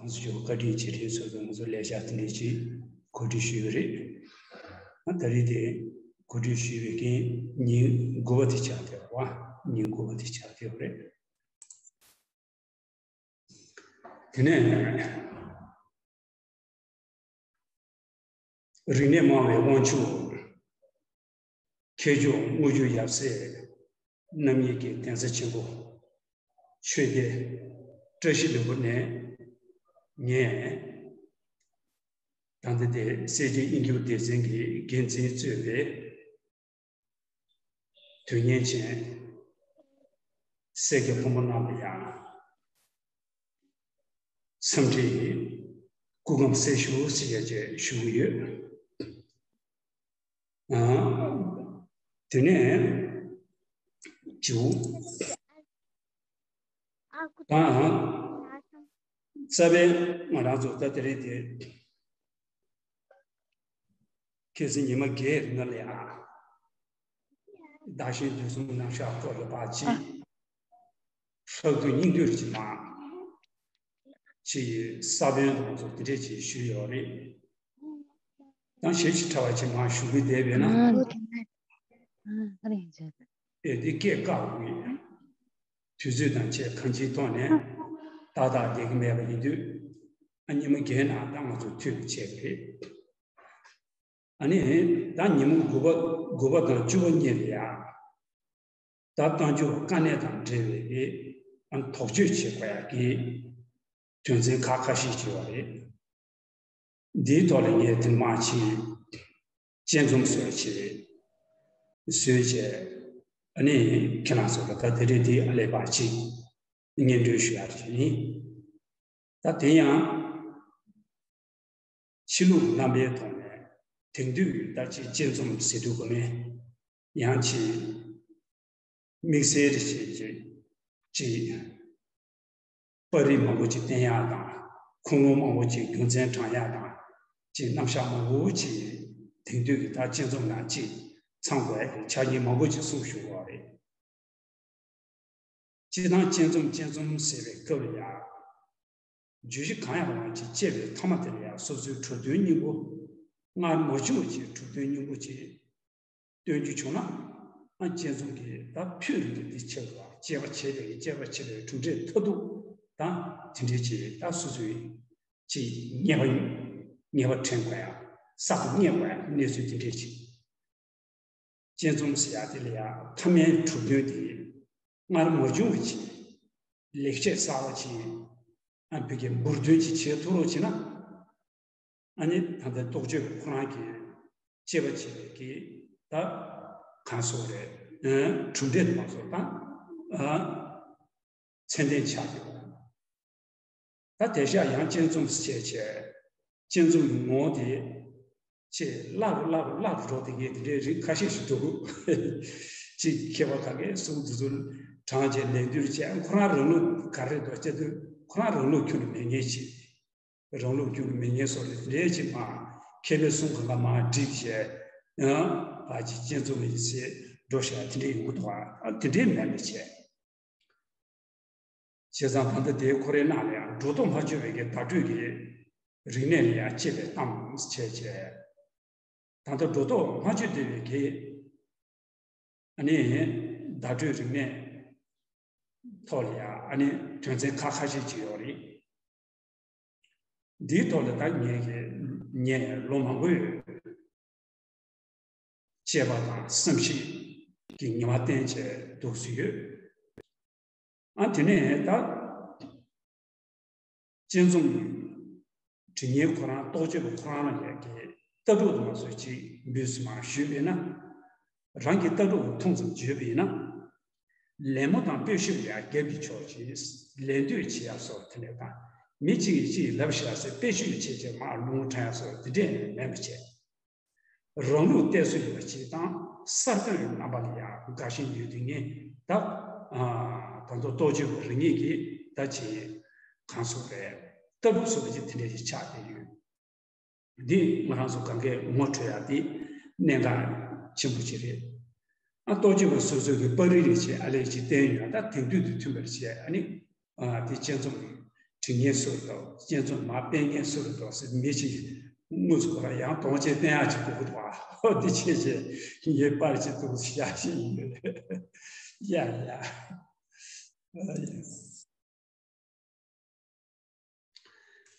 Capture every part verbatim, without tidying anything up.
ང་ཚོ་ཞུ་བཀའ་དྲིན་ཆེ། དེའི་ཚོགས་དུ་ང་ཚོ་ལས་བྱ་དེ་འདྲས་ཅིག་གོ་སྒྲིག་ཞུས་པ་རེད། ཨ་ད་རེས་དེ་གོ་སྒྲིག་ཞུས་པའི་རྐྱེན་ཉིན་དགུ་པ་དེ་ཆགས་བསྡད་པ། ཉིན་དགུ་པ་དེ་ཆགས་བསྡད་པ་རེད། དེ་ནས་རིག་གནས་སྨྲ་བའི་དབང་ཕྱུག་མཁས་མཆོག་དངུལ་ཆུ་ཡབ་སྲས་རྣམ་གཉིས་ཀྱི་གདན་ས་ཆེན་པོ་ཆོས་རྒྱལ་བཀྲ་ཤིས་ལྷུན་པོ་ནས་ངས་ད་ལྟ་དེ་སྲས་ཆེན་དབྱིངས་སྐྱབས་སྡེ་ཚན་གྱི་འགན་འཛིན་གཙོས་པའི་དོན་གཉེར་ཅན་སེར་སྐྱ་ཕོ་མོ་རྣམས་ལ་ཡང་འཚམས་འདྲི་སྐུ་ཁམས་བཟང་ཞུ་ཞེས་བྱས་ཞུ་གི་ཡོད། ཨ། དེ་ནས་བྱིའུ། ཨ། རྩ་བའི་ང་རང་ཚོ་ད་དེ་རིང་དེ། ཁ་སང་ཉི་མ་བརྒྱད་རིང་ལ་ཡ། བདག་གཞན་དུས་གསུམ་རྣམ་གཞག་སྐོར་ལ་ཕར་ཅིག་ཧྲག་བསྡུས་སྙིང་བསྡུས་ཅིག་མ། ཅིག་ས་བོན་དང་ཚོ་དེ་འདྲས་ཅིག་ཞུས་ཡོད་རེད། ཡང་ཞེ་ཅིག་ཕྲ་བ་ཅིག་མ་ཞུ་གི་བསྡད་པས་ན། ཨ་རེད། ཨེ་འདི་སྐད་བཀག་དགོས། དུས་ཚོད་དང་བཅས་གང་ཅིའི་ཐོག་ནས་ཏག་ཏག་བསྡད་ཀྱི་མེད་པ་ཡིན་དུས། ཨ་ཉི་མ་བརྒྱད་ནང་ད་ང་ཚོ་མཐུད་བྱས་པ་རེད། ཨ་ནི་ད་ཉིན་མོ་དགུ་པ་དགུ་པ་དང་བཅུ་པ་གཉིས་ལ་ཡ། ད་གཏམ་རྒྱུད་དཀའ་གནད་དང་འབྲེལ་བའི་གི་ཨ་དོགས་གཅོད་བྱེད་དགོས་ཡ་གི་དོན་ཚན་ཁག་ཁ་ཤས་ཅིག་ཡོད་རེད། འདིའི་ཐོག་ལ་ངས་དེ་མ་ཕྱིན་དཔྱད་རྩོམ་བཟོས་བྱས་བཟོས་བྱས། ཨ་ནི་ཁྱེད་རང་ཚོ་ལ་ད་དེ་རིང་འདི་ཨ་ལས་པ་ཅིག་སྙན་སྒྲོན་ཞུ་ཡ་ཅིག་ཡིན། ད་དེ་ཡང་ཕྱི་ལུགས་རྣམ་པའི་ཐོག་ནས་དེང་དུས་ད་ཅིག་དཔྱད་རྩོམ་ཟེར་དུས་གོ་ནས་ཡང་ཅིག་དམིགས་བསལ་རེ་བྱས་ཅིག་ཅིག་པར་རིས་མང་པོ་ཅིག་བསྟན་ཡག་དང་ཁུངས་ལུང་མང་པོ་ཅིག་རྒྱུ་མཚན་དྲངས་ཡག་དང་ཅིག་རྣམ་གཞག་མང་པོ་ཅིག་དེང་དུས་ཀྱི་ད་དཔྱད་རྩོམ་ནང་ཅིག་ཚང་དགོས་ཡག་གི་ཆ་རྐྱེན་མང་པོ་ཅིག་གསུངས་བཞུགས་ཡོད་རེད། སྤྱིར་བཏང་དཔྱད་རྩོམ་དཔྱད་རྩོམ་ཟེར་བའི་སྐབས་ལ་ཡང་། བརྗོད་གཞི་གང་ཡང་མ་ཅིག་དཔྱད་པའི་མཐའ་མ་དེ་ལ་ཡང་སོ་སོའི་གྲུབ་དོན་སྙིང་པོ། སྔར་མ་བྱུང་བ་ཅིག་གྲུབ་དོན་སྙིང་པོ་ཅིག་སྟོན་རྒྱུ་བྱུང་ན། ཨ་དཔྱད་རྩོམ་གྱི་ད་ཕུད་རིགས་ཀྱི་འདི་ཆགས་འདུག་དཔྱད་པ་བྱས་པའི་དཔྱད་པ་བྱས་པའི་གྲུབ་འབྲས་མཐར་ཐུག་ད་དེ་འདྲའི་ཅིག་ད་སོ་སོའི་ཅིག་ངེས་པ་ངེས་པ་དྲན་དགོས་ཡ། གསར་དུ་རྙེད་དགོས་ཡ་གནས་ཚུལ་དེ་འདྲའི་ཅིག་དཔྱད་རྩོམ་ཟེར་ཡ་དེ་ལ་ཡ་མཐའ་མའི་གྲུབ་དོན་དེ་སྔར་མ་བྱུང་བ་ཅིག་ལེགས་བཤད་གསར་བ་ཅིག་ཨ་བི་གའི་འབུར་འདོན་ཅིག་བྱེད་ཐུབ་རོགས་བྱེད་ན། ཨ་ནི་ད་ལྟ་རྟོགས་བརྗོད་ཁོ་རང་གི་དཔྱད་པ་བྱེད་པའི་གི་ད་གང་སོགས་རེད། གྲུབ་འབྲས་དུ་མ་སོགས་དང་ཨ་མཚན་ལྡན་ཆགས་ཡོད། ད་དེ་ཤ་ཡང་དཔྱད་རྩོམ་བྱས་བྱས་དཔྱད་རྩོམ་གྱི་ངོ་བོ་དེ་ཅེས་བརླག་རུ་བརླག་རུ་བརླག་རུ་འགྲོ་དེ་གའི་དེ་འདྲའི་རིགས་ཁ་ཤས་ཤིག་འདུག་ཅིག་མཁས་པ་ག་གེ་གསུང་དེ་ཚོ་དྲངས་བྱས་ལན་བསྡུར་བྱས་ཁོ་རང་རང་ལུགས་ག་རེ་འདུག་དཔྱད་དུས་ཁོ་རང་རང་ལུགས་ཁྱོན་ནས་མེད་ངེས་ཅིག་རང་ལུགས་ཁྱོན་ནས་མེད་ངེས་སོགས་རེ་རེ་ཅིག་མ་མཁས་པའི་གསུང་གང་ག་མ་བསྒྲིགས་བྱས་ཡང་ཕར་ཅིག་དཔྱད་རྩོམ་ཡིན་ཟེར་འགྲོ་བཞག་དེ་འདྲའི་ཡོང་གི་འདུག་ཨ་དེ་འདྲའི་མེད་པ་བྱས། བྱས་ཙང་ད་ལྟ་དེའི་ཁོ་རའི་ནང་ལ་ཡང་སྒྲོ་འདོགས་མ་ཆོད་པའི་གི་བརྡ་སྤྲོད་ཀྱི་རིག་གནས་ལ་ཡང་དཔྱད་པའི་གཏམ་བྱས་བྱས། ད་ལྟ་སྒྲོ་འདོགས་མ་ཆོད་བསྡད་པའི་གི་ཨ་ནི་བརྡ་སྤྲོད་རིག་གནས་ཐོག་ལ་ཡང་ཨ་ནི་དོན་ཚན་ཁག་ཁ་ཤས་ཅིག་ཡོད་རེད། འདིའི་ཐོག་ལ་ད་ངས་ཀྱི་ངས་ལོ་མང་པོའི་དཔྱད་པ་དང་བསམ་གཞིག་གི་ཉི་མ་བསྟན་བྱས་འདུག་སེ་ཡོད། ཨ་དེ་ནས་ད་དཔྱད་རྩོམ་འབྲི་མཁན་ཁོ་རང་རྟོགས་བརྗོད་པ་ཁོ་རང་ལ་ཡ་གི་ལྟ་གྲུབ་དུ་མ་སོགས་ཅིག་འབུལ་སུ་མ་ཞུས་པས་ན། རང་གི་ལྟ་གྲུབ་མཐོང་ཙམ་བརྗོད་པས་ན། ལད་མོ་དང་དཔེ་ཞིབ་ལ་ཡ་རྒྱབ་ཀྱི་ཕྱོགས་ཀྱིས་ལད་ཟློས་བྱེད་ཡ་སོགས་དེ་ནས་དང་མི་གཅིག་གིས་གཅིག་ལབ་བཞག་ཟེར་དཔེ་ཞིབ་བྱེད་བྱེད་མར་ལུང་དྲངས་ཡ་སོགས་དེ་འདྲས་མེད་པ་བྱས། རང་ལུགས་གཏད་སོ་ཡོད་པ་ཅིག་དང་གསར་གཏོད་རྣམ་པ་ལ་ཡང་དགའ་ཞེན་ཡོད་དུས་ངས་ད་ད་དུང་རྟོགས་བརྗོད་པ་རེ་ངེས་ཀྱིས་ད་ཅིག་གང་སོགས་རེད། ལྟ་གྲུབ་སོགས་པ་ཅིག་དེ་འདྲ་ཞིག་ཆགས་བསྡད་ཡོད། འདི་ང་རང་ཚོ་གང་གས་ངོ་འཕྲོད་ཡག་དེ་གནད་འགག་ཆེན་པོ་ཅིག་རེད། ཨ་རྟོགས་བརྗོད་པ་སོ་སོ་གི་པར་རིས་རེ་བྱས་ཨ་ལས་ཅིག་བསྟན་ཡོད་ད་དེང་དུས་དང་མཐུན་པར་བྱས་ཨ་ནི། ཨ་དེ་དཔྱད་རྩོམ་ བྲི་མཁན་སུ་རེད་འདུག་སྤྱན་རྩོམ་མར་སྤེལ་མཁན་སུ་རེད་འདུག་ཟེར་མི་ཅིག་དངོས་སུ་ཁོ་རང་ཡང་གདོང་ཅིག་བསྟན་ཡག་ཅིག་དགོས་ཀྱི་འདུག་ཨ། ཨོ་འདི་བྱས་བྱས་ངས་པར་ཅིག་འདུག་བཞག་བཞིན་ཡོད། ཡ་ཡ།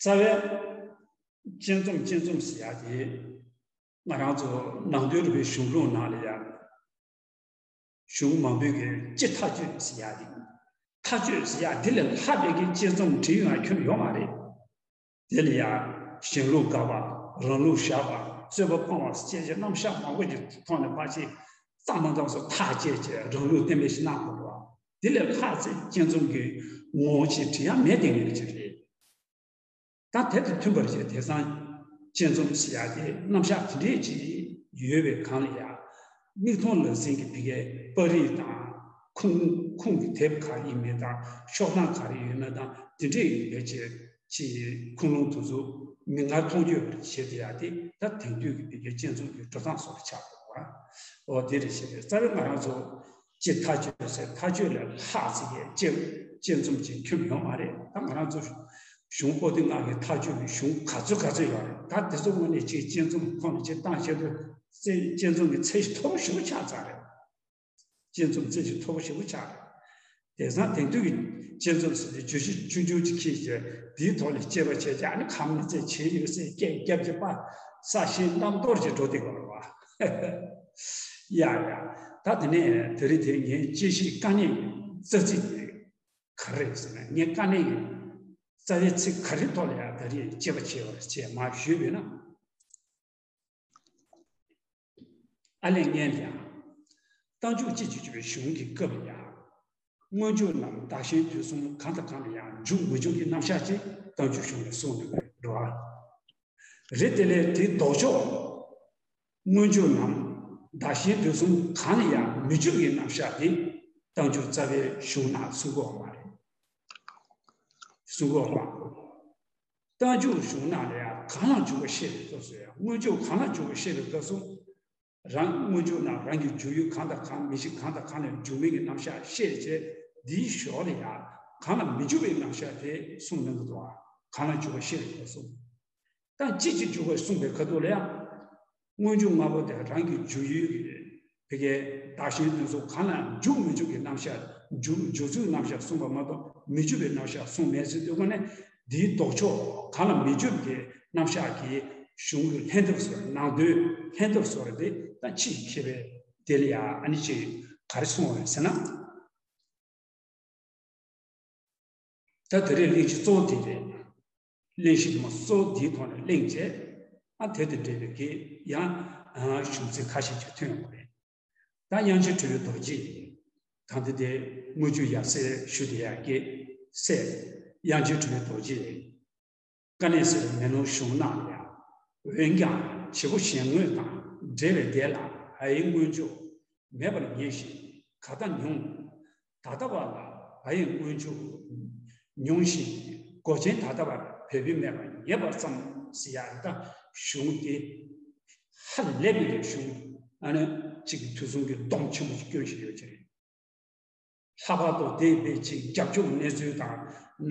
རྩ་བའི་སྤྱན་རྩོམ་སྤྱན་རྩོམ་ཟེར་ཡག་དེ་ང་རང་ཚོ་ནང་དོན་རིག་པའི་གཞུང་ལུགས་ནང་ལ་ཡང་གཞུང་མང་པོའི་གི་སྤྱི་ཐག་གཅོད་ཟེར་ཡག་དེ། ཐག་གཅོད་ཟེར་ཡག་འདི་ལས་ལྷག་པའི་གི་དཔྱད་རྩོམ་བྲིས་ཡོང་ཡག་ཁྱོན་ནས་ཡོད་མ་རེད། དེ་ལ་ཡང་གཞན་ལུགས་དགག་པ། རང་ལུགས་བཞག་པ། རྩོད་པ་སྤང་བ་བཅས་ཀྱི་རྣམ་གཞག་མང་པོ་ཅིག་ཐོག་ནས་ཕར་ཅིག་གཙང་མ་འདྲ་བོ་ཐག་བཅད་བྱས་རང་ལུགས་གཏན་འབེབས་ཤིག་གནང་དགོས་པ། འདི་ལས་ལྷག་ཚེ་སྤྱན་རྩོམ་གྱི་ངོ་བོ་ཅིག་བྲི་ཡག་མེད་དེ་ངེས་ཅིག་རེད། ད་དེ་དང་མཐུན་པར་བྱས་དེང་སང་སྤྱན་རྩོམ་ཟེར་ཡག་དེ་རྣམ་གཞག་དེ་འདྲས་ཅིག་ཡོད་པའི་སྒང་ལ་ཡང་མིག་མཐོང་ལག་ཟིན་གྱི་དེ་གའི་པར་རིས་དང་ཁུངས་ཁུངས་ཀྱི་དེབ་ག་རེ་ཡིན་མིན་དང་ཤོག་གྲངས་ག་རེ་ཡོད་མེད་དང་དེ་འདྲས་ཡིན་པའི་ཅིག་ཅིག་ཁུངས་ལུང་དེ་ཚོ་མིག་སྔར་མཐོང་རྒྱུ་བྱེད་དེ་ཡག་དེ་ད་དེང་དུས་ཀྱི་དེ་གའི་སྤྱན་རྩོམ་གྱི་འགྲོ་སྟངས་སོགས་ལ་ཆགས་འདུག་བ། འོ་དེ་རེད་ཤག་རྩ་བའི་ང་རང་ཚོ་སྤྱི་ཐག་གཅོད་ཟེར་ཐག་གཅོད་ལས་ལྷག་ཟེར་ཡས་སྤྱི་སྤྱི་རྩོམ་ཅིག་ཁྱོན་ཡོད་མ་རེད། ད་ང་རང་ཚོ་གཞུང་པོ་ཏི་ལྔ་གི་ཐག་གཅོད་ཀྱི་གཞུང་ག་ཚོད་ག་ཚོད་ཡོད་རེད། ད་དེ་ཚོ་དངོས་གནས་ཅིག་སྤྱི་རྩོམ་ཁོངས་ནས་ཅིག་བཏང་བྱས་དུས་སྤྱི་སྤྱི་རྩོམ་གྱི་ཚད་གཞི་མཐོ་པོ་ཞེ་པོ་ཆགས་ཚར་རེད། སྤྱི་རྩོམ་ཚད་གཞི་མཐོ་པོ་ཞེ་པོ་ཆགས་རེད། དེང་སང་དེང་དུས་ཀྱི་སྤྱི་རྩོམ་ཟེར་དུས་བརྗོད་གཞི་ཆུང་ཆུང་ཅིག་ཁྱེར་བྱས་དེའི་ཐོག་ནས་དཔྱད་པ་བྱས་ཀྱང་ཨ་ནི་གང་མི་ཚད་བྱས་ཡོད་ཟེར་སྐད་རྒྱབ་ཀྱི་པ་ས་ཞེ་གནམ་གཏོར་གྱི་འགྲོ་དེ་གོ་རེད་བ། ཡ་ཡ། ད་དེ་ནས་དེ་རིང་དེ་ངའི་དཔྱད་གཞིའི་དཀའ་གནད་ཀྱི་རྩ་ཚིག་དེ་ག་རེ་རེད་ཟེར་ན་ངས་དཀའ་གནད་ཀྱི་རྩ་བའི་ཚིག་ག་རེ་ཐོག་ལ་ཡང་ད་རེས་དཔྱད་པ་བྱས་པ་རེད་ཅེས་མར་ཞུས་པས་ན། ཨ་ལས་ངན་ལ་ཡང་། རྟགས་འཇུག་ཅེས་བརྗོད་པའི་གཞུང་གི་སྐབས་ལ་ཡང་། སྔོན་འཇུག་རྣམས་བདག་གཞན་དུས་གསུམ་གང་དང་གང་ལ་ཡང་འཇུག་མི་འཇུག་གི་རྣམ་གཞག་ཅིག་རྟགས་འཇུག་གཞུང་ལས་གསུངས་ནས་འགྲོ་བ། རེད་དེ་ལས་དེའི་ལྡོག་ཕྱོགས། སྔོན་འཇུག་རྣམས་བདག་གཞན་དུས་གསུམ་གང་ལ་ཡང་མི་འཇུག་གི་རྣམ་གཞག་དེ་རྟགས་འཇུག་རྩ་བའི་གཞུང་ནང་གསུང་གི་ཡོད་མ་རེད། གསུང་གི་ཡོད་མ་རེད། རྟགས་འཇུག་གཞུང་ནང་ལ་ཡང་གང་ལ་འཇུག་པ་ཤེས་པའི་སྐབས་སུ་ཡང་སྔོན་འཇུག་གང་ལ་འཇུག་པ་ཤེས་པའི་སྐབས་སུ། རང་སྔོན་འཇུག་ནང་རང་གི་འཇུག་ཡུལ་གང་དང་གང་མི་ཤེས་གང་དང་གང་ལ་འཇུག་མིན་གྱི་རྣམ་གཞག་ཤེས་བྱས་འདིའི་ཞོར་ལ་ཡང་གང་ལ་མི་འཇུག་པའི་རྣམ་གཞག་དེ་གསུངས་གནང་གི་འདུག་ཨ། གང་ལ་འཇུག་པ་ཤེས་པའི་སྐབས་སུ། ད་ཅི་ཅི་འཇུག་པ་གསུངས་པའི་ཁ་ཐུག་ལ་ཡང་། སྔོན་འཇུག་ལྔ་པོ་དེ་རང་གི་འཇུག་ཡུལ་གྱི་བི་གའི་བདག་གཞན་དོན་སོགས་གང་ལ་འཇུག་མི་འཇུག་གི་རྣམ་གཞག་འཇུག་འཇུག་ཚུལ་རྣམ་གཞག་གསུངས་པ་མ་གཏོགས་མི་འཇུག་པའི་རྣམ་གཞག་གསུངས་མེད་ཟེར་དུས་ཀ་ནས་འདིའི་ལྡོག་ཕྱོགས་གང་ལ་མི་འཇུག་གི་རྣམ་གཞག་གི་གཞུང་གི་ལྷན་ཐབས་སོགས་ནང་དོན་ལྷན་ཐབས་སོགས་དེ་ད་ཕྱིའི་མཁས་པའི་དེ་ལ་ཡང་ཨ་ནི་ཅིག་ག་རེ་གསུངས་པ་རེད་ཟེར་ན། ད་དེ་རིང་གླེང་གཞི་གཙོ་བོ་དེ་རེད། གླེང་གཞི་དེ་མ་གཙོ་བོ་དེའི་ཐོག་ནས་གླེང་བྱས། ཨ་དེ་དང་འབྲེལ་བའི་གི་ཡང་གཞུང་ཚིག་ཁ་ཤས་ཅིག་ཐོན་ཡོང་བ་རེད། ད་དབྱངས་ཅན་གྲུབ་པའི་རྡོ་རྗེ། ད་ལྟ་དེ་དངུལ་ཆུ་ཡབ་སྲས་ཞུ་བདེ་ཡག་གི་སྲས། དབྱངས་ཅན་གྲུབ་པའི་རྡོ་རྗེ། དཀའ་གནད་གསལ་བའི་མེ་ལོང་གཞུང་ནང་ལ་ཡང་། འོན་ཀྱང་བྱེད་པོ་གཞན་དངོས་དང་འབྲེལ་བའི་བརྡས་ལ་བ་ཡི་སྔོན་འཇུག་མེད་པར་ངེས་ཤིང་ག་ད་མྱོང་། ད་ལྟ་བ་ལ་བ་ཡི་སྔོན་འཇུག་མྱོང་ཞིང་གོ་ཅན་ད་ལྟ་བར་བོད་པའི་མེད་པར་ངེས་པར་ཙམ་ཟེར་ཡག་ད་གཞུང་དེ་ཧ་ལས་པའི་གཞུང་ཨ་ནི་གཅིག་གི་ཐོས་བསམ་གྱི་སྡོམ་ཆེན་པོ་ཞིག་སྐྱོན་བཞིན་ཡོད་ཀྱི་རེད། ལྷག་པར་དུ་དེ་དཔེ་ཅིག་རྒྱབ་ལྗོངས་གནས་ཚུལ་དང་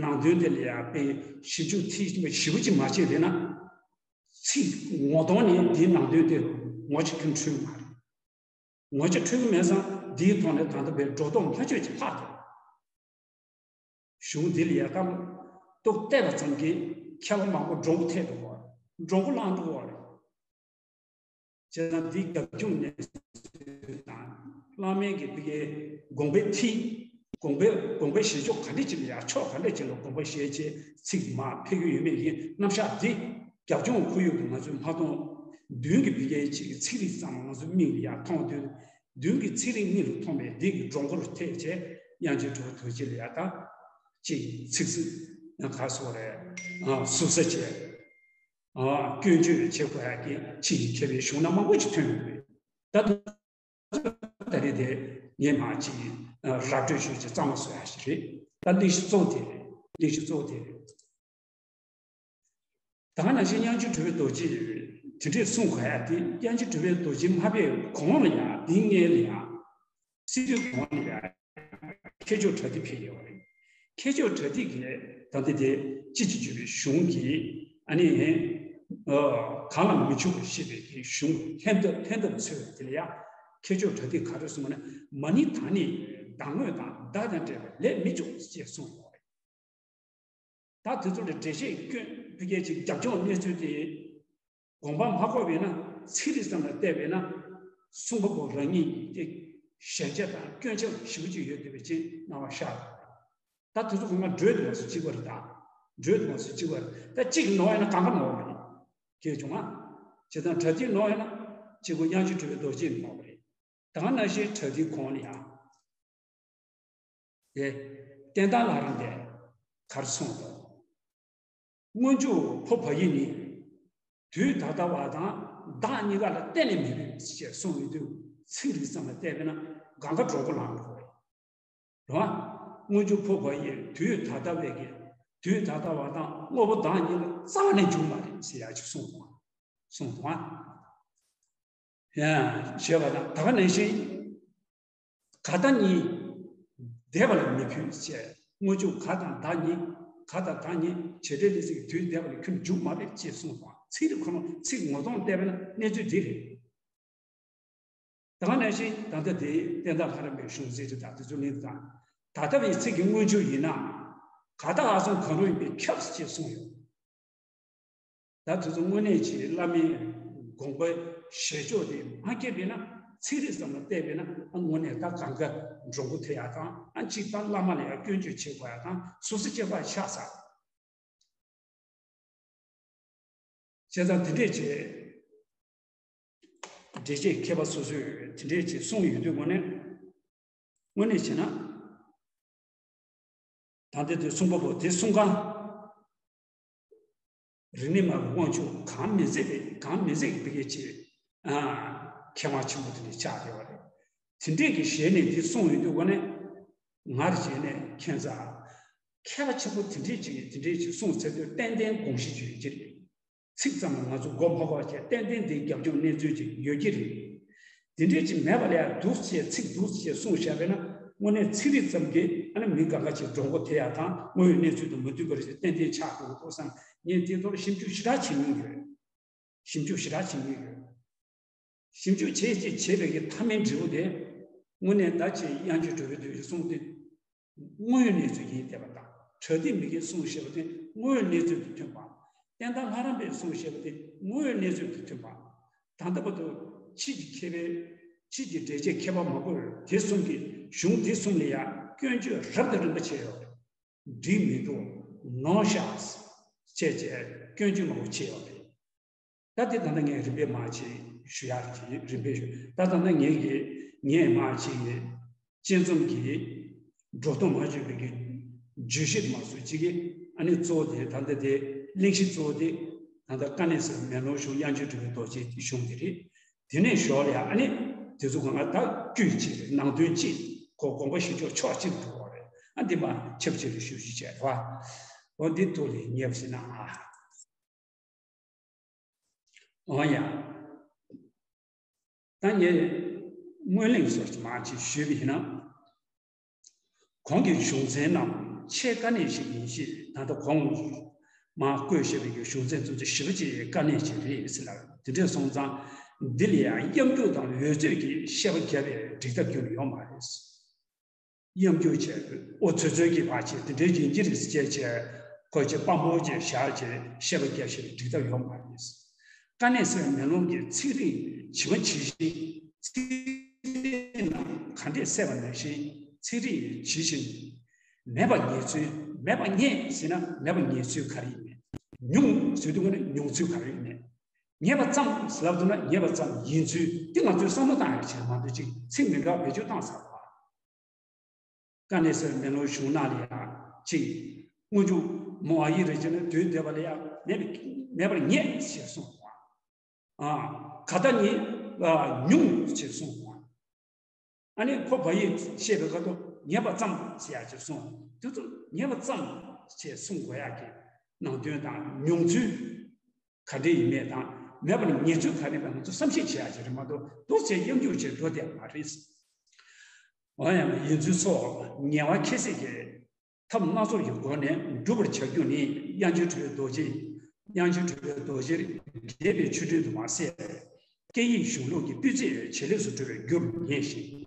ནང་དོན་དེ་ལ་ཡང་དཔེ་ཞིབ་འཇུག་མཐིལ་ཕྱིན་པ་ཞེ་པོ་ཅིག་མ་བྱས་པས་ན། ཚིག་ངོ་གདོང་ནས་འདིའི་ནང་དོན་དེ་ངོ་ཅིག་ཀྱང་འཕྲོད་མ་རེད། ངོ་ཅིག་འཕྲོད་ཀྱི་མེད་ཙང་འདིའི་ཐོག་ནས་ད་ལྟ་བའི་སྒྲོ་འདོགས་མ་ཆོད་ཅིག་ལྷག་འདུག་གཞུང་འདི་ལ་ཡང་ད་ཏོག་བལྟས་པ་ཙམ་གྱིས་མཁས་པ་མང་པོ་མགྲོན་པོ་ཐེབས་འགྲོ་བ་རེད། མགྲོན་པོ་བླངས་འགྲོ་བ་རེད། བྱས་ཙང་འདིའི་རྒྱབ་ལྗོངས་གནས་ཚུལ་དང་བླ་མའི་གི་བི་གའི་དགོངས་པའི་མཐིལ། དགོངས་པའི་དགོངས་པའི་བཞེས་ཕྱོགས་ག་འདྲ་ཅིག་ལ་ཡང་ཕྱོགས་ག་འདྲ་ཅིག་ལ་དགོངས་པ་བཞེས་བྱས་ཚིག་མར་ཕེབས་ཀྱི་ཡོད་མེད་ཀྱི་རྣམ་གཞག་འདི་རྒྱབ་ལྗོངས་ཁོར་ཡུག་གི་ང་ཚོས་མ་མཐོང་། མདུན་གྱི་བི་གའི་ཅིག་གི་ཚིག་རིས་ཙམ་ང་ཚོའི་མིག་ལ་ཡང་མཐོང་དུས། མདུན་གྱི་ཚིག་རིས་མིག་ལ་མཐོང་བས་འདི་གི་སྒྲོ་འཁོར་ཐེབས་བྱས་དབྱངས་ཅན་གྲུབ་པའི་རྡོ་རྗེ་ལ་ཡང་དག་ཅིག་ཚིག་སྲིད་ཡང་ག་སོགས་རེད། ཟུར་ཟ་བྱས། སྐྱོན་བརྗོད་བྱེད་དགོས་ཡག་གི་ཕྱི་ཡི་མཁས་པའི་གཞུང་ན་མང་པོ་ཅིག་ཐོན་ཡོད་རེད། ད་ད་རེས་དེ་ངས་མ་ཅིག་ར་སྤྲོད་ཞུས་ཅིག་གཙང་མ་བཟོ་ཡག་ཞིག་རེད། ད་གླེང་གཞི་གཙོ་བོ་དེ་རེད། གླེང་གཞི་གཙོ་བོ་དེ་རེད། ད་ག་ནང་བཞིན་དབྱངས་ཅན་གྲུབ་པའི་རྡོ་རྗེས་དེ་འདྲས་གསུངས་ག་ཡ་དེ་དབྱངས་ཅན་གྲུབ་པའི་རྡོ་རྗེ་མ་ཕེབས་གོང་ལ་ཡང་འདི་སྔས་ལ་ཡང་སྲིད་པའི་གོང་ལ་ཡང་མཁས་མཆོག་གྲ་སྒྲིག་ཕེབས་ཡོད་པ་རེད། མཁས་མཆོག་པྲ་ཏི་གིས་ད་ལྟ་དེ་སྤྱི་གཅིག་བརྗོད་པའི་གཞུང་གིས་ཨ་ནི་གང་ལ་མི་འཇུག་པར་བཤད་པའི་གཞུང་ལྷན་ཐབས་ལྷན་ཐབས་འཚོལ་བ་དེ་ལ་ཡང་མཁས་མཆོག་པྲ་ཏི་ག་རེ་གསུངས་པ་ན། མ་ཎི་དང་ནི་བདག་དངོས་དང་། བདག་དང་འབྲེལ་བའི་ལས་མི་འཇུག་ཅེས་གསུངས་ཡོད་རེད། ད་དེ་ཚོ་ལ་འགྲེལ་བཤད་སྐྱོན་ཕ་གིའི་ཅིག་རྒྱབ་ལྗོངས་གནས་ཚུལ་དེ་དགོངས་པ་མ་འཁོར་བས་ན། ཚིག་རིས་ཙམ་ལ་བལྟས་པས་ན་གསུང་པ་པོ་རང་ཉིད་ཀྱི་ཞན་ཆ་དང་སྐྱོན་ཆ་ཞེ་པོ་ཅིག་ཡོད་བསྡད་པའི་ཅིག་སྣང་བ་ཤར། ད་དེ་ཚོ་གང་ག་འགྲོས་དེ་མ་སུ་གཅིག་པ་རེད། ད་འགྲོས་དེ་མ་སུ་གཅིག་པ་རེད། ད་གཅིག་ནོར་ཡིན་ན་གང་ག་ནོར་བ་རེད། སྐྱེས་བྱུང་ང་། བྱས་ཙང་པྲ་ཏི་ནོར་ཡིན་ན་གཅིག་པོ་དབྱངས་ཅན་གྲུབ་པའི་རྡོ་རྗེ་ནོར་བ་རེད། ད་ག་ནང་བཞིན་པྲ་ཏིའི་ཁོང་ལ་ཡང་། དེ་བསྟན་དར་ལྷ་རམས་པས་ག་རེ་གསུངས་འདུག་སྔོན་འཇུག་ཕོ་བ་ཡི་ནི། དུས་ད་ལྟ་བ་དང་བདག་གཉིས་ཀ་ལ་གཏན་ནས་མི་ཕོད་ཅེས་གསུངས་ཡོད་དུས། ཚིག་རིས་ཙམ་ལ་བལྟས་པས་ན་གང་ག་འགྲོ་སྒོ་ལངས་དགོས་རེད། རེད་བ། སྔོན་འཇུག་ཕོ་བ་ཡི་དུས་ད་ལྟ་བའི་གི། དུས་ད་ལྟ་བ་དང་དངོས་པོ་བདག་གཉིས་ལ་རྩ་བ་ནས་འཇུག་མ་རེད་ཟེར་ཡག་ཅིག་གསུངས་འདུག་གསུངས་འདུག་ཡང་ཞེས་པ་དང་། ད་ག་ནང་བཞིན་ག་བདག་གཉིས་འདས་པ་ལ་མི་ཕུད་ཅེས། སྔོན་འཇུག་ག་དང་བདག་གཉིས། ག་དང་བདག་གཉིས་བྱེ་བྲག་གནས་ཚུལ་གྱི་དུས་འདས་པ་ལ་ཁྱོད་འཇུག་མ་རེད་ཅེས་གསུངས་སོང་། ཚིག་རིས་ཁོ་ན་ཚིག་ངོ་གདོང་བལྟས་པས་ན་གནས་ཚུལ་འདི་རེད། ད་ག་ནང་བཞིན་ད་ལྟ་དེ་བསྟན་དར་ལྷ་རམས་པའི་གཞུང་ཚིག་རེད། ད་དེ་ཚོ་ལེན་དང་། ད་ལྟ་བའི་ཚིག་གི་སྔོན་འཇུག་ཡིན་ན། ག་ད་ག་སོང་གང་རུང་ཡིན་པས་ཁྱབ་ཅེས་གསུངས་ཡོད། ད་དེ་ཚོ་དངོས་གནས་ཀྱི་བླ་མའི་དགོངས་པའི་བཞེས་ཕྱོགས་དེ་མ་མཁྱེན་པས་ན། ཚིག་རིས་ཙམ་ལ་བལྟས་པས་ན། ཨ་དངོས་གནས་ད་གང་ག་འགྲོ་སྒོ་ཐེབས་ཡག་དང་། ཨ་གཅིག་ད་བླ་མ་ལ་ཡང་སྐྱོན་བརྗོད་བྱེད་དགོས་ཡག་དང་། སོ་སོ་སྐྱེ་བ་ཆགས་ས། བྱས་ཙང་དེ་འདྲས་བྱས། འགྲེལ་བྱེད་མཁས་པ་སོ་སོས་དེ་འདྲས་བྱས་གསུངས་ཡོད་དུས། དངོས་གནས་དངོས་གནས་བྱས་ན། ད་ལྟ་དེ་གསུང་པ་པོ་དེ་གསུང་ག་རིག་གནས་སྨྲ་བའི་དབང་ཕྱུག་གང་མི་མཛད་པའི་གང་མི་མཛད་ཀྱི་བི་གེ་ཆེ། ཨ། མཁས་དབང་ཆེན་པོ་དེ་འདྲ་ཆགས་བསྡད་པ་རེད། དེ་འདྲས་ཀྱི་ཞལ་ནས་དེ་གསུངས་ཡོད་དུས། དངོས་གནས་ང་རང་བྱས་ནས་ཁྱད་མཚར། མཁས་པ་ཆེན་པོ་དེ་འདྲས་ཅིག་གིས་དེ་འདྲས་ཅིག་གསུངས་ཚར་དུས་ཏན་ཏན་དགོངས་གཞི་ཅིག་ཡོད་ཀྱི་རེད། ཚིག་ཙམ་ལ་ང་ཚོ་མགོ་མ་འཁོར་བ་བྱས། ཏན་ཏན་དེའི་རྒྱབ་ལྗོངས་གནས་ཚུལ་ཅིག་ཡོད་ཀྱི་རེད། དེ་འདྲས་ཅིག་མེད་པ་ལ་ཡང་འདུག་སེ་ཚིག་འདུག་སེ་གསུངས་བཞག་པས་ན། དངོས་གནས་ཚིག་རིས་ཙམ་གྱིས་ཨ་ནི་མི་གང་ག་ཅིག་འགྲོ་སྒོ་ཐེབས་ཡག་དང་། དངོས་ཡོད་གནས་ཚུལ་དང་མ་མཐུན་པ་རེད་ཅེས་ཏན་ཏན་ཆགས་འགྲོ་གི་འདུག་བསམ། ངས་དེའི་ཐོག་ལ་ཞིབ་འཇུག་ཞེ་དྲག་བྱེད་མྱོང་ཡོད། ཞིབ་འཇུག་ཞེ་དྲག་བྱེད་མྱོང་ཡོད། ཞིབ་འཇུག་བྱས་བྱས་བྱས་པའི་གི་མཐའ་མའི་འབྲས་བུ་དེ། དངོས་གནས་ད་ཅིག་དབྱངས་ཅན་གྲུབ་པའི་དུས་ཀྱི་གསུང་དེ་དངོས་ཡོད་གནས་ཚུལ་ཡིན་བསྡད་པ་དང་། པྲ་ཏི་མི་གིས་གསུངས་བཞག་པ་དེ་དངོས་ཡོད་གནས་ཚུལ་དང་མཐུན་པ། བསྟན་དར་ལྷ་རམས་པས་གསུངས་བཞག་པ་དེ་དངོས་ཡོད་གནས་ཚུལ་དང་མཐུན་པ། ད་ལྟ་བར་དུ་ཕྱིས་ཀྱི་མཁས་པའི། ཕྱིས་ཀྱི་འགྲེལ་བྱེད་མཁས་པ་མང་པོས་དེ་གསུམ་གྱི་གཞུང་དེ་གསུམ་ལ་ཡང་སྐྱོན་བརྗོད་རབ་དང་རིམ་པ་བྱས་ཡོད་རེད། འགྲིག་མི་འདུག་ནོར་ཤག་ཅེས་བྱས་སྐྱོན་བརྗོད་མང་པོ་བྱས་ཡོད་རེད། ད་དེ་ད་ལྟ་ངས་རིམ་པས་མར་ཅིག་ཞུ་ཡག་ཅིག་རིམ་པས་ཞུ། ད་ད་ལྟ་ངས་ཀྱི་ངས་མར་ཅིག་དཔྱད་རྩོམ་གྱི་འགྲོ་སྟངས་མ་བརྗོད་པའི་གི་བརྗོད་གཞི་མ་སུ་གཅིག་གི། ཨ་ནི་གཙོ་བོ་དེ་ད་ལྟ་དེ་གླེང་གཞི་གཙོ་བོ་དེ་ད་ལྟ་དཀའ་གནད་གསལ་བའི་མེ་ལོང་གཞུང་། དབྱངས་ཅན་གྲུབ་པའི་རྡོ་རྗེའི་གཞུང་དེ་རེད། དེ་ནས་ཞོར་ལ་ཡང་ཨ་ནི་དེ་ཚོ་གང་ག་ད་དཀྱུས་གཅིག་རེད། ནང་དོན་གཅིག་གོ། དགོངས་པ་བཞེས་ཕྱོགས་ཕྱོགས་གཅིག་ཏུ་འགྲོ་བ་རེད། ཨ་འདི་མ་ཆབས་ཅིག་ལ་ཞུ་ཞུ་བྱས་རེད་བ། འོ་འདི་ཐོག་ལ་ཉེ་བ་ཞིག་ན་ཨ། འོ་ཡ། ད་ངས་སྔོན་གླེང་སོགས་ཀྱི་མར་ཅིག་ཞུས་པ་ཡིན་ན། གོང་གི་གཞུང་ཚན་རྣམས་ཆེས་དཀའ་གནད་ཞིག་ཡིན་ཞེས། ད་ལྟ་གོང་མར་བཀོད་བཞག་པའི་གཞུང་ཚན་ཚོ་ཞེ་པོ་ཅིག་དཀའ་གནད་ཅིག་རེད་ཟེར་ལ། དེ་འདྲ་སོང་ཙང་འདི་ལ་ཡང་གཡམ་རྒྱུག་དང་འོལ་ཚོད་ཀྱིས་བཤད་པ་བརྒྱབ་པས་འགྲིག་ཐབས་ཁྱོན་ནས་ཡོད་མ་རེད། གཡམ་རྒྱུག་བྱས། ཨོ་ཚོད་ཚོད་ཀྱིས་ཕར་བྱས། དེ་འདྲའི་ཡིན་གྱི་རེད་ཟེར་བྱས་བྱས། ཁོ་ཅིག་དཔང་པོ་ཅིག་བཞག་བྱས་བཤད་པ་རྒྱབ་བཞག་པས་འགྲིག་ཐབས་ཡོད་མ་རེད། དཀའ་གནད་གསལ་བའི་མེ་ལོང་གི་ཚིག་རིས་ཇི་མ་ཇི་བཞིན། ཚིག་རིས་རྣམས་ག་འདྲས་གསལ་བ་ནང་བཞིན་ཚིག་རིས་ཇི་བཞིན། མེད་པ་ངེས་ཚུལ། མེད་པ་ངེས་ཟེར་ན་མེད་པ་ངེས་ཚུལ་ག་རེ་ཡིན་མིན། མྱོང་ཟེར་དུས་ཀ་ནས་མྱོང་ཚུལ་ག་རེ་ཡིན་མིན། ངེས་པ་ཙམ་ལབ་འདུག་ན་ངེས་པ་ཙམ་ཡིན་ཚུལ་དེ་ང་ཚོས་བསམ་བློ་བཏང་ཡག་ཆེད་མ་གཏོགས་ཅིག་ཚིག་མི་འདྲ་བ་བེད་སྤྱོད་བཏང་ཚར་བ། དཀའ་གནད་གསལ་བའི་མེ་ལོང་གཞུང་ནང་ལ་ཡང་ཅིག་སྔོན་འཇུག་མོ་ཨ་ཡིག་རེ་བྱས་ན་དུས་འདས་པ་ལ་ཡང་མེད་པ་མེད་པར་ངེས་ཞེས་གསུངས་པ། ཨ། ག་ད་ནི་མྱོང་ཞེས་གསུངས་པ། ཨ་ནི་ཁོ་བ་ཡིག་བཤད་པའི་ཁ་ཐུག་ངེས་པ་ཙམ་ཞེས་ཡང་ཅིག་གསུངས། དུས་ཚོད་ངེས་པ་ཙམ་ཞེས་གསུང་དགོས་ཡག་གི་ནང་དོན་དང་མྱོང་ཚུལ་ག་འདྲ་ཡིན་མིན་དང་། མེད་པར་ངེས་ཚུལ་ག་རེ་ཡིན་པ་ང་ཚོ་བསམ་ཤེས་བྱེད་ཡག་ཅིག་རེད་མ་གཏོགས་འདུག་སེ་གཡམ་རྒྱུག་བྱས་འགྲོ་བསྡད་པ་མ་རེད། འོ་ཡང་ཡིན་ཚུལ་སོགས་ངལ་བ་ཁྱད་བསད་ཀྱི། ཐབས་སྣ་ཚོགས་ཀྱི་སྒོ་ནས་སྒྲུབ་པར་བྱ་རྒྱུ་ནི། དབྱངས་ཅན་གྲུབ་པའི་རྡོ་རྗེ། དབྱངས་ཅན་གྲུབ་པའི་རྡོ་རྗེ་རྒྱས་པའི་ཆོས་འབྲེལ་དུ་མ་ཟད། སྐད་ཡིག་གཞུང་ལུགས་ཀྱི་སྤུས་ཚད་ཇེ་ལེགས་སུ་འགྲོ་བའི་རྒྱུར་ངེས་ཤིང་།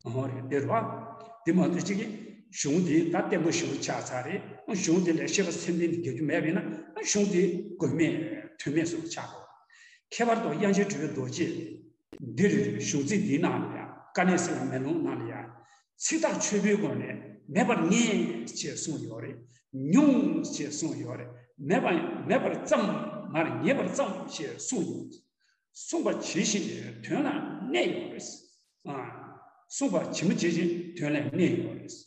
འོ་རེད། དེ་རེད་བ། དེ་མ་གཏོགས་གཅིག་གིས་གཞུང་འདི་ད་བརྟན་པོ་ཞེ་པོ་ཆགས་ཚར་རེད། གཞུང་འདི་ལ་བཤད་པ་ཚད་ལྡན་དུ་རྒྱག་རྒྱུ་མེད་པ་ཡིན་ན། གཞུང་འདི་དགོས་མེད་དོན་མེད་བཟོ་ཆགས་འགྲོ། ཁྱད་པར་དུ་དབྱངས་ཅན་གྲུབ་པའི་རྡོ་རྗེ་འདིར། གཞུང་ཚིག་འདིའི་ནང་ལ་ཡང་། དཀའ་གནད་གསལ་བའི་མེ་ལོང་ནང་ལ་ཡང་། ཚིག་ཐག་ཆོད་པོའི་སྒོ་ནས། མེད་པར་ངེས་ཞེས་གསུངས་ཡོད་རེད། མྱོང་ཞེས་གསུངས་ཡོད་རེད། མེད་པ། མེད་པར་ཙམ་མར་ངེས་པར་ཙམ་ཞེས་གསུངས་ཡོད། གསུངས་པ་ཇི་བཞིན་དོན་ལ་གནས་ཡོད་རེད། ཨ། གསུངས་པ་ཇི་མ་ཇི་བཞིན་དོན་ལ་གནས་ཡོད་རེད།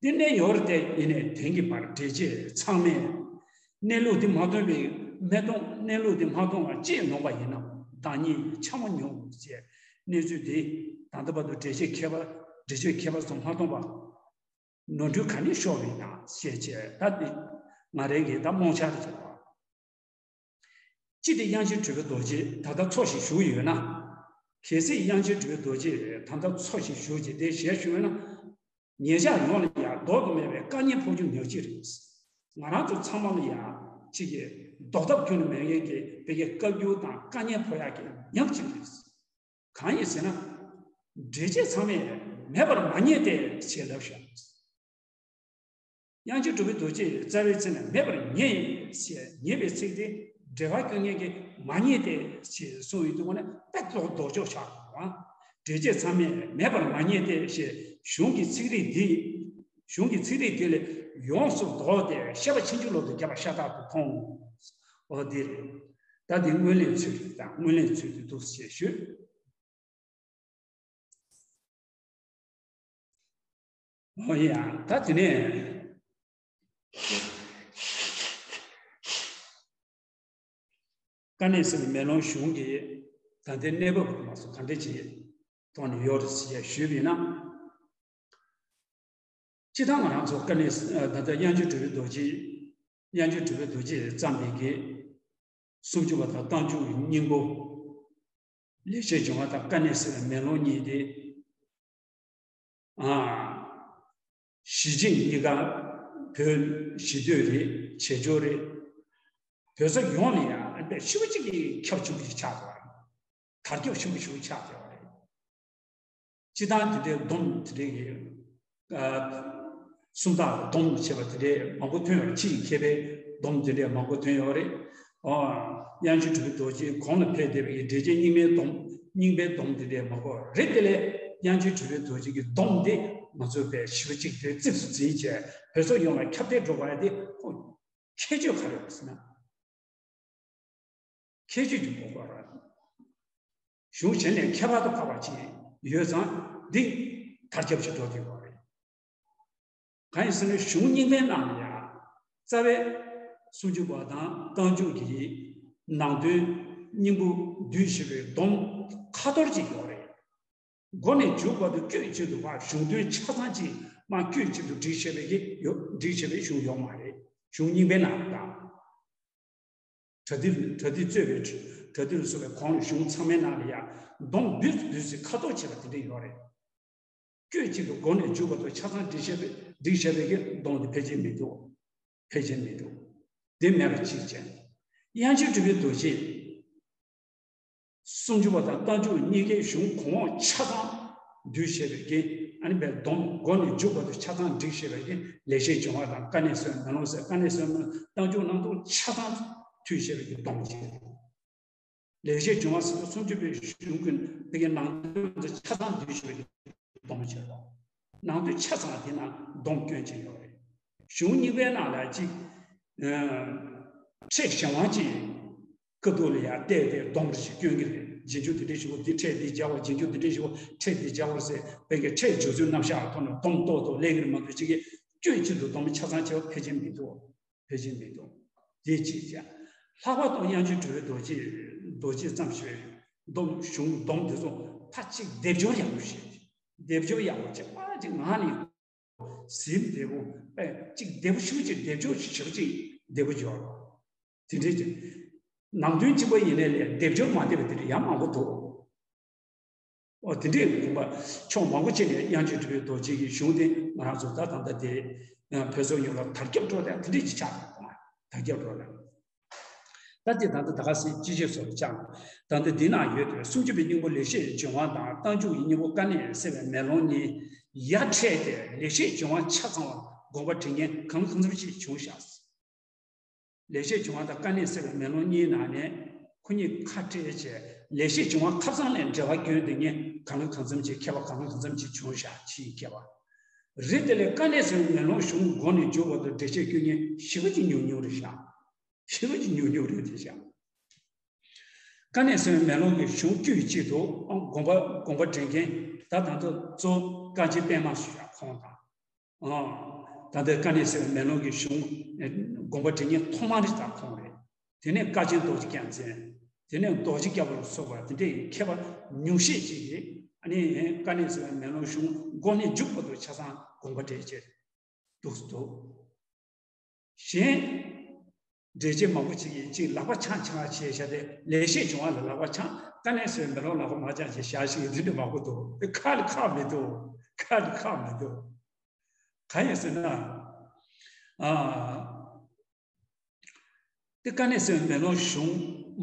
འདི་གནས་ཡོད་རེད་དེ། ཡིན་ནའི་དེང་གི་བར་འགྲེལ་བྱེད་ཚང་མས་གནས་ལུགས་འདི་མ་མཐོང་བའི། མ་མཐོང་། གནས་ལུགས་འདི་མ་མཐོང་བ་ཅེས་ནོངས་པ་ཡིན་ནམ། བདག་ཉིད་འཕྱ་སྨོད་མྱོང་ཞེས། གནས་ཚུལ་འདི་ད་ལྟ་བར་དུ་འགྲེལ་བྱེད་མཁས་པ། འགྲེལ་བྱེད་མཁས་པ་ཚོ་མ་མཐོང་བ། ནོར་འཁྲུལ་ག་ནས་ཤོར་བ་ཡིན་ན་ཞེས་བྱས། ད་འདི་ང་རང་གི་ད་རྨོངས་འཆར་རེད་བ། ཅི་སྟེ་དབྱངས་ཅན་གྲུབ་པའི་རྡོ་རྗེ་ད་ལྟ་འཚོ་ཞིང་བཞུགས་ཡོད་ན། གལ་སྲིད་དབྱངས་ཅན་གྲུབ་པའི་རྡོ་རྗེ་ད་ལྟ་འཚོ་ཞིང་བཞུགས་ཀྱི་དེ་ཞལ་བཞུགས་ཡོད་ན། ཉེ་ཆར་ཡོངས་ལ་ཡང་ལྡོག་ཏུ་མེད་པའི་དཀའ་ངལ་ཕོག་རྒྱུ་ཉག་གཅིག་རེད། ང་རང་ཚོ་ཚང་མ་ལ་ཡང་ཅིག་གིས་ལྡོག་ཐབས་ཁྱོན་ནས་མེད་མཁན་གྱི་དེ་གའི་བཀའ་བཀྱོན་དང་དཀའ་ངལ་ཕོག་ཡག་གི་ཉག་གཅིག་རེད། གང་ཡིན་ཟེར་ན། འགྲེལ་བྱེད་ཚང་མས་མེད་པར་མ་ངེས་ཏེ་ཞེས་ལབ་ཤག། དབྱངས་ཅན་གྲུབ་པའི་རྡོ་རྗེ་ཡི་རྩ་བའི་ཚིག་ནི་མེད་པར་ངེས་ཞེས། ངེས་པའི་ཚིག་དེ་འགྲེལ་པ་སྐྱོན་མཁན་གྱིས་མ་ངེས་ཏེ་ཞེས་གསུངས་ཡོད་དུས་ནས་དཔེ་ལྡོག་ལྡོག་ཕྱོགས་ཆགས་འདུག། འགྲེལ་བྱེད་ཚང་མས་མེད་པར་མ་ངེས་ཏེ་ཞེས་གཞུང་གི་ཚིག་རིས་འདི། གཞུང་གི་ཚིག་རིས་འདི་ལས་ཡོངས་སུ་ལྡོག་སྟེ་བཤད་པ་ཕྱིན་ཅི་ལོག་ཏུ་བརྒྱབ་པ་ཤ་སྟག་ཏུ་མཐོང་། འོ་འདི་རེད། ད་འདི་སྔོན་ལན་ཚུལ་རེད། ད་སྔོན་ལན་ཚུལ་དུ་འདུག་ཞེས་ཞུས། འོ་ཡ། ད་དེ་ནས་དཀའ་གནད་གསལ་བའི་མེ་ལོང་གཞུང་གི་ད་ལྟའི་གནས་བབ་མ་སོགས་ག་འདྲ་ཅིག་ཐོག་ནས་ཡོད་རེད་ཟེར་ཞུས་པ་ཡིན་ན། སྤྱིར་བཏང་ང་རང་ཚོ་དཀའ་གནད། ད་ལྟ་དབྱངས་ཅན་གྲུབ་པའི་རྡོ་རྗེ། དབྱངས་ཅན་གྲུབ་པའི་རྡོ་རྗེས་བརྩམས་པའི་གི་སུམ་ཅུ་པ་དང་རྟགས་འཇུག་གི་སྙིང་པོ། ལེགས་བཤད་ལྗོན་དབང་དང་དཀའ་གནད་གསལ་བའི་མེ་ལོང་གཉིས་དེ། ཨ། གཞི་བྱེས་གཉིས་ཀ་བོད་གཞིས་སྡོད་རེད། བྱེས་འབྱོར་རེད། བོད་ས་ཡོངས་ལ་ཡང་ཨ་ནི་ཞེ་པོ་ཅིག་གི་ཁྱབ་ཆེན་པོ་ཞིག་ཆགས་འདུག་བ། དར་ཁྱབ་ཆེན་པོ་ཞིག་ཆགས་བསྡད་པ་རེད། སྤྱིར་བཏང་དེ་འདྲའི་སྡོམ་དེ་འདྲའི་གི། ཨ། སུམ་རྟགས་སྡོམ་བྱས་པ་དེ་འདྲའི་མང་པོ་ཐོན་ཡོད་རེད། ཕྱིའི་མཁས་པའི་སྡོམ་དེ་འདྲའི་མང་པོ་ཐོན་ཡོད་རེད། ཨ། དབྱངས་ཅན་གྲུབ་པའི་རྡོ་རྗེ་གོང་ལ་ཕེབས་བསྡད་པའི་འགྲེལ་བྱེད་རྙིང་མའི་སྡོམ། རྙིང་པའི་སྡོམ་དེ་འདྲའི་མང་པོ་རེད། དེ་ལས་དབྱངས་ཅན་གྲུབ་པའི་རྡོ་རྗེ་གི་སྡོམ་དེ་ང་ཚོས་དཔེ་ཞེ་པོ་ཅིག་དེ་གཙིགས་སུ་འཛིན་བྱས་བོད་ས་ཡོངས་ལ་ཁྱབ་གདལ་འགྲོ་བ་དེ་ཁོ་ཁྱད་ཆོས་ག་རེ་ཡོད་ཟེར་ན། ཁྱད་ཆོས་ཀྱི་དགོས་པ་རེད། གཞུང་གཞན་ནས་ཁྱད་པར་དུ་འཕགས་པ་ཅིག་ཡོད་ཙང་འདི་དར་ཁྱབ་ཅིག་འགྲོ་བསྡད་པ་རེད། གང་ཡིན་ཟེར་ན་གཞུང་རྙིང་པའི་ནང་ལ་ཡང་རྩ་བའི་སུམ་ཅུ་པ་དང་རྟགས་འཇུག་གི་ནང་དོན་སྙིང་པོ་བསྡུས་བཞག་པའི་སྡོམ་ཁ་ཐོར་ཅིག་ཡོད་རེད། མགོ་ནས་མཇུག་བར་དུ་བཀོད་གཅིག་ཏུ་བ་གཞུང་དོན་ཆ་ཚང་གཅིག་མ་བཀོད་གཅིག་ཏུ་བསྒྲིགས་བཞག་པའི་གི་ཡོད། བསྒྲིགས་བཞག་པའི་གཞུང་ཡོད་མ་རེད། གཞུང་རྙིང་པའི་ནང་ལ་དང་། པྲ་ཏི། པྲ་ཏི་གཙོས་པའི་པྲ་ཏི་ལ་སོགས་པའི་གོང་ལ་གཞུང་ཚང་མའི་ནང་ལ་ཡང་སྡོམ་བསྡུས་བསྡུས་ཏེ་ཁ་ཐོར་བྱས་པ་དེ་འདྲ་ཡོད་རེད། བཀོད་གཅིག་ཏུ་མགོ་ནས་མཇུག་བར་དུ་ཆ་ཚང་བསྒྲིགས་བཞག་པའི། བསྒྲིགས་བཞག་པའི་གི་སྡོམ་དེ་ཕལ་ཆེར་མི་འདུག་ཕལ་ཆེར་མི་འདུག་དེ་མེད་པ་གཅིག་བྱས། དབྱངས་ཅན་གྲུབ་པའི་རྡོ་རྗེ། སུམ་ཅུ་པ་དང་རྟགས་འཇུག་གཉིས་ཀའི་གཞུང་གོང་འོག་ཆ་ཚང་བསྡུས་བཞག་པའི་གི། ཨ་ནི་པའི་སྡོམ་མགོ་ནས་མཇུག་བར་དུ་ཆ་ཚང་བསྒྲིགས་བཞག་པའི་གི་ལེགས་བཤད་ལྗོན་དབང་དང་དཀའ་གནད་གསལ་བའི་མེ་ལོང་ཟེར། དཀའ་གནད་གསལ་བའི་རྟགས་འཇུག་རྣམས་དང་ཆ་ཚང་བསྡུས་བཞག་པའི་གི་སྡོམ་གཅིག་ལེགས་བཤད་ལྗོན་དབང་ཟེར་དུས་སུམ་ཅུ་པའི་གཞུང་གི་དེ་གའི་ནང་དོན་དེ་ཆ་ཚང་བསྡུས་བཞག་པའི་གི་སྡོམ་བྱས་པ། ནང་དོན་ཆ་ཚང་དེ་ནང་སྡོམ་སྐྱོན་ཅིག་ཡོད་རེད། གཞུང་རྙིང་པའི་ནང་ལ་གཅིག་ཨ། ཕྲད་གཞན་དབང་གཅིག་ཁ་ཐུག་ལ་ཡང་བལྟས་ཏེ་སྡོམ་རེ་ཞིག་སྐྱོན་གྱི་རེད། རྗེས་འཇུག་དེ་འདྲ་ཞིག་གོ་འདི་ཕྲད་འདི་སྦྱར་བ། རྗེས་འཇུག་དེ་འདྲ་ཞིག་གོ་ཕྲད་འདི་སྦྱར་བ་ཟེར་བའི་གི་ཕྲད་སྦྱོར་ཚུལ་རྣམ་གཞག་ཐོག་ནས་སྡོམ་གཏོགས་ཐོག་ལས་ཀྱི་རེད་མ་གཏོགས། གཅིག་གིས་སྐྱོན་གཅིག་ཏུ་སྡོམ་ཆ་ཚང་བྱས་པ་ཕལ་ཆེར་མི་འདུག་ཕལ་ཆེར་མི་འདུག་དེ་གཅིག་བྱས། ལྷག་པར་དུ་དབྱངས་ཅན་གྲུབ་པའི་རྡོ་རྗེ། རྡོ་རྗེས་བརྩམས་བཞག་པའི་སྡོམ། གཞུང་སྡོམ་དེ་ཚོ་ད་གཅིག་སྡེབ་སྦྱོར་ཡག་པོ་བྱས། སྡེབ་སྦྱོར་ཡག་པོ་བྱས་པ་ཅིག་ངག་ནས་གཟིམ་བདེ་པོ། ཨེ། གཅིག་བདེ་པོ་ཞེ་པོ་ཅིག་སྡེབ་སྦྱོར་ཞེ་པོ་ཅིག་བདེ་པོ་འབྱོར། དེ་འདྲའི་ཅིག་ནང་དོན་གཅིག་པ་ཡིན་ནའི་ལས་སྡེབ་སྦྱོར་མ་བདེ་བ་དེ་འདྲ་ཡང་མང་པོ་འདུག་འོ། དེ་འདྲའི་དགོངས་པ་ཕྱོགས་མང་པོ་ཅིག་ནས་དབྱངས་ཅན་གྲུབ་པའི་རྡོ་རྗེ་གི་གཞུང་དེ་ང་རང་ཚོ་ད་ད་ལྟ་དེ་ བོད་སོག་ཡོངས་ལ་དར་ཁྱབ་འགྲོ་དང་དེ་འདྲས་ཀྱི་ཆགས་པ་དང་དར་ཁྱབ་འགྲོ་དང་། ད་དེ་ད་ལྟ་ད་ག་སེ་ཅི་བྱེད་སོགས་ལ་བཅངས། ད་ལྟ་འདི་ན་ཡོད་དེ་སུམ་ཅུ་པའི་སྙིང་པོ་ལེགས་བཤད་ལྗོན་དབང་དང་རྟགས་འཇུག་གི་སྙིང་པོ་དཀའ་གནད་སེལ་བའི་མེ་ལོང་གཉིས་ཡ་འཕྲད་དེ་ལེགས་བཤད་ལྗོན་དབང་ཆ་ཚང་བ་དགོངས་པ་འགྲེལ་མཁན་གང་གང་འཚམ་ཞིག་བྱུང་བཞག། ལེགས་བཤད་ལྗོན་དབང་དང་དཀའ་གནད་སེལ་བའི་མེ་ལོང་གཉིས་ནང་ནས་ཁོ་གཉིས་ཁ་བྲལ་བྱས་ལེགས་བཤད་ལྗོན་དབང་ཁ་སང་ནས་འགྲེལ་བ་སྐྱོན་དེ་ཉིད་གང་ལ་གང་འཚམ་ཅིག་མཁས་པ་གང་ལ་གང་འཚམ་ཅིག་བྱུང་བཞག་ཕྱིའི་མཁས་པ། རེད་དེ་ལས་དཀའ་གནད་སེལ་བའི་མེ་ལོང་གཞུང་མགོ་ནས་མཇུག་བར་དུ་འགྲེལ་བཤད་སྐྱོན་མཁན་ཞེ་པོ་ཅིག་ཉུང་ཉུང་རེད་བཞག་ཞེ་པོ་ཅིག་ཉུང་ཉུང་རེད་དེ་བཞག་དཀའ་གནད་སེལ་བའི་མེ་ལོང་གི་གཞུང་དཀྱུས་གཅིག་ཏུ་དགོངས་པ་དགོངས་པ་འགྲེལ་མཁན་ད་ད་ལྟ་གཙོ་བོ་དཀའ་ཆེན་པད་མ་ཞུ་ཡག་ཁོང་དང་། ཨ། ད་ལྟའི་དཀའ་གནད་སེལ་བའི་མེ་ལོང་གི་གཞུང་དགོངས་པ་འགྲེལ་མཁན་ཐོག་མ་རེད་ད་ཁོང་རེད། དེ་ནས་དཀའ་ཆེན་རྡོ་རྗེ་རྒྱལ་མཚན། དེ་ནས་རྡོ་རྗེ་རྒྱལ་པོ་ལ་སོགས་པ་དེ་འདྲའི་མཁས་པ་ཉུང་ཤས་ཅིག་གིས་ཨ་ནི་དཀའ་གནད་སེལ་བའི་མེ་ལོང་གཞུང་མགོ་ནས་མཇུག་བར་དུ་ཆ་ཚང་དགོངས་པ་འགྲེལ་བྱས་འདུག་སུ་འདུག་གཞན། འགྲེལ་བྱེད་མང་པོ་ཅིག་གིས་ཅིག་ལག་པ་འཆང་འཆང་བྱས་བཞག་སྟེ་ལེགས་བཤད་ལྗོན་དབང་ལ་ལག་པ་འཆང་དཀའ་གནད་སེལ་བའི་མེ་ལོང་ལག་པ་མ་འཆང་བྱས་བཞག་ཞིག་དེ་འདྲ་མང་པོ་འདུག་དེ་ཁ་ལ་ཁག་མི་འདུག་ཁ་ལ་ཁག་མི་འདུག་གང་ཡིན་ཟེར་ན། ཨ། དེ་དཀའ་གནད་སེལ་བའི་མེ་ལོང་གཞུང་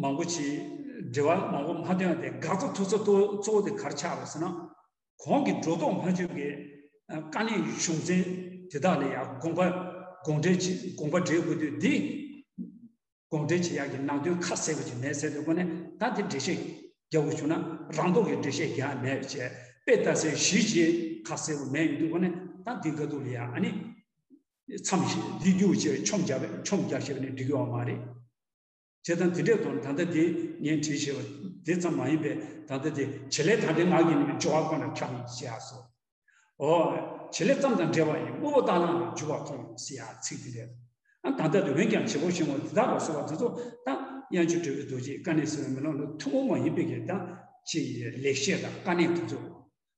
མང་པོ་ཅིག་འགྲེལ་བ་མང་པོ་མ་ཐོན་ཡང་དེ་དགག་བྱ་ཐུག་ས་གཙོ་བོ་དེ་ག་རེ་ཆགས་པ་ཟེར་ན། གོང་གི་སྒྲོ་འདོགས་མ་ཆོད་པའི་དཀའ་གནད་གཞུང་ཚན་དེ་དག་ལ་ཡང་དགོངས་པ་དགོངས་འགྲེལ་གྱི་དགོངས་པ་འགྲེལ་དགོས་དུས་འདི་དགོངས་འགྲེལ་བྱེད་ཡག་གི་ནང་དོན་ཁ་གསལ་པོ་ཅིག་མེད་ཟེར་དུས་ཁོ་ནས་ད་དེ་འགྲེལ་བཤད་རྒྱག་དགོས་བྱུང་ན་རང་ལྡོག་གི་འགྲེལ་བཤད་རྒྱག་མེད་བྱས་དཔེ་ལྟ་སའི་གཞི་ཅིག་ཁ་གསལ་པོ་མེད་ཡོང་དུས་ཁོ་ནས་ད་འདི་འགའ་འདུག་ལ་ཡ་ཨ་ནི་མཚམས་ཤིག་འདི་རྒྱུགས་བྱས་མཆོང་རྒྱག་མཆོང་རྒྱག་ཤེས་པ་ནི་འགྲིག་གི་ཡོད་མ་རེད། བྱས་ཙང་དེ་འདྲའི་དོན་ད་ལྟ་དེ་ངས་བྲིས་བྱས་པ་དེ་ཙམ་མ་ཡིན་པའི་ད་ལྟ་དེ་བྱེད་ལས་ད་ལྟའི་ངག་གི་ནི་སྦྱོར་བ་ཀུན་ལ་ཁྱབ་ཡིན་ཞེས་སོ། ཨོ། བྱེད་ལས་ཙམ་དང་འབྲེལ་བ་ཡིན་དངོས་པོ་རྟ་གླང་ལ་འཇུག་པ་མཐོང་ཟེར་ཡག་ཚིག་དེ་རེད། ཨ་ད་ལྟ་དེ་འོན་ཀྱང་བྱེད་པོ་ཞིང་བ་དེ་དག་ལ་སོགས་པ་དེ་ཚོ་ད་དབྱངས་ཅན་གྲུབ་པའི་རྡོ་རྗེས་དཀའ་གནད་སེལ་བའི་མེ་ལོང་ལ་ཐུན་མོང་མ་ཡིན་པའི་གི་ད་ཅི་ཡི་ལེགས་བཤད་དང་དཀའ་གནད་དེ་ཚོ།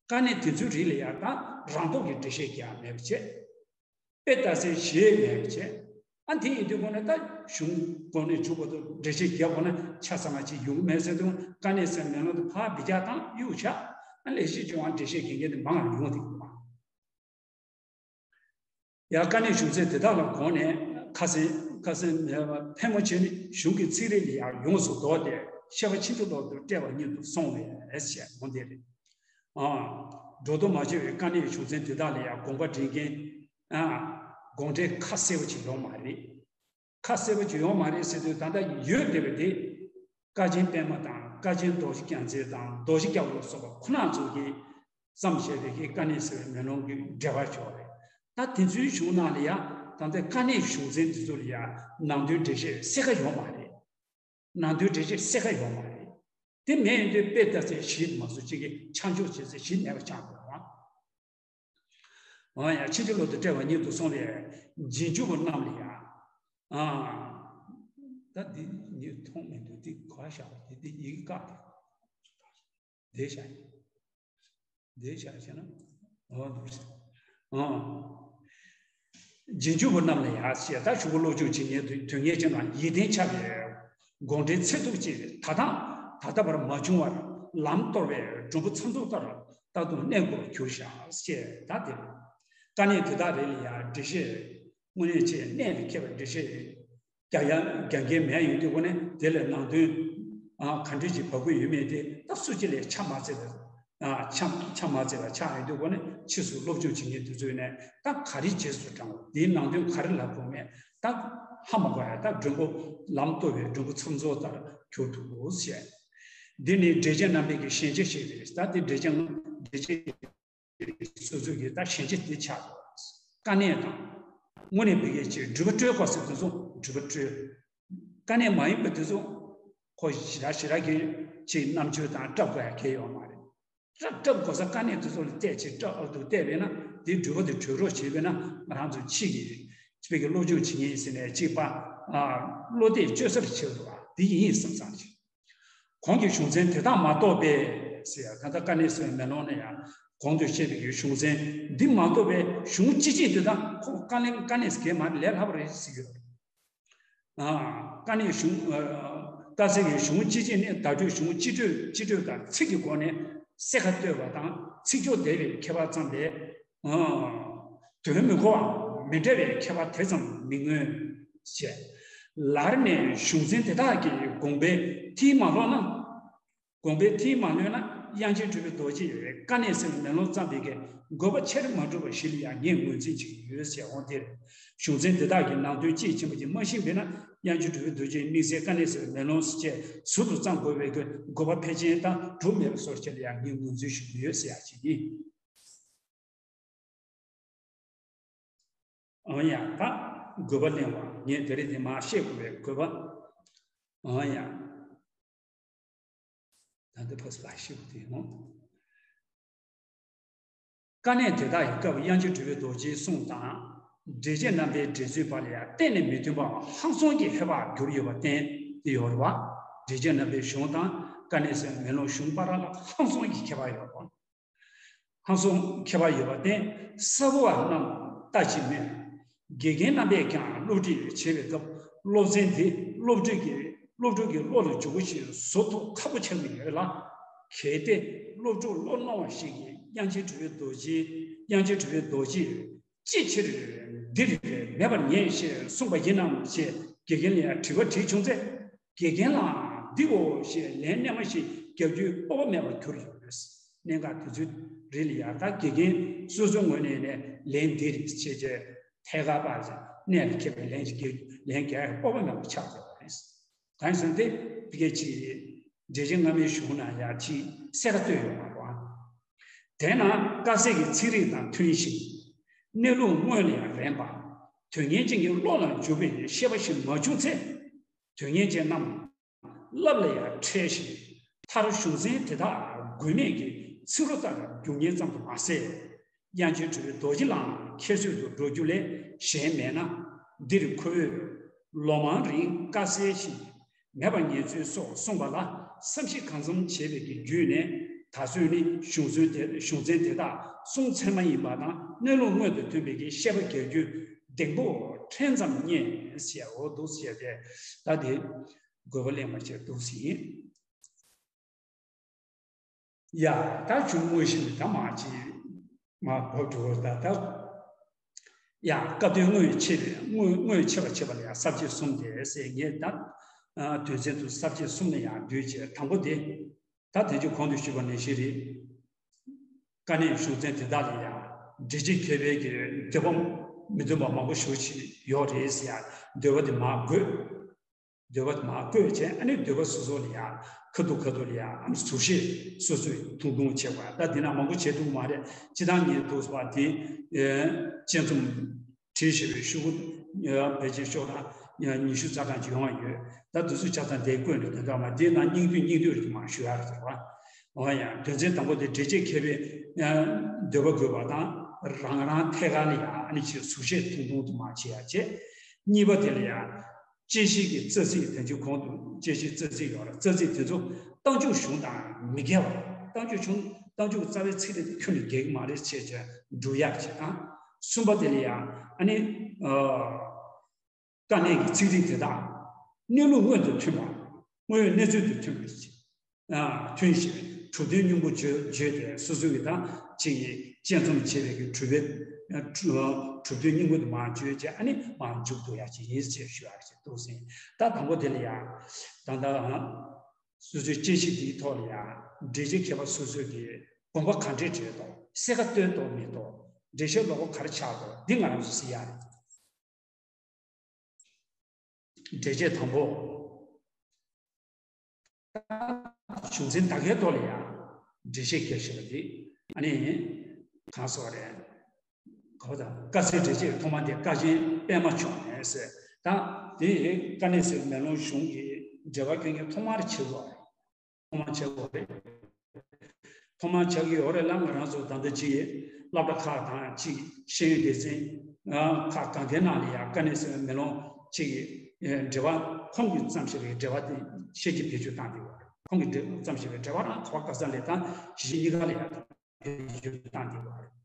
དཀའ་གནད་དེ་ཚོའི་རིགས་ལ་ཡང་ད་རང་ལྡོག་གི་འགྲེལ་བཤད་རྒྱག་མེད་པ་བྱས། དཔེ་ལྟ་སའི་གཞི་མེད་པ་བྱས། ཨ་དེ་ཡིན་དུས་ཁོ་ན་ད་གཞུང་གོང་ནས་མཇུག་བར་དུ་འགྲེལ་བཤད་རྒྱག་དགོས་ན་ཆ་ཚང་བ་ཅིག་ཡོང་གི་མེད་ཟེར་དུས་དཀའ་གནད་སེལ་མེ་ལོང་དུ་ཕར་འབུད་རྒྱག་དང་གཡུག་བཞག་ཨ་ལེགས་བཤད་ལྗོན་དབང་འགྲེལ་བཤད་རྒྱག་མཁན་དེ་མང་ང་ཡོང་བསྡད་ཀྱི་འདུག་མ། ཡང་དཀའ་གནད་གཞུང་ཚན་དེ་དག་ལ་དགོངས་ནས་ཁ་སེང་ཁ་སེང་ཕལ་མོ་ཆེ་ནི་གཞུང་གི་ཚིག་རིས་ལ་ཡང་ཡོངས་སུ་ལྡོག་སྟེ་བཤད་པ་ཕྱིན་ཅི་ལོག་ཏུ་བཀྲལ་བ་ཉིད་དུ་སོང་བས་ཞེས་དགོངས་ཏེ་རེད། ཨ། སྒྲོ་འདོགས་མ་ཆོད་པའི་དཀའ་གནད་གཞུང་ཚན་དེ་དག་ལ་ཡང་དགོངས་པ་འགྲེལ་མཁན། ཨ། དགོངས་འགྲེལ་ཁ་གསལ་པོ་ཅིག་ཡོད་མ་རེད། ཁ་གསལ་པོ་ཅིག་ཡོད་མ་རེད་ཟེར་དུས་ད་ལྟ་ཡོད་བསྡད་པ་དེ། དཀའ་ཆེན་པད་མ་དང་དཀའ་ཆེན་རྡོ་རྗེ་རྒྱལ་མཚན་དང་རྡོ་རྗེ་རྒྱལ་པོ་ལ་སོགས་པ་ཁོ་ན་ཚོ་གིས་བརྩམས་བཞག་པའི་གི་དཀའ་གནད་སེལ་བའི་མེ་ལོང་གི་འགྲེལ་པ་ཤོག་རེད། ད་དེ་ཚོའི་གཞུང་ནང་ལ་ཡང་ད་ལྟ་དཀའ་གནད་གཞུང་ཚན་དེ་ཚོ་ལ་ཡང་ནང་དོན་འགྲེལ་བཤད་གསལ་ཁ་ཡོད་མ་རེད། ནང་དོན་འགྲེལ་བཤད་གསལ་ཁ་ཡོད་མ་རེད། དེ་མེད་ཡོང་དུས་དཔེ་ལྟ་སའི་གཞི་མ་སུ་གཅིག་གིས་ཆ་འཇོག་བྱེད་སའི་གཞི་མེད་པ་ཆགས་འགྲོ་བ། འོ་ཡ་ཕྱིན་ཅི་ལོག་ཏུ་བཀྲལ་བ་ཉིད་དུ་སོང་བས་རྗེས་འཇུག་པ་རྣམས་ལ་ཡང་། ཨ། ད་འདི་ཉིད་མཐོང་མི་འདུག་འདི་ག་བཞག་པ་དེ་འདི་ཡི་གེ་བཀག་དེ། འདི་བཞག་འདི་བཞག་བྱས་ན། འོ་འདུག་ཨ། རྗེས་འཇུག་པ་རྣམས་ལ་ཡང་ཞེས་ད་གཞུང་གི་སློབ་སྦྱོང་བྱེད་མཁན་དུ་དོན་གཉེར་ཅན་ལ་ཡིད་བརྟན་འཆའ་བའི་དགོངས་འགྲེལ་ཚིག་ཐུབ་ཅིག་ད་ལྟ་ད་ལྟ་བར་མ་བྱུང་བར་ལམ་སྟོར་བའི་མགྲོན་པོ་མཚམས་ཚོགས་ལྟར་ད་དུང་གནས་དགོས་པར་གྱུར་བཞག་ཞེས་ད་དེ། དཀའ་གནད་དེ་དག་རེ་ལ་ཡང་འགྲེལ་བཤད་དངོས་གནས་ཆེས་གནད་ལ་འཁེལ་བའི་འགྲེལ་བཤད་རྒྱག་ཡ་རྒྱག་མཁན་མེད་ཡོང་དུས་ཁོ་ནས་དེ་ལ་ནང་དོན་ག་འདྲ་ཅིག་བབས་ཀྱི་ཡོད་མེད་དེ་ད་སུ་གཅིག་ལས་ཆ་མ་ཚད་པ། ཆ་ཆ་མ་ཚད་པ་ཆགས་ཡོང་དུས་ཁོ་ནས་ཕྱིས་སུ་སློབ་སྦྱོང་བྱེད་མཁན་དེ་ཚོས་ནས་ད་ག་རེ་རྗེས་སུ་འབྲང་དགོས་དེའི་ནང་དོན་ག་རེ་ལབ་དགོས་མེད་ད་ཧ་མ་གོ་ཡ་ད་མགྲོན་པོ་ལམ་སྟོར་བའི་མགྲོན་པོ་མཚམས་ཚོགས་ལྟར་གྱུར་འདུག་ཟེར། འདི་ནི་འགྲེལ་བྱེད་རྣམ་འཕེལ་གྱི་ཞན་ཆ་ཞིག་རེད། ད་དེ་འགྲེལ་བྱེད་འགྲེལ་བྱེད་སོ་སོ་གི་ད་ཞན་ཆ་དེ་ཆགས་འདུག་དཀའ་གནད་དང་། དངོས་གནས་བོད་སྐད་ཀྱིས་སྒྲུབ་པ་སྤྲོད་དགོས་ཟེར་དེ་ཚོ་སྒྲུབ་པ་སྤྲོད། དཀའ་གནད་མ་ཡིན་པ་དེ་ཚོ་ཁོ་ཞེ་དྲག་ཞེ་དྲག་གི་ཅིག་རྣམ་དཔྱོད་དང་སྐྲག་དགོས་ཡ་གལ་ཡོད་མ་རེད། སྐྲག་སྐྲག་དགོས་ས་དཀའ་གནད་དེ་ཚོ་ལ་བལྟས་ཅིག་སྐྲག་ཨ་འདུག་བལྟས་པས་ན་དེ་སྒྲུབ་པ་དེ་གྲོལ་རོགས་བྱས་པས་ན་ང་རང་ཚོ་ཕྱི་གི་ཕྱི་གི་སློབ་སྦྱོང་བྱེད་མཁན་ཟེར་ནས་གཅིག་པ་བློ་གཏད་བཅོལ་སར་བྱེད་འདུག་བ་དེ་ཡིན་བསམ་བསམ་ཅིག་གོང་གི་གཞུང་ཚན་དེ་དག་མ་གཏོགས་པའི་ཟེར་ཡ་ད་ལྟ་དཀའ་གནད་སེལ་བའི་མེ་ལོང་ནས་ཡང་གོང་དུ་བཤད་པའི་གཞུང་ཚན་འདི་མ་གཏོགས་པའི་གཞུང་སྤྱི་ཆིངས་དེ་དག་ཁོ་དཀའ་གནད་དཀའ་གནད་ཟེར་མཁན་མ་རེད་ལས་སླ་པོ་རེད་ཟེར་གྱི་ཡོད། ཨ། དཀའ་གནད་གཞུང་དཀའ་སེལ་གྱི་གཞུང་སྤྱི་ཆིངས་ནི་བརྡ་སྤྲོད་གཞུང་སྤྱི་སྤྲོས་སྤྱི་སྤྲོས་དང་ཚིག་གི་སྒོ་ནས་གསལ་ཁ་གཏོད་པ་དང་ཚིག་སྦྱོར་བདེ་བའི་ཁྱད་པར་ཙམ་ལས། ཨ། དོན་མི་གོ་བ་ མི་འདྲ་བའི་ཁྱད་པར་དེ་ཙམ་མི་མངོན། ཞེས། ལར་ནས་གཞུང་ཚན་དེ་དག་གི་དགོངས་པའི་མཐིལ་མ་ལྷོད་ན། དགོངས་པའི་མཐིལ་མ་ལྷོད་ན། དབྱངས་ཅན་གྲུབ་པའི་རྡོ་རྗེས་དཀའ་གནད་གསལ་བའི་མེ་ལོང་བརྩམས་པའི་གི་དགོས་པ་ཆེར་མ་གྲུབ་པ་ཞིག་ལ་ཡང་ངས་ངོས་འཛིན་བྱེད་ཀྱི་ཡོད་ཟེར་འོང་དེར། གཞུང་ཚན་དེ་དག་གི་ནང་དོན་དཔྱིས་ཕྱིན་པ་ཅིག་མ་ཤེས་པས་ན། དབྱངས་ཅན་གྲུབ་པའི་རྡོ་རྗེའི་དམིགས་བསལ་དཀའ་གནད་གསལ་བའི་མེ་ལོང་ཞེས་ཟུར་དུ་བརྩམས་དགོས་པའི་གི་དགོས་པ་ཕལ་ཆེན་དང་གྲུབ་མེད་པ་སོགས་ཅིག་ལ་ཡང་ངས་ངོས་འཛིན་ཞུ་གི་ཡོད་ཟེར་ཡག་ཅིག་ཡིན། འོ་ཡ། ད་དགོས་པ་གླེང་བ་ངས་དེ་རིང་དེ་མར་བཤད་དགོས་པའི་དགོས་པ། འོ་ཡ། ད་འདི་ཕོ་སི་ལ་ཤི་བུ་དེ་ནོ། དཀའ་གནད་དེ་དག་གི་སྐབས་དབྱངས་ཅན་གྲུབ་པའི་རྡོ་རྗེའི་གསུང་དང་། འགྲེལ་བྱེད་རྣམ་པའི་འགྲེལ་ཚུལ་བར་ལ་ཡང་གཏན་ནས་མི་མཐུན་པ་ཧང་སང་གི་ཧེ་བག་གྱུར་ཡོད་པར་བརྟེན་ཏེ་ཡོད་རེད་བ། འགྲེལ་བྱེད་རྣམ་པའི་གཞུང་དང་དཀའ་གནད་གསལ་བའི་མེ་ལོང་གཞུང་བར་ལ་ཧང་སང་གི་ཁྱད་པར་ཡོད་པ། ཧང་སང་ཁྱད་པར་ཡོད་པར་བརྟེན་གསར་བུ་བ་རྣམས་ལྟ་ཅི་སྨོས། དགེ་རྒན་རྣམ་པས་ཀྱང་སློབ་ཁྲིད་བྱེད་པའི་སྐབས་སློབ་ཚན་དེ་སློབ་ཕྲུག་གི་སློབ་ཕྲུག་གི་བློ་ལ་འཇུག་པ་ཞིག་བཟོ་ཐུབ་ཁག་པོ་ཆགས་ཀྱི་ཡོད་ལ། གལ་ཏེ་སློབ་ཕྲུག་བློ་སློང་བ་ཞིག་གིས་དབྱངས་ཅན་གྲུབ་པའི་རྡོ་རྗེ། དབྱངས་ཅན་གྲུབ་པའི་རྡོ་རྗེས་ཅིའི་ཕྱིར་འདིར་མེད་པར་ངེས་ཞེས་གསུངས་པ་ཡིན་ནམ་ཞེས་དགེ་རྒན་ལ་ཡང་དྲི་བ་དྲིས་བྱུང་ཚེ། དགེ་རྒན་ལའང་འདི་འོ་ཞེས་ལན་རྣལ་མ་ཞིག་རྒྱག་རྒྱུའི་སྤོབས་པ་མེད་པར་གྱུར་ཡོད། གནད་འགག་དེ་ཚོའི་རིགས་ལ་ཡང་ད་དགེ་རྒན་སོ་སོའི་ངོས་ནས་ནས་ལན་འདི་རེད་ཅེས་བྱས་ཐད་ཀར་པར་གནད་ལ་འཁེལ་བའི་ལན་ཞིག་རྒྱག་ལན་རྒྱག་ཡག་སྤོབས་པ་མེད་པ་ཆགས་བསྡད་པ་རེད། གང་ཡིན་ཟེར་ན་དེ་ཕ་གི་ཅིག་འགྲེལ་བྱེད་སྔ་མའི་གཞུང་ནང་ཡང་ཅིག་གསལ་ཁ་བཏོད་ཡོད་མ་རེད་པ། དེས་ན་དཀའ་གསལ་གྱི་ཚིག་རིས་དང་མཐུན་ཞིང་། གནས་ལུགས་དངོས་ལ་ཡང་རན་པ། དོན་གཉེར་ཅན་གྱི་བློ་ལ་འཇུག་པའི་ཤེས་པ་ཞིག་མ་བྱུང་ཚེ། དོན་གཉེར་ཅན་རྣམས་བསླབ་ལ་ཡང་འཕྲལ་ཞིང་། མཐར་གཞུང་ཚན་དེ་དག་དགོས་མེད་ཀྱི་ཚིག་རོ་ལྟར་རྒྱུགས་མཁན་ཙམ་དུ་མ་ཟད། དབྱངས་ཅན་གྲུབ་པའི་རྡོ་རྗེ་ལའང་ཁྱད་གསོད་དུ་འགྲོ་རྒྱུ་ལས་གཞན་མེད་ན། འདིར་ཁོ་བོས་ལོ་མང་རིང་དཀའ་སེལ་ཞིག་མེད་པར་ངེས་ཚུལ་སོགས་གསུངས་པ་ལ་བསམ་གཞིག་གང་འཚམ་བྱས་པའི་གི་བརྒྱུད་ནས། ད་གཟོད་ནི་གཞུང་ཚན་དེ་གཞུང་ཚན་དེ་དག་གསུང་ཚད་མ་ཡིན་པ་དང་གནས་ལུགས་མངོན་དུ་ཐོན་པའི་གི་བཤད་པ་རྒྱག་རྒྱུ་གདེང་སྤོབས་ཕྲན་ཙམ་རྙེད་ཟེར་འོ་འདུག་ཟེར་ཏེ། ད་དེ་དགོས་པ་གླེང་བར་བྱས་འདུག་ཟེར་ཡིན། ཡ། ད་གཞུང་དངོས་གཞི་ནི་ད་མ་ཅི་མ་བབ་འགྲོ་བ་ད་ད། ཡ། སྐབས་དོན་དངོས་ཆེ་བའི་དངོས་དངོས་ཆེ་བ་ཆེ་བ་ལ་ཡང་ས་བཅད་གསུམ་དེ་ཟེར་ངས་ད། དོན་ཚན་དུ་ས་བཅད་གསུམ་ལ་ཡང་བསྡུས་བྱས་དང་པོ་དེ། ད་དེ་ཚོ་གོང་དུ་ཞུས་པ་ནང་བཞིན་རེད། དཀའ་གནད་གཞུང་ཚན་དེ་དག་ལ་ཡང་འགྲེལ་བྱེད་མཁས་པའི་གི་འདོད་པ་མི་མཐུན་པ་མང་པོ་ཞེ་པོ་ཅིག་ཡོད་རེད་ཟེར་ཡ་འདོད་པ་དེ་མར་བཀོད། འདོད་པ་དེ་མར་བཀོད་བྱས་ཨ་ནི་འདོད་པ་སོ་སོ་ལ་ཡང་ཁ་ཐུག་ཁ་ཐུག་ལ་ཡང་ཨ་ནི་ཟུར་བཤད་སོ་སོས་ཐུང་ཐུང་བྱས་པ་ད་འདི་ན་མང་པོ་བྱེད་ཐུབ་ཀྱི་མ་རེད། སྤྱིར་བཏང་ངས་འདུག་པ་དེ་དཔྱད་རྩོམ་བྲིས་ཞེས་པའི་ཤོག་བུ་ཕལ་ཆེར་ཤོག་གྲངས་ཉི་ཤུ་རྩ་གྲངས་ཅིག་ཡོང་བ་ཡོད། ད་འདི་ཚོ་ཆ་ཚང་དེ་བཀོད་ནས་དོན་དག་མ་དེ་ན་སྙིང་བསྡུས་སྙིང་བསྡུས་རེད་མ་ཞུ་ཡག་རེད་བ། འོ་ཡང་དོན་ཚན་དང་པོ་དེ་འགྲེལ་བྱེད་མཁས་པའི་འདོད་པ་དགོས་པ་དང་རང་རང་ཐད་ཀར་ལ་ཡང་ཨ་ནི་ཅིག་ཟུར་བཤད་ཐུང་ཐུང་དུ་མ་བྱེད་ཡ་བྱས། གཉིས་པ་དེ་ལ་ཡང་དཔྱད་གཞི་གི་རྩ་ཚིག་དོན་ཚིག་གོང་དུ་དཔྱད་གཞི་རྩ་ཚིག་ཡོད་ར་རྩ་ཚིག་དེ་ཚོ་རྟགས་འཇུག་གཞུང་དང་མི་འགལ་བ་རྟགས་འཇུག་གཞུང་རྟགས་འཇུག་རྩ་བའི་ཚིག་རེ་དེ་ཁྱོན་ནས་འགལ་གྱི་མ་རེད་བྱས་བྱས་འགྲུབ་ཡག་བྱེད་སྟངས། གསུམ་པ་དེ་ལ་ཡང་ཨ་ནི། དཀའ་གནད་ཀྱི་ཚིག་རིས་དེ་དག་གནས་ལུགས་མངོན་དུ་མཐུན་པ། དངོས་ཡོད་གནས་ཚུལ་དང་མཐུན་པ། མཐུན་ཞིང་གྲུབ་དོན་སྙིང་པོ་བརྗོད་བརྗོད་དེ་སོ་སོ་གི་དང་ཅིག་གིས་དཔྱད་རྩོམ་བྱས་པའི་གི་གྲུབ་པའི་གྲུབ་དོན་སྙིང་པོ་དེ་མར་བརྗོད་བྱས་ཨ་ནི་མར་མཇུག་བསྡུ་ཡག་ཅིག་ཡིན་ཞེས་ཞུ་ཡག་ཅིག་འདུག་ཟིན། ད་དང་པོ་དེ་ལ་ཡང་ད་ལྟ་སོ་སོའི་དཔྱད་གཞི་འདིའི་ཐོག་ལ་ཡང་འགྲེལ་བྱེད་མཁས་པ་སོ་སོ་གིས་དགོངས་པ་ག་འདྲས་བྲལ་ཏོ་གསལ་ཁ་བཏོན་ཏོ་མེད་ཏོ་འགྲེལ་བཤད་ལོག་པ་ག་རེ་ཆགས་ཏོ་འདི་ང་རང་ཚོ་གཟིགས་ཡག་རེད། འགྲེལ་བྱེད་དང་པོ། གཞུང་ཚན་ད་གའི་ཐོག་ལ་ཡང་འགྲེལ་བཤད་རྒྱག་བཞིན་པ་འདི་ཨ་ནི་གང་ཟེར་བ་རེད། གོ་དང་དཀའ་སེལ་འགྲེལ་བྱེད་ཐོག་མ་དེ་དཀའ་ཆེན་པད་མ་མཆོག་ནས་ཟེར་ད་དེ་དཀའ་གནད་གསལ་མེ་ལོང་གཞུང་གི་འགྲེལ་པ་སྐྱོན་གྱི་ཐོག་མར་ཆེ་བ་རེད། ཐོག་མ་ཆགས་ཡོད་རེད། ཐོག་མ་ཆགས་ཀྱི་ཡོད་རེད་ལ་ང་རང་ཚོ་ད་ལྟ་ཅིག་སློབ་གྲྭ་ཁག་དང་ཅིག་ཤེས་ཡོན་སྡེ་ཚན་ཁག་གང་གའི་ནང་ལ་ཡང་དཀའ་གནད་གསལ་བའི་མེ་ལོང་ཅིག་འགྲེལ་པ་ཁོང་གིས་བརྩམས་བཞག་པའི་འགྲེལ་པ་དེ་ཤེས་ཀྱི་བེད་སྤྱོད་བཏང་བསྡད་ཡོད་རེད། ཁོང་གིས་བརྩམས་བཞག་པའི་འགྲེལ་པ་རང་ག་བ་ག་ས་ལས་དང་གཞི་གཉིས་ཀ་ལ་ཡང་། བེད་སྤྱོད་བཏང་གི་ཡོད་རེད།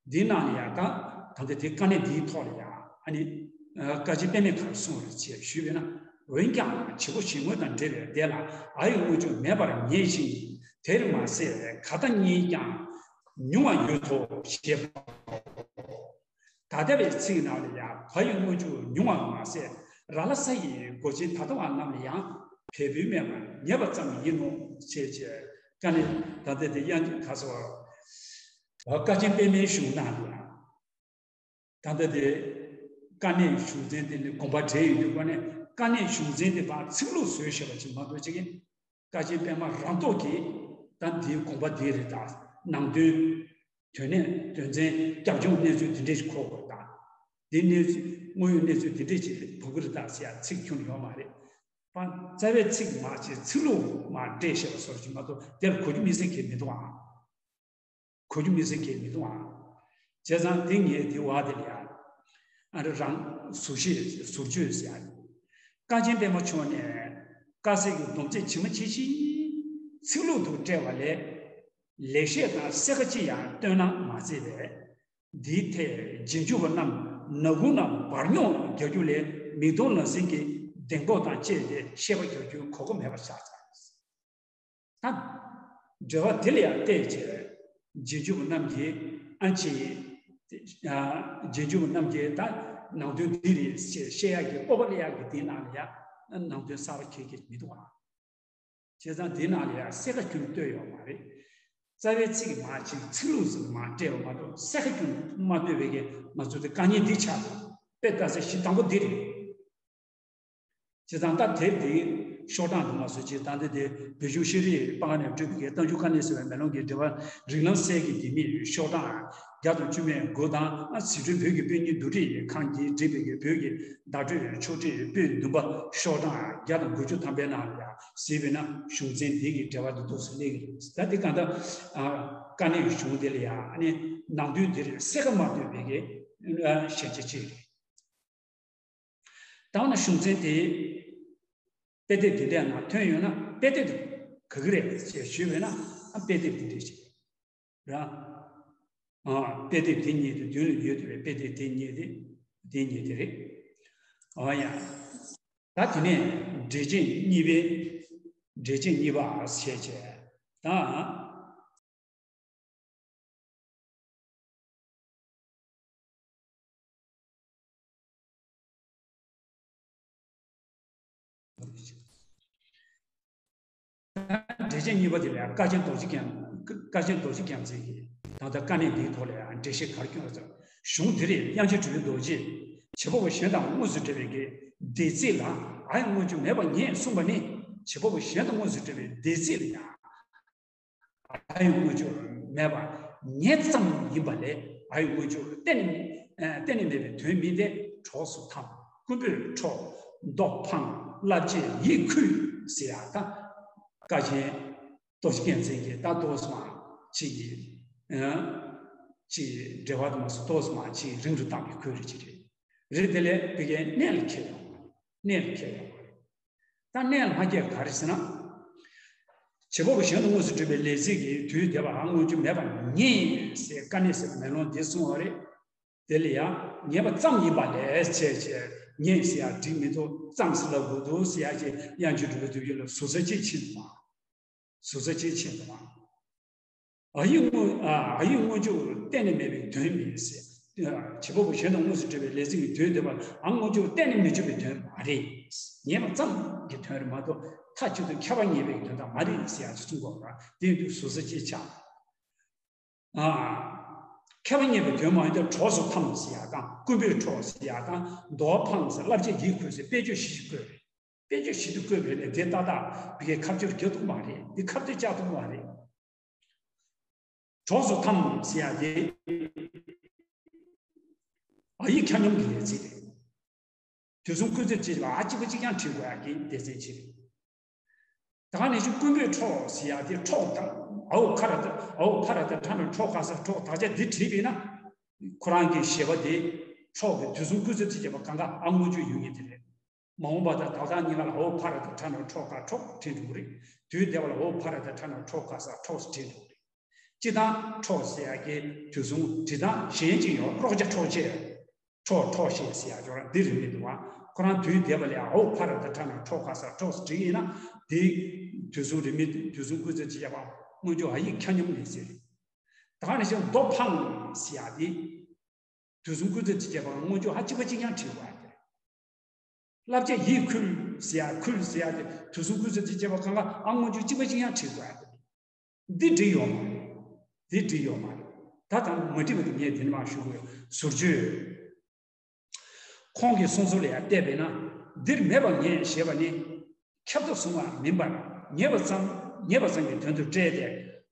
འདིའི་ནང་ལ་ཡང་ད་ད་ལྟ་དེ་དཀའ་གནད་འདིའི་ཐོག་ལ་ཡང་ཨ་ནི་བཀའ་སྤྱི་པད་མས་ག་རེ་གསུངས་རེད་ཅེས་ཞུས་པས་ན། འོན་ཀྱང་བྱེད་པོ་གཞན་ངོ་དང་འབྲེལ་བའི་བརྡས་ལ་ཨ་ཡི་དངོས་ཆོས་མེད་པར་ངེས་ཤིང་དེར་མ་ཟད་ག་ད་གཉིས་ཀྱང་ཉུང་བ་ཡོད་དོ་ཞེས་པའོ། ད་ ད་ལྟ་བའི་ཚིག་ནང་ལ་ཡང་བ་ཡི་སྔོན་འཇུག་ཉུང་བ་མ་ཟད། ར་ལ་ས་ཡི་མགོ་ཅན་ད་ལྟ་བ་རྣམས་ལ་ཡང་བས་འབུལ་མེད་པར་ཉེ་བ་ཙམ་ཡིན་ནོ། ཞེས་བྱས། དཀའ་གནད་ད་ལྟ་དེ་དབྱངས་ཅན་ག་སོ། བ་བཀའ་ཆེན་པད་མའི་གཞུང་ནང་ལ་ཡང་། ད་ལྟ་དེ་དཀའ་གནད་གཞུང་ཚན་དེ་ནི་དགོངས་པ་འགྲེལ་ཡོད་དུས་ཀ་ནས་དཀའ་གནད་གཞུང་ཚན་དེ་བ་ཚིག་ལྷུག་བཟོས་བཞག་པ་ཅིག་མ་གཏོགས་ཅིག་གིས། བཀའ་ཆེན་པད་མ་རང་རྟོགས་ཀྱིས་ད་འདིའི་དགོངས་པ་འདི་རེད། ད་ནང་དོན། དོན་གནད་དོན་ཚན་རྒྱབ་ལྗོངས་གནས་ཚུལ་འདི་འདྲས་ཞིག་གོ་དགོས། ད་འདི་གནས་ཚུལ་དངོས་ཡོད་གནས་ཚུལ་འདི་འདྲས་ཅིག་ཕུག་གི་རེད་ད་ཟེར་ཡ་ཚིག་ཁྱོན་ཡོད་མ་རེད། པ་རྩ་བའི་ཚིག་མ་ཅིག་ཚིག་ལྷུག་མ་འགྲེལ་བཤད་པ་སོགས་ཅིག་མ་གཏོགས་དེར་གོ་རྒྱུ་མི་སྲིད་གི་མི་འདུག་ཨང་། གོ་རྒྱུ་མི་སྲིད་གི་མི་འདུག་ཨང་། བྱས་ཙང་དེ་ངས་དེ་བ་དེ་ལ་ཡ། ཨ་རི་རང་ཟུར་བཤད་ཟུར་བརྗོད་ཟེར་ཡ། བཀའ་ཆེན་པད་མ་མཆོག་ནས་དཀའ་སེལ་གྱི་སྡོམ་ཚིག་ཇི་མ་ཇི་བཞིན་ཚིག་ལྷུག་ཏུ་བཀྲལ་བ་ལས། ལེགས་བཤད་དང་གསལ་ཁ་ཅི་ཡང་བཏོན་གནང་མ་མཛད་པས། འདིའི་ཐད་རྗེས་འཇུག་པ་རྣམས་ནག་ཁུང་ནང་འབར་རྙོག་རྒྱག་རྒྱུ་ལས་མིག་མཐོང་ལག་ཟིན་གྱི་གདེང་སྤོབས་དང་བཅས་ཏེ་བཤད་པ་རྒྱག་རྒྱུའི་གོ་སྐབས་མེད་པར་བཞག་ཚར། ད། འགྲེལ་པ་དེ་ལ་ཡང་བལྟས་བྱས། རྗེས་འཇུག་པ་རྣམས་ཀྱིས་ཨ་ཅེ། རྗེས་འཇུག་པ་རྣམས་ཀྱིས་ད་ནང་དོན་འདི་རེད་ཅེས་བཤད་ཡག་གི་སྤོབས་པ་སླེབས་ཡག་གི་དེའི་ནང་ལ་ཡང་ནང་དོན་གསར་པ་ཁྱེད་ཀྱིས་མི་འདུག་ཨ། བྱས་ཙང་དེའི་ནང་ལ་ཡང་གསལ་ཁ་ཁྱོན་བཏོད་ཡོད་མ་རེད། རྩ་བའི་ཚིག་མ་ཅིག་ཚིག་ལྷུག་ཙམ་མ་སྤྲད་པ་མ་གཏོགས་གསལ་ཁ་ཁྱོན་མ་བཏོད་པའི་གི་ང་ཚོ་དེ་དཀའ་ངལ་འདི་ཆགས་འདུག་དཔེ་ལྟ་ས་གཞི་དང་པོ་འདི་རེད། བྱས་ཙང་ད་དེབ་འདིའི་ཤོག་གྲངས་དུ་མ་སོང་ཅིག་ད་ལྟ་དེ་བོད་གཞུང་ཤེས་རིག་པ་ནས་བསྒྲུབས་པའི་རྟགས་འཇུག་དཀའ་གནད་སེལ་བའི་མེ་ལོང་གི་འགྲེལ་པ་རིགས་ལམ་གསལ་གྱི་ལྡེ་མིག་ཤོག་གྲངས་བརྒྱ་དང་བཅུ་མེད་དགུ་དང་། ཟི་ཁྲོན་བོད་ཀྱི་དཔེ་རྙིང་བསྡུ་སྒྲིག་ཁང་གིས་བསྒྲིགས་པའི་བོད་ཀྱི་བརྡ་སྤྲོད་ཕྱོགས་སྒྲིག་པོད་བདུན་པ་ཤོག་གྲངས་བརྒྱ་དང་དགུ་བཅུ་ཐམ་པའི་ནང་ལ་ཡང་གཟིགས་པས་ན་གཞུང་ཚན་འདི་གི་འགྲེལ་པ་འདི་འདུག་སེ་སླེབས་ཀྱི་རེད། ད་འདི་གང་ལྟར་དཀའ་གནད་ཀྱི་གཞུང་དེ་ལ་ཡང་ནི་ནང་དོན་འདིར་གསལ་ཁ་མ་བཏོད་པའི་གི་ཞན་ཆ་ཅིག་རེད། ད་འོ་ན་གཞུང་ཚན་དེ་དཔེ་དེབ་འདི་འདྲའི་ནང་ཐོན་ཡོད་ན་དཔེ་དེབ་དེ་ག་གི་རེད་ཅེས་ཞུས་པས་ན། ཨ་དཔེ་དེབ་འདི་འདྲ་ཞིག་རེད། ཨ་དཔེ་དེབ་དེ་གཉིས་དེ་མདུན་ལ་ཡོད་པའི་དཔེ་དེབ་དེ་གཉིས་དེ་དེ་གཉིས་དེ་རེད། འོ་ཡ། ད་དེ་ནས་འགྲེལ་ཆེན་གཉིས་པའི་འགྲེལ་ཆེན་གཉིས་པ་ཞེས་བྱས། ད། འགྲེལ་ཆེན་གཉིས་པ་དེ་ལ་ཡང་བཀའ་ཆེན་རྡོ་རྗེ་རྒྱལ། བཀའ་ཆེན་རྡོ་རྗེ་རྒྱལ་མཚན་གྱིས་ད་ལྟ་དཀའ་གནད་འདིའི་ཐོག་ལ་ཡང་འགྲེལ་བཤད་ག་རེ་བསྐྱོན་པ་ཙམ། གཞུང་འདིར་དབྱངས་ཅན་གྲུབ་པའི་རྡོ་རྗེས་བྱེད་པ་པོ་གཞན་དང་དངོས་སུ་འབྲེལ་བའི་གི་འདས་ཚིག་ལ་ཨའི་མངོན་གྱུར་མེད་པ་ཉིད་གསུངས་པ་ནི། བྱེད་པ་པོ་གཞན་དང་དངོས་སུ་འབྲེལ་བའི་འདས་ཚིག་ལ་ཡང་ཨའི་མངོན་གྱུར་མེད་པ་ཉིད་ཙམ་ཡིན་པ་ལས། ཨའི་མངོན་གྱུར་གཏན་ནས་ཨ་གཏན་ནས་མེད་པའི་དོན་མིན་ཏེ། གྲོགས་སུ་འཐམ། རྐུན་པོས་འཕྲོག། མདོག་འཕངས། བསླབ་བྱས་ཡིད་ཁུག་ཟེར་ཡག་ད་བཀའ་ཆེན་རྡོ་རྗེ་རྒྱལ་མཚན་གྱིས་ད་ཏོག་ཙམ་ཅིག་ཨ་ཅིག་འགྲེལ་པ་དུ་མ་སོང་། ཏོག་ཙམ་ཅིག་རིང་རུ་བཏང་བའི་ཁུལ་རེ་ཅིག་རེད། རེད། དེ་ལས་བི་གའི་གནད་ལ་འཁེལ་ཡོང་བ་རེད། གནད་ལ་འཁེལ་ཡོང་བ་རེད། ད་གནད་ལ་མ་སྐྱེས་ག་རེ་ཟེར་ན། བྱེད་པ་པོ་གཞན་དུ་དངོས་སུ་གྲུབ་པའི་ལས་ཚིག་གིས་དུས་འདས་པ་ཨ་མངོན་གྱུར་མེད་པ་ཉིད་ཟེར་དཀའ་གནད་ཟེར་བའི་མེ་ལོང་འདི་གསུངས་པ་རེད། དེ་ལ་ཡང་ཉེ་བ་ཙམ་ཡིན་པ་ལས་བྱས་བྱས་ཉེ་ཟེར་ཡག་འགྲིག་མི་འདུག་ཙམ་ཟེར་ལབ་དགོས་འདུག་ཟེར་ཡག་ཅིག་དབྱངས་ཅན་གྲུབ་པའི་རྡོ་རྗེ་ལ་ཟུར་ཟ་ཅིག་ཕྱིན་འདུག་པ། ཟུར་ཟ་ཅིག་ཕྱིན་འདུག་པ། ཨ་ཡིག་སྔོན་ཨ་ཨ་ཡིག་སྔོན་འཇུག་གཏན་ནས་མེད་པའི་དོན་མིན་ཟེར། བྱེད་པ་པོ་གཞན་དང་དངོས་སུ་གྲུབ་པའི་ལས་ཚིག་གི་དུས་འདས་པ་ལ་ཨ་སྔོན་འཇུག་གཏན་ནས་མི་འཇུག་པའི་དོན་མ་རེད། ཉེ་བ་ཙམ་གྱི་དོན་རེད་མ་གཏོགས་མཐའ་གཅིག་ཏུ་ཁྱབ་པ་ངེས་པའི་དོན་དག་མ་རེད་ཟེར་ཡག་ཅིག་གསུང་གི་ཡོད་རེད། དེ་ཡིན་དུས་ཟུར་ཟ་ཅིག་ཆགས། ཨ། ཁྱབ་པ་ངེས་པའི་དོན་མ་ཡིན་ཏེ། གྲོགས་སུ་འཐམ་ཟེར་ཡག་དང་། རྐུན་པོས་འཕྲོག་ཟེར་ཡག་དང་། མདོག་འཕངས་ཟེར། བསླབ་བྱས་ཡིད་ཁུག་ཟེར། དཔེ་བརྗོད་བཞི་ཞིག་བཀོད་རེད། དཔེ་བརྗོད་བཞི་དེ་བཀོད་པ་ཡིན་ན་དེ་ཏག་ཏག་བི་གའི་ཁ་སྦྱོར་རྒྱག་ཐུབ་མ་རེད། འདི་ཁ་གཏད་བཅག་ཐུབ་མ་རེད། གྲོགས་སུ་འཐམ་ཟེར་ཡག་དེ་ཨ་ཡིག་ཁྱབ་མཉམ་གྱི་ལས་ཚིག་རེད། དུས་གསུམ་སྐུལ་ཚིག་ཅིག་ལ་ཨ་གཅིག་པ་གཅིག་རྐྱང་བྲིས་དགོས་ཡག་གི་སྡེ་ཚན་ཅིག་རེད། ད་ག་ནང་བཞིན་རྐུན་པོས་འཕྲོག་ཟེར་ཡག་དེ་འཕྲོག་དང་། ཨའོ་ཁ་ར་ཏ་ཨའོ་ཕ་ར་ཏ་ཁྲ་ན་འཕྲོག་ག་ས་འཕྲོག་དག་ཆ་འདི་བྲིས་པས་ན། ཁོ་རང་གི་ཞེས་པ་དེ་འཕྲོག་གི་དུས་གསུམ་སྐུལ་ཚིག་ཅིག་བྱས་པ་གང་ག་ཨ་སྔོན་འཇུག་ཡོད་ངེས་དེ་རེད། མ་འོངས་པ་དང་ད་ལྟ་གཉིས་ཀ་ལ་ཨའོ་ཕ་ར་ཏ་ཁྲ་ན་འཕྲོག་ག་འཕྲོག་བྲིས་འགྲོ་གི་རེད། དུས་འདས་པ་ལ་ཨའོ་ཕ་ར་ཏ་ཁྲ་ན་འཕྲོག་ག་ས་འཕྲོག་བྲིས་འགྲོ་གི་རེད། སྤྱིར་བཏང་འཕྲོག་ཟེར་ཡག་གི་དུས་གསུམ་བྲིས་སྟངས་གཞན་ཅིག་ཡོད། རོགས་བྱ་འཕྲོག་བྱེད། འཕྲོག་འཕྲོག་བྱེད་ཟེར་ཡག་ཅོག་ར་འདི་རེད་མི་འདུག་བ། ཁོ་རང་དུས་འདས་པ་ལ་ཨའོ་ཕ་ར་ཏ་ཁྲ་ན་འཕྲོག་ག་ས་འཕྲོག་བྲིས་ཡིན་ན། དེ་དུས་གསུམ་རེད་མི་འདུག་དུས་གསུམ་སྐུལ་ཚིག་ཅིག་བྱས་པ་སྔོན་འཇུག་ཨ་ཡིག་ཁྱབ་མཉམ་ལས་ཚིག་རེད། ད་ག་ནང་བཞིན་མདོག་འཕངས་ཟེར་ཡག་དེ། དུས་གསུམ་ཀུན་རྫོབ་ཏུ་སྐྱེས་པ་སྔོན་འཇུག་ཧ་གཅིག་པ་གཅིག་རྐྱང་བྲིས་དགོས་ཡ་དེ་རེད། བསླབ་བྱ་ཡིད་ཁུལ་ཟེར་ཡ་ཁུལ་ཟེར་ཡ་དེ་དུས་གསུམ་ཀུན་རྫོབ་ཏུ་སྐྱེས་པ་གང་ག་ཨ་སྔོན་འཇུག་གཅིག་པ་གཅིག་རྐྱང་བྲིས་དགོས་ཡ་དེ་རེད། འདི་འགྲིག་ཡོད་མ་རེད། འདི་འགྲིག་ཡོད་མ་རེད། ད་དང་མ་འགྲིག་པ་དེ་ངས་འདི་ནས་མར་ཞུ་དགོས་ཡོད། ཟུར་བརྗོད། ཁོང་གི་གསུང་ཚུལ་ལ་ཡང་བལྟས་པས་ན། འདིར་མེད་པར་ངེས་ཞེས་པ་ནི། ཁྱབ་ཏུ་གསུངས་པ་མིན་པར་ངེས་པ་ཙམ་ངེས་པ་ཙམ་གྱི་དོན་དུ་བཀྲལ་ཏེ།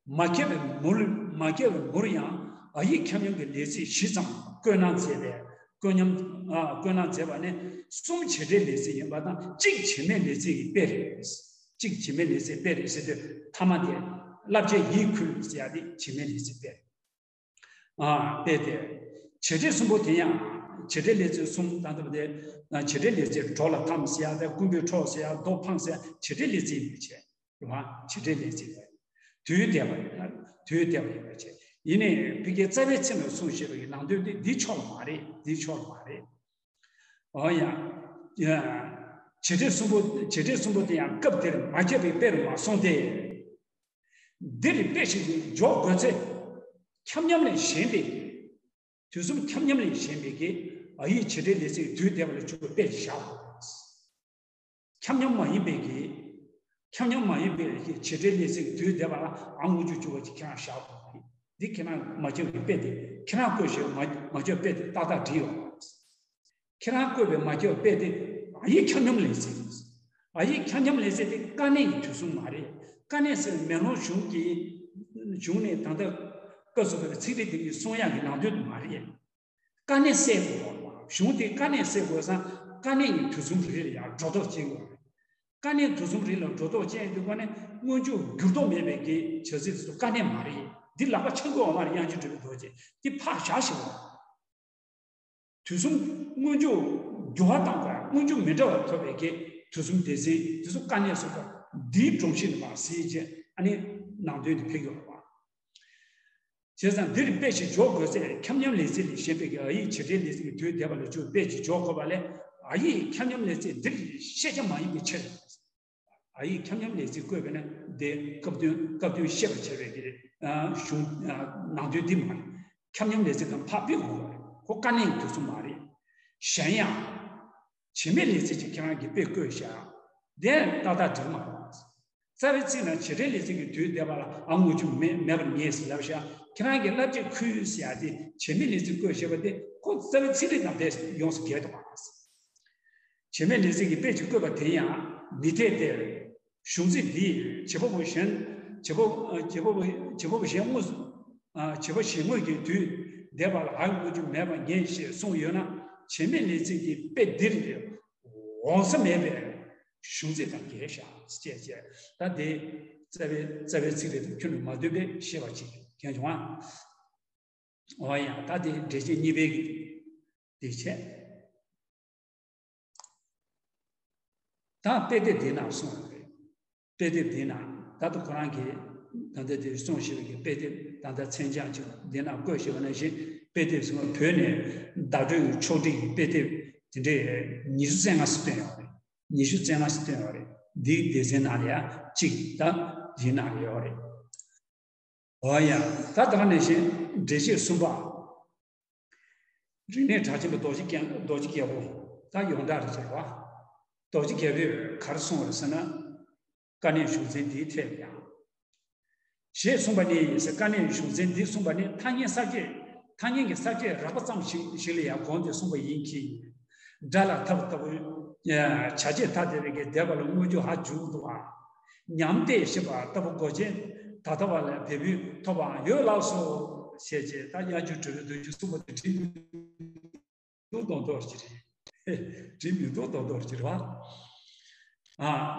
མ་ཁྱབ་པའི་མུར་མ་ཁྱབ་པའི་མུར་ཡང་ཨ་ཡིག་ཁྱབ་མཉམ་གྱི་ལས་ཚིག་བཞི་ཙམ་བཀོད་ན་མཛད་པས། བཀོད་མཉམ་ཨ་བཀོད་ན་མཛད་པ་ནི་གསུམ་བྱེད་འབྲེལ་ལས་ཚིག་ཡིན་པ་དང་གཅིག་བྱེད་མེད་ལས་ཚིག་གི་དཔེ་རེད། གཅིག་བྱེད་མེད་ལས་ཚིག་དཔེ་རེད་ཟེར་དུས་ཐ་མ་དེ་བསླབ་བྱ་ཡིད་ཁུལ་ཟེར་ཡ་དེ་བྱེད་མེད་ལས་ཚིག་དཔེ་རེད། ཨ་དཔེ་དེ། བྱེད་འབྲེལ་གསུམ་པོ་དེ་ཡང་བྱེད་འབྲེལ་ལས་ཚིག་གསུམ་ད་ལྟ་དེ་བྱེད་འབྲེལ་ལས་ཚིག་གྲོགས་ལ་ཐམས་ཟེར་ཡ་དེ་ཀུན་པའི་གྲོགས་ཟེར་ཡ་རྡོ་འཕངས་ཟེར་ཡ་བྱེད་འབྲེལ་ལས་ཚིག་ཡིན་པའི་ཕྱིར། རེད་བ། བྱེད་འབྲེལ་ལས་ཚིག་རེད། དུས་འདས་པ་ཡིན་ན་དུས་འདས་པ་ཡིན་པའི་ཕྱིར། ཡིན་ནའི་ཕ་གིའི་རྩ་བའི་ཚིག་ནང་གསུངས་བཞག་པའི་ནང་དོན་དེ་འདི་ཕྱོགས་ལ་མ་རེད། འདི་ཕྱོགས་ལ་མ་རེད། འོ་ཡ། ཡ། བྱེད་འབྲེལ་གསུམ་པོ་བྱེད་འབྲེལ་གསུམ་པོ་དེ་ཡང་སྐབས་དེར་མ་ཁྱབ་པའི་དཔེ་རུ་མ་སོང་སྟེ། འདིར་དཔེ་ཞིག་འཇོག་དགོས་ཚེ། ཁྱབ་མཉམ་ལས་གཞན་པའི། དུས་གསུམ་ཁྱབ་མཉམ་ལས་གཞན་པའི་གི་ཨ་ཡིག་བྱེད་འབྲེལ་ལས་ཚིག་དུས་འདས་པ་ལ་འཇུག་པའི་དཔེ་ཞིག་བཞག་དགོས། ཁྱབ་མཉམ་མ་ཡིན་པའི་གི་ཁྱབ་མཉམ་མ་ཡིན་པའི་གི་བྱེད་འབྲེལ་ལས་ཚིག་དུས་འདས་པ་ལ་ཨ་སྔོན་འཇུག་འཇུག་པ་ཅིག་ཁྱེད་རང་བཞག་དགོས་རེད། འདི་ཁྱེད་རང་མ་ཁྱབ་ཀྱི་དཔེ་དེ་ཁྱེད་རང་བཀོད་བཞག་མ་མ་ཁྱབ་དཔེ་དེ་ཏག་ཏག་འགྲིག་ཡོད་མ་རེད། ཁྱེད་རང་བཀོད་པའི་མ་ཁྱབ་དཔེ་དེ་ཨ་ཡིག་ཁྱབ་མཉམ་ལས་ཚིག་རེད། ཨ་ཡིག་ཁྱབ་མཉམ་ལས་ཚིག་དེ་དཀའ་གནད་ཀྱི་དུས་གསུམ་མ་རེད། དཀའ་གནད་ཟེར་མེ་ལོང་གཞུང་གི་གཞུང་ནས་ད་ལྟ་སྐབས་སུ་བབས་པའི་ཚིག་རིས་དེ་གཉིས་གསུང་ཡག་གི་ནང་དོན་དུ་མ་རེད། དཀའ་གནད་སེལ་དགོས་པ། གཞུང་དེ་དཀའ་གནད་སེལ་དགོས་སམ་དཀའ་གནད་ཀྱི་དུས་གསུམ་རེད་ལ་ཡང་སྒྲོ་འདོགས་བཅད་དགོས་པ་རེད། དཀའ་གནད་དུས་གསུམ་རེད་ལ་སྒྲོ་འདོགས་བཅད་ཡོང་དུས་ཀ་ནས་སྔོན་འཇུག་འགྱུར་ལྡོག་མེད་པའི་གི་བྱ་ཚིག་དེ་ཚོ་དཀའ་གནད་མ་རེད། འདི་ལག་པ་འཆང་དགོས་པ་མ་རེད། དབྱངས་ཅན་གྲུབ་པའི་རྡོ་རྗེ་འདི་ཕར་བཞག་ཞེས་པ། དུས་གསུམ་སྔོན་འཇུག་འགྱུར་བ་བཏང་དགོས། སྔོན་འཇུག་མི་འདྲ་བ་ཐོབ་པའི་གི་དུས་གསུམ་སྡེ་ཚན་དེ་ཚོ་དཀའ་གནད་སོ་སོ་འདིའི་སྒྲོམ་གཞི་ནས་མར་ཟིན་བྱས་ཨ་ནི་ནང་དོན་དེ་ཕེབས་ཡོང་བ། བྱས་ཙང་འདིར་དཔེ་ཞིག་འཇོག་དགོས་ཚེ་ཁྱབ་མཉམ་ལས་ཚིག་ལས་གཞན་པའི་གི་ཨ་ཡིག་བྱེད་འབྲེལ་ལས་ཚིག་གི་དུས་འདས་པ་ལ་འཇུག་དཔེ་ཞིག་འཇོག་དགོས་པ་ལས་ཨ་ཡིག་ཁྱབ་མཉམ་ལས་ཚིག་འདིར་ཤེས་བྱ་མ་ཡིན་པའི་ཕྱིར། ཨ་ཡིག་ཁྱབ་མཉམ་ལས་ཚིག་བཀོད་པས་ན་དེ་སྐབས་དོན་སྐབས་དོན་ཤེས་པར་བྱ་བའི་གི་ཨ་གཞུང་ཨ་ནང་དོན་འདི་མ་རེད། ཁྱབ་མཉམ་ལས་ཚིག་དང་ཕར་ཕུད་དགོས་པ་རེད། ཁོ་དཀའ་གནད་ཀྱི་དུས་གསུམ་མ་རེད། གཞན་ཡང་། བྱེད་མེད་ལས་ཚིག་ཅིག་ཁྱེད་རང་གིས་དཔེ་བཀོད་བཞག་དེ་ཏག་ཏག་འགྲིག་མ་རེད། རྩ་བའི་ཚིག་ནང་བྱེད་འབྲེལ་ལས་ཚིག་གི་དུས་འདས་པ་ལ་ཨ་སྔོན་འཇུག་མེད་མེད་པར་ངེས་ཟེར་ལབ་བཞག་ཁྱེད་རང་གིས་བསླབ་བྱའི་ཁུལ་ཟེར་ཡ་དེ་བྱེད་མེད་ལས་ཚིག་བཀོད་བཞག་པ་དེ་ཁོ་རྩ་བའི་ཚིག་རིས་དང་དེ་ཡོངས་སུ་འགལ་འདུག་ག་བྱེད་མེད་ལས་ཚིག་གི་དཔེ་ཅིག་བཀོད་པ་དེ་ཡང་མི་འཐད་དེ། གཞུང་ཚིག་འདིས་བྱེད་པ་པོ་གཞན་བྱེད་པ་བྱེད་པ་པོ་བྱེད་པ་པོ་གཞན་དངོས་བྱེད་པ་གཞན་དངོས་ཀྱི་དུས་འདས་པ་ལ་ཨ་སྔོན་འཇུག་མེད་པར་ངེས་ཞེས་གསུངས་ཡོད་ན་བྱེད་མེད་ལས་ཚིག་གི་དཔེ་འདིར་འོང་ས་མེད་པས་གཞུང་ཚིག་དང་འགལ་བཞག་ཅེས་བྱས། ད་དེ་རྩ་བའི་རྩ་བའི་ཚིག་རིས་དང་ཁྱོན་ནས་མ་ལྡན་པའི་ཤེས་པ་ཅིག་མཁྱེན་བྱུང་ཨ། འོ་ཡ་ད་དེ་འགྲེལ་བཤད་གཉིས་པའི་གི་དེ་བྱས། ད་དཔེ་དེབ་འདི་ནང་གསུངས་ཡོད་རེད། དཔེ་དེབ་འདི་ནང་ད་ལྟ་ཁོ་རང་གིས་ད་ལྟ་དེ་གསུངས་བཞག་པའི་གི་དཔེ་དེབ་ད་ལྟ་མཚན་བྱང་ཅིག་འདི་ནང་བཀོད་བཞག་པ་ནང་བཞིན་དཔེ་དེབ་ཟེར་བ་བོད་ནས་བརྡ་སྤྲོད་ཀྱི་ཕྱོགས་སྒྲིག་གི་དཔེ་དེབ་དེ་འདྲས་ཉི་ཤུ་རྩ་ལྔ་ཙམ་བཏོན་ཡོད་རེད། ཉི་ཤུ་རྩ་ལྔ་ཙམ་བཏོན་ཡོད་རེད། འདིའི་སྡེ་ཚན་ནང་ལ་ཡང་གཅིག་ད་འདིའི་ནང་ལ་ཡོད་རེད། འོ་ཡ། ད་ད་ག་ནང་བཞིན་འགྲེལ་བཤད་གསུམ་པ། རིག་གནས་གྲགས་ཆེན་པ་རྡོ་རྗེ་རྒྱལ་རྡོ་རྗེ་རྒྱལ་པོ་ད་ཡོངས་གྲགས་རེད་ཟེར་བ། རྡོ་རྗེ་རྒྱལ་པོས་ག་རེ་གསུངས་པ་རེད་ཟེར་ན། དཀའ་གནད་གཞུང་ཚན་འདིའི་ཐད་ལ་ཡང་། ཞེས་གསུངས་པ་ནི་ཟེར། དཀའ་གནད་གཞུང་ཚན་འདི་གསུངས་པ་ནི་ཐ་སྙད་གསར་བཅད་ཐ་སྙད་ཀྱི་གསར་བཅད་རགས་པ་ཙམ་ཞིག་ཞིག་ལ་ཡང་དགོངས་ཏེ་གསུངས་པ་ཡིན་གྱི། སྒྲ་ལ་ཐབས་ལྟ་བུ། བྱ་བྱེད་ཐ་དད་པའི་གི་འདས་པ་ལ་སྔོན་འཇུག་ཧ་འཇུག་འདུག་ཨ། ཉམས་བརྟན་ཞེས་པ་ལྟ་བུ་གོ་ཆེན་ད་ལྟ་བ་ལ་འབྲས་བུ་ཐོབ་པའང་ཡོད་ལགས་སོ། ཞེས་བྱས་ད་དབྱངས་ཅན་གྲུབ་པའི་རྡོ་རྗེས་གསུངས་པ་དེ་དྲི་མི་འདུག་མདོག་མདོག་ཅིག་རེད། དྲི་མི་འདུག་མདོག་མདོག་ཅིག་རེད་བ། ཨ།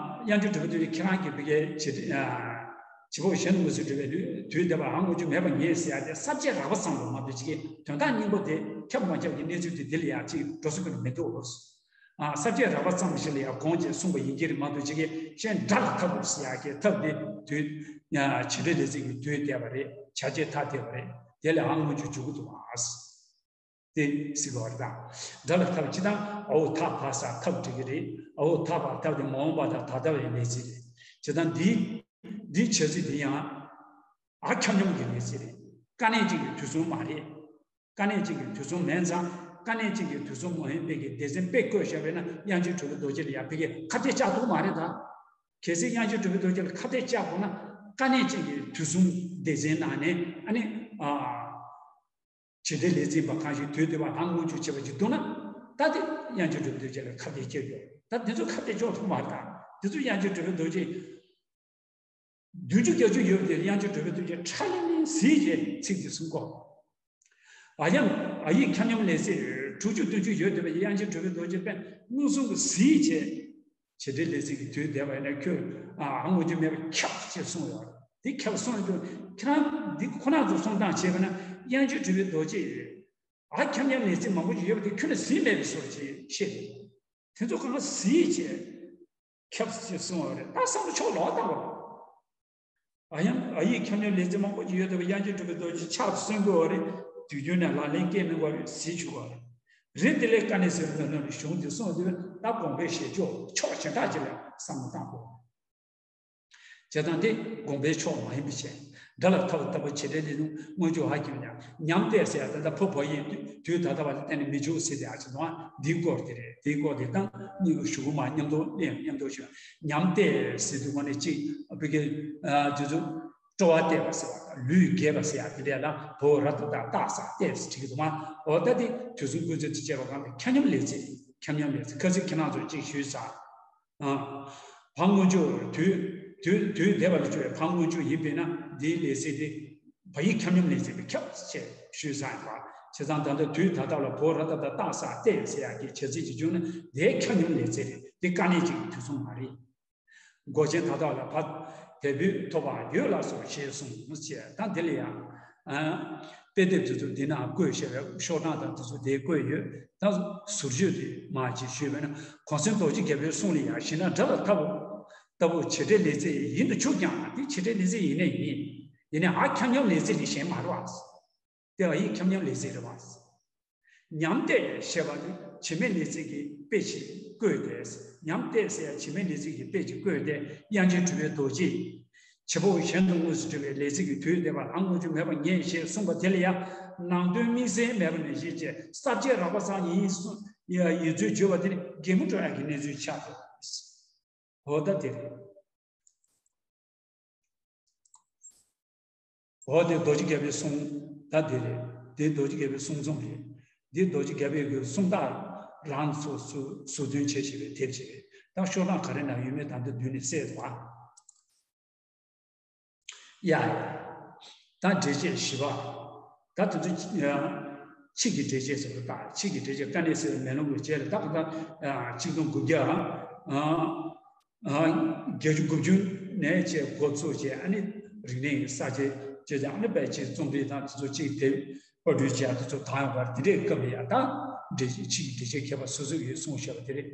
དབྱངས་ཅན་གྲུབ་པའི་རྡོ་རྗེ་ཁྱེད་རང་གི་བི་གའི་བྱེད་བྱེད་པོ་གཞན་དུ་མི་སུ་འགྲོ་བའི་དུས་འདས་པ་ཨ་སྔོན་འཇུག་མེད་པ་ངེས་ཟེར་ཡ་དེ་གསར་བཅད་རགས་པ་ཙམ་དུ་མ་གཏོགས་ཅིག་གི་དོན་དག་སྙིང་པོ་དེ་ཁྱབ་མ་ཁྱབ་ཀྱི་གནས་ཚུལ་དེ་འདི་ལ་ཡང་ཅིག་འགྲོ་ས་ཀུན་མི་འདུག་ཨ། གསར་བཅད་རགས་པ་ཙམ་ཞིག་ལ་ཡང་དགོངས་བྱས་གསུངས་པ་ཡིན་གྱི་རེད་མ་གཏོགས་ཅིག་གི་གཞན་སྒྲ་ལ་ཐབས་ཟེར་ཡ་གི་ཐབས་དེ་དུས་བྱེད་འབྲེལ་ལས་ཚིག་གི་དུས་འདས་པ་རེད། བྱ་བྱེད་ཐ་དད་པ་རེད། དེ་ལ་ཨ་སྔོན་འཇུག་འཇུག་གི་འདུག་ཨ། དེ་ཟེར་གི་བ་རེད་ད། སྒྲ་ལ་ཐབས་ཅི་དང་ཨའོ་ཐ་བ་ས་ཐབས་འགྲིག་གི་རེད། ཨའོ་ཐ་བ་ཐབས་དེ་མ་འོངས་པ་དང་ད་ལྟ་བའི་གནས་ཚུལ་རེད། ཇི་ལྟར་འདི་འདིའི་བྱ་ཚིག་འདི་ཡང་ཨ་ཁྱབ་མཉམ་གྱི་གནས་ཚུལ་རེད། དཀའ་གནད་ཅིག་གི་དུས་གསུམ་མ་རེད། དཀའ་གནད་ཅན་གྱི་དུས་གསུམ་མིན་ཙང་། དཀའ་གནད་ཅན་གྱི་དུས་གསུམ་མ་ཡིན་པའི་གི་སྡེ་ཚན་དཔེ་བཀོད་བཞག་པས་ན། དབྱངས་ཅན་གྲུབ་པའི་རྡོ་རྗེ་ལ་ཡང་ཕ་གིར་ཁ་གཏད་བཅག་ཐུབ་མ་རེད་ད། གལ་སྲིད་དབྱངས་ཅན་གྲུབ་པའི་རྡོ་རྗེ་ལ་ཁ་གཏད་བཅག་དགོས་ན། དཀའ་གནད་ཅན་གྱི་དུས་གསུམ་སྡེ་ཚན་ནང་ནས། ཨ་ནི། ཨ། བྱེད་འབྲེལ་ལས་ཚིག་པ་གང་ཞིག་དུས་འདས་པ་ལྷག་མངོན་གྱུར་བྱེད་པ་ཞིག་འདུག་ན། ད་དེ་དབྱངས་ཅན་གྲུབ་པའི་རྡོ་རྗེ་ལ་ཁ་གཏད་བཅག་རྒྱུ། ད་དེ་ཚོ་ཁ་གཏད་གཅོག་ཐུབ་མ་རེད་ད། དེ་ཚོ་དབྱངས་ཅན་གྲུབ་པའི་རྡོ་རྗེ། བདུན་ཅུ་བརྒྱད་ཅུ་ཡོད་པ་དེ་དབྱངས་ཅན་གྲུབ་པའི་རྡོ་རྗེ་ཁྲ་ལིང་ལིང་ཟིལ་གྱིས་ཚིག་འདི་གསུང་གོ། ཨ་ཡང་ཨ་ཡིག་ཁྱབ་མཉམ་ལས་ཚིག་དྲུག་ཅུ་བདུན་ཅུ་ཡོད་བསྡད་པ་དབྱངས་ཅན་གྲུབ་པའི་རྡོ་རྗེ་དཔེ་མངོན་སུམ་གྱི་ཟིལ་གྱིས། བྱེད་འབྲེལ་ལས་ཚིག་གི་དུས་འདས་པ་ཡིན་ན་ཁྱོད། ཨ། མངོན་གྱུར་མེད་པ་ཁྱབ་ཅེས་གསུངས་ཡོད། འདི་ཁྱབ་གསུངས་ཡོད་དུས། ཁྱེད་རང་འདི་ཁོ་ན་ཚོ་གསུང་སྟངས་བྱས་པ་ན། དབྱངས་ཅན་གྲུབ་པའི་རྡོ་རྗེ། ཨ། ཁྱབ་མཉམ་ལས་ཚིག་མང་པོ་ཞིག་ཡོད་པ་དེ་ཁྱོན་ནས་ཟིན་མེད་པའི་བཟོ་ཞིག་བཤད་འདུག་དེ་ཚོ་གང་ག་ཟིན་བྱས། ཁྱབ་ཅེས་གསུངས་པ་རེད། ད་བསམ་བློ་ཕྱོགས་ལོག་བཏང་བ། ཨ་ཡང་ཨ་ཡིག་ཁྱབ་མཉམ་ལས་ཚིག་མང་པོ་ཞིག་ཡོད་དུས། དབྱངས་ཅན་གྲུབ་པའི་རྡོ་རྗེ་ཕྱག་ཏུ་སོན་དགོས་པ་རེད། དུས་རྒྱུན་ནས་ལག་ལེན་སྐྱེལ་མི་དགོས་པའི་ཟིལ་ཞུགས་པ་རེད། རེད། དེ་ལས་དཀའ་གནད་སེལ་བའི་སྣོད་ནི་གཞུང་འདི་གསུངས་དུས། ད་དགོངས་པའི་བཞེད་ཕྱོགས་ཕྱོགས་གཞན་དག་ཅིག་ལ་བསམ་བློ་བཏང་དགོས། བྱས་ཙང་དེ་དགོངས་པའི་ཕྱོགས་མ་ཡིན་པའི་ཕྱིར། སྒྲ་ལ་ཐོགས་པའི་ལྟ་བུ་བྱེད་འབྲེལ་ལས་ནི་མངོན་གྱུར་ཧ་གྱིས་ཀྱང་། ཉམས་བལྟས་ཟེར་ཡ་དེ་ད་ཕོ་བོ་ཡིན་དུས་དུས་ད་ལྟ་བ་ལ་བརྟེན་ནས་མི་འཇུག་ཟེར་དེ་ཨ་ཅེ་དང་འདིའི་སྐོར་དེ་རེད། དེའི་སྐོར་དེ་དང་གཉིས་ཀྱི་གཞུག་གུ་མ་མཉམ་དུ་གླེང་། མཉམ་དུ་ཞུ། ཉམས་བལྟས་ཟེར་དུས་སྒོ་ནས་གཅིག་བི་གེ་དེ་ཚོ་སྤྲོ་བ་བལྟས་པ་ཟེར་བ། ལུས་དགྱེས་པ་ཟེར་ཡ་དེ་འདྲ་ལ་བོ་ར་ཏ་བཏགས་བཏགས་ས་བལྟས་ཟེར་བྲིས་ཀྱི་འདུག་མ། འོ་ད་དེ་དུས་གསུམ་ཀུན་རྫོབ་ཏུ་དཔྱད་པ་གང་དེ་ཁྱབ་མཉམ་ལས་ཚིག་ཁྱབ་མཉམ་ལས་ཚིག་ཁ་ཚིག་ཁྱེད་རང་ཚོས་གཅིག་ཞུས་ཚར། ཨ། ཕར་མངོན་གྱུར་དུས། དུས་དུས་འདས་པ་ལ་སྤྱོད་པའི་ཕར་མངོན་གྱུར་ཡིན་པས་ན། འདིའི་ལས་ཚིག་དེ་བ་ཡིག་ཁྱབ་མཉམ་ལས་ཚིག་ཏུ་ཁྱབ་ཅེས་ཞུས་ཚར་ཡིན་པ། བྱས་ཙང་ད་ལྟ་དུས་ད་ལྟ་ལ་བོ་ར་ཏ་བཏགས་བཏགས་ས་བལྟས་ཟེར་ཡག་གི་བྱ་ཚིག་ཅིག་བྱུང་ན། དེ་ཁྱབ་མཉམ་ལས་ཚིག་རེད། དེ་དཀའ་གནད་ཅིག་གི་དུས་གསུམ་མ་རེད། མགོ་ཅན་ད་ལྟ་ལ་ཕ་དལ་བུས་ཐོབ་པ་ཡོད་ལགས་སོ་ཞེས་གསུངས་ཅེས། ད་འདི་ལ་ཡང་། ཨ། དཔེ་དེབ་དེ་ཚོ་འདི་ན་བཀོད་བཞག་པའི་ཤོག་གྲངས་དང་དེ་ཚོ་དེ་བཀོད་ཡོད། ད་ཟུར་བརྗོད་དེ་མ་ཅིག་ཞུས་པས་ན། གོང་གསལ་རྡོ་རྗེ་རྒྱལ་པོའི་གསུང་ལ་ཡང་། གཞི་ན་སྒྲ་ལ་ལྟ་བུ་ལྟ་བུ་བྱེད་འབྲེལ་ལས་ཚིག་ཡིན་དུ་ཆུག་ཀྱང་། དེ་བྱེད་འབྲེལ་ལས་ཚིག་ཡིན་ནའི་ཡིན། ཡིན་ནའི་ཨ་ཁྱབ་མཉམ་ལས་ཚིག་ལས་གཞན་མ་རེད་བ། དེ་ཨ་ཡིག་ཁྱབ་མཉམ་ལས་ཚིག་རེད་བ། ཉམས་བལྟས་ཞེས་པ་ནི་བྱེད་མེད་ལས་ཚིག་གི་དཔེ་ཅིག་བཀོད་དེ། ཉམས་བལྟས་ཟེར་ཡ་བྱེད་མེད་ལས་ཚིག་གི་དཔེ་ཅིག་བཀོད་དེ། དབྱངས་ཅན་གྲུབ་པའི་རྡོ་རྗེས། བྱེད་པ་པོ་གཞན་དུ་དངོས་སུ་འབྲེལ་བའི་ལས་ཚིག་གི་དུས་འདས་པ་ལ་མངོན་གྱུར་མེད་པར་ངེས་ཞེས་གསུངས་པ་དེ་ལ་ཡང་། ནང་དོན་དམིགས་བསལ་མེད་པ་ནས་བཞེད་ཅེས། ས་བཅད་རགས་པ་ཙམ་ཡིན་གསུངས་ཡོད་ཚུལ་བརྗོད་པ་དེ་ནི་གད་མོ་བྲོ་ཡག་གི་གནས་ཚུལ་ཆགས་འདུག་འོ་ད་དེ་རེད། འོ་དེ་རྡོ་རྗེ་རྒྱལ་པོའི་གསུང་ད་དེ་རེད། དེ་རྡོ་རྗེ་རྒྱལ་པོའི་གསུང་རྩོམ་རེད། འདི་རྡོ་རྗེ་རྒྱལ་པོའི་གི་གསུང་རྟགས་རང་སོ་སོ་ཟུར་འདོན་བྱས་བྱས་པའི་དེབ་ཅིག་རེད། ད་ཤོག་གྲངས་ག་རེ་ན་ཡོད་མེད་ད་འདི་མདུན་ནས་གསལ་འདུག་ཨ། ཡ། ད་འགྲེལ་བཤད་བཞི་པ། ད་དེ་ཚོ་ཕྱིས་ཀྱི་འགྲེལ་བཤད་ཟེར་བ་དང་། ཕྱིས་ཀྱི་འགྲེལ་བཤད་དཀའ་གནད་སེལ་བའི་མེ་ལོང་གི་རྗེས་ལ། ད་ག་ད་ཆིག་སྟོང་དགུ་བརྒྱ་ཨ་ཨ་བརྒྱད་ཅུ་དགུ་བཅུ་ནས་བྱས་འགོ་ཚུགས་བྱས། ཨ་ནི་རིག་གནས་ཀྱི་གསར་བརྗེ་བྱས་ཙང་། ཨ་ནི་དཔེ་ཆའི་རྩོམ་རིག་དང་དེ་ཚོ་གཅིག་དེབ་པར་སྐྲུན་བྱས། དེ་ཚོ་དར་ཡོང་བར་དེ་འདྲའི་སྐབས་ལ་ཡང་། ད་འགྲེལ་བཤད་ཕྱིས་ཀྱི་འགྲེལ་བཤད་མཁས་པ་སོ་སོ་གིས་གསུངས་བཞག་པ་དེ་རེད།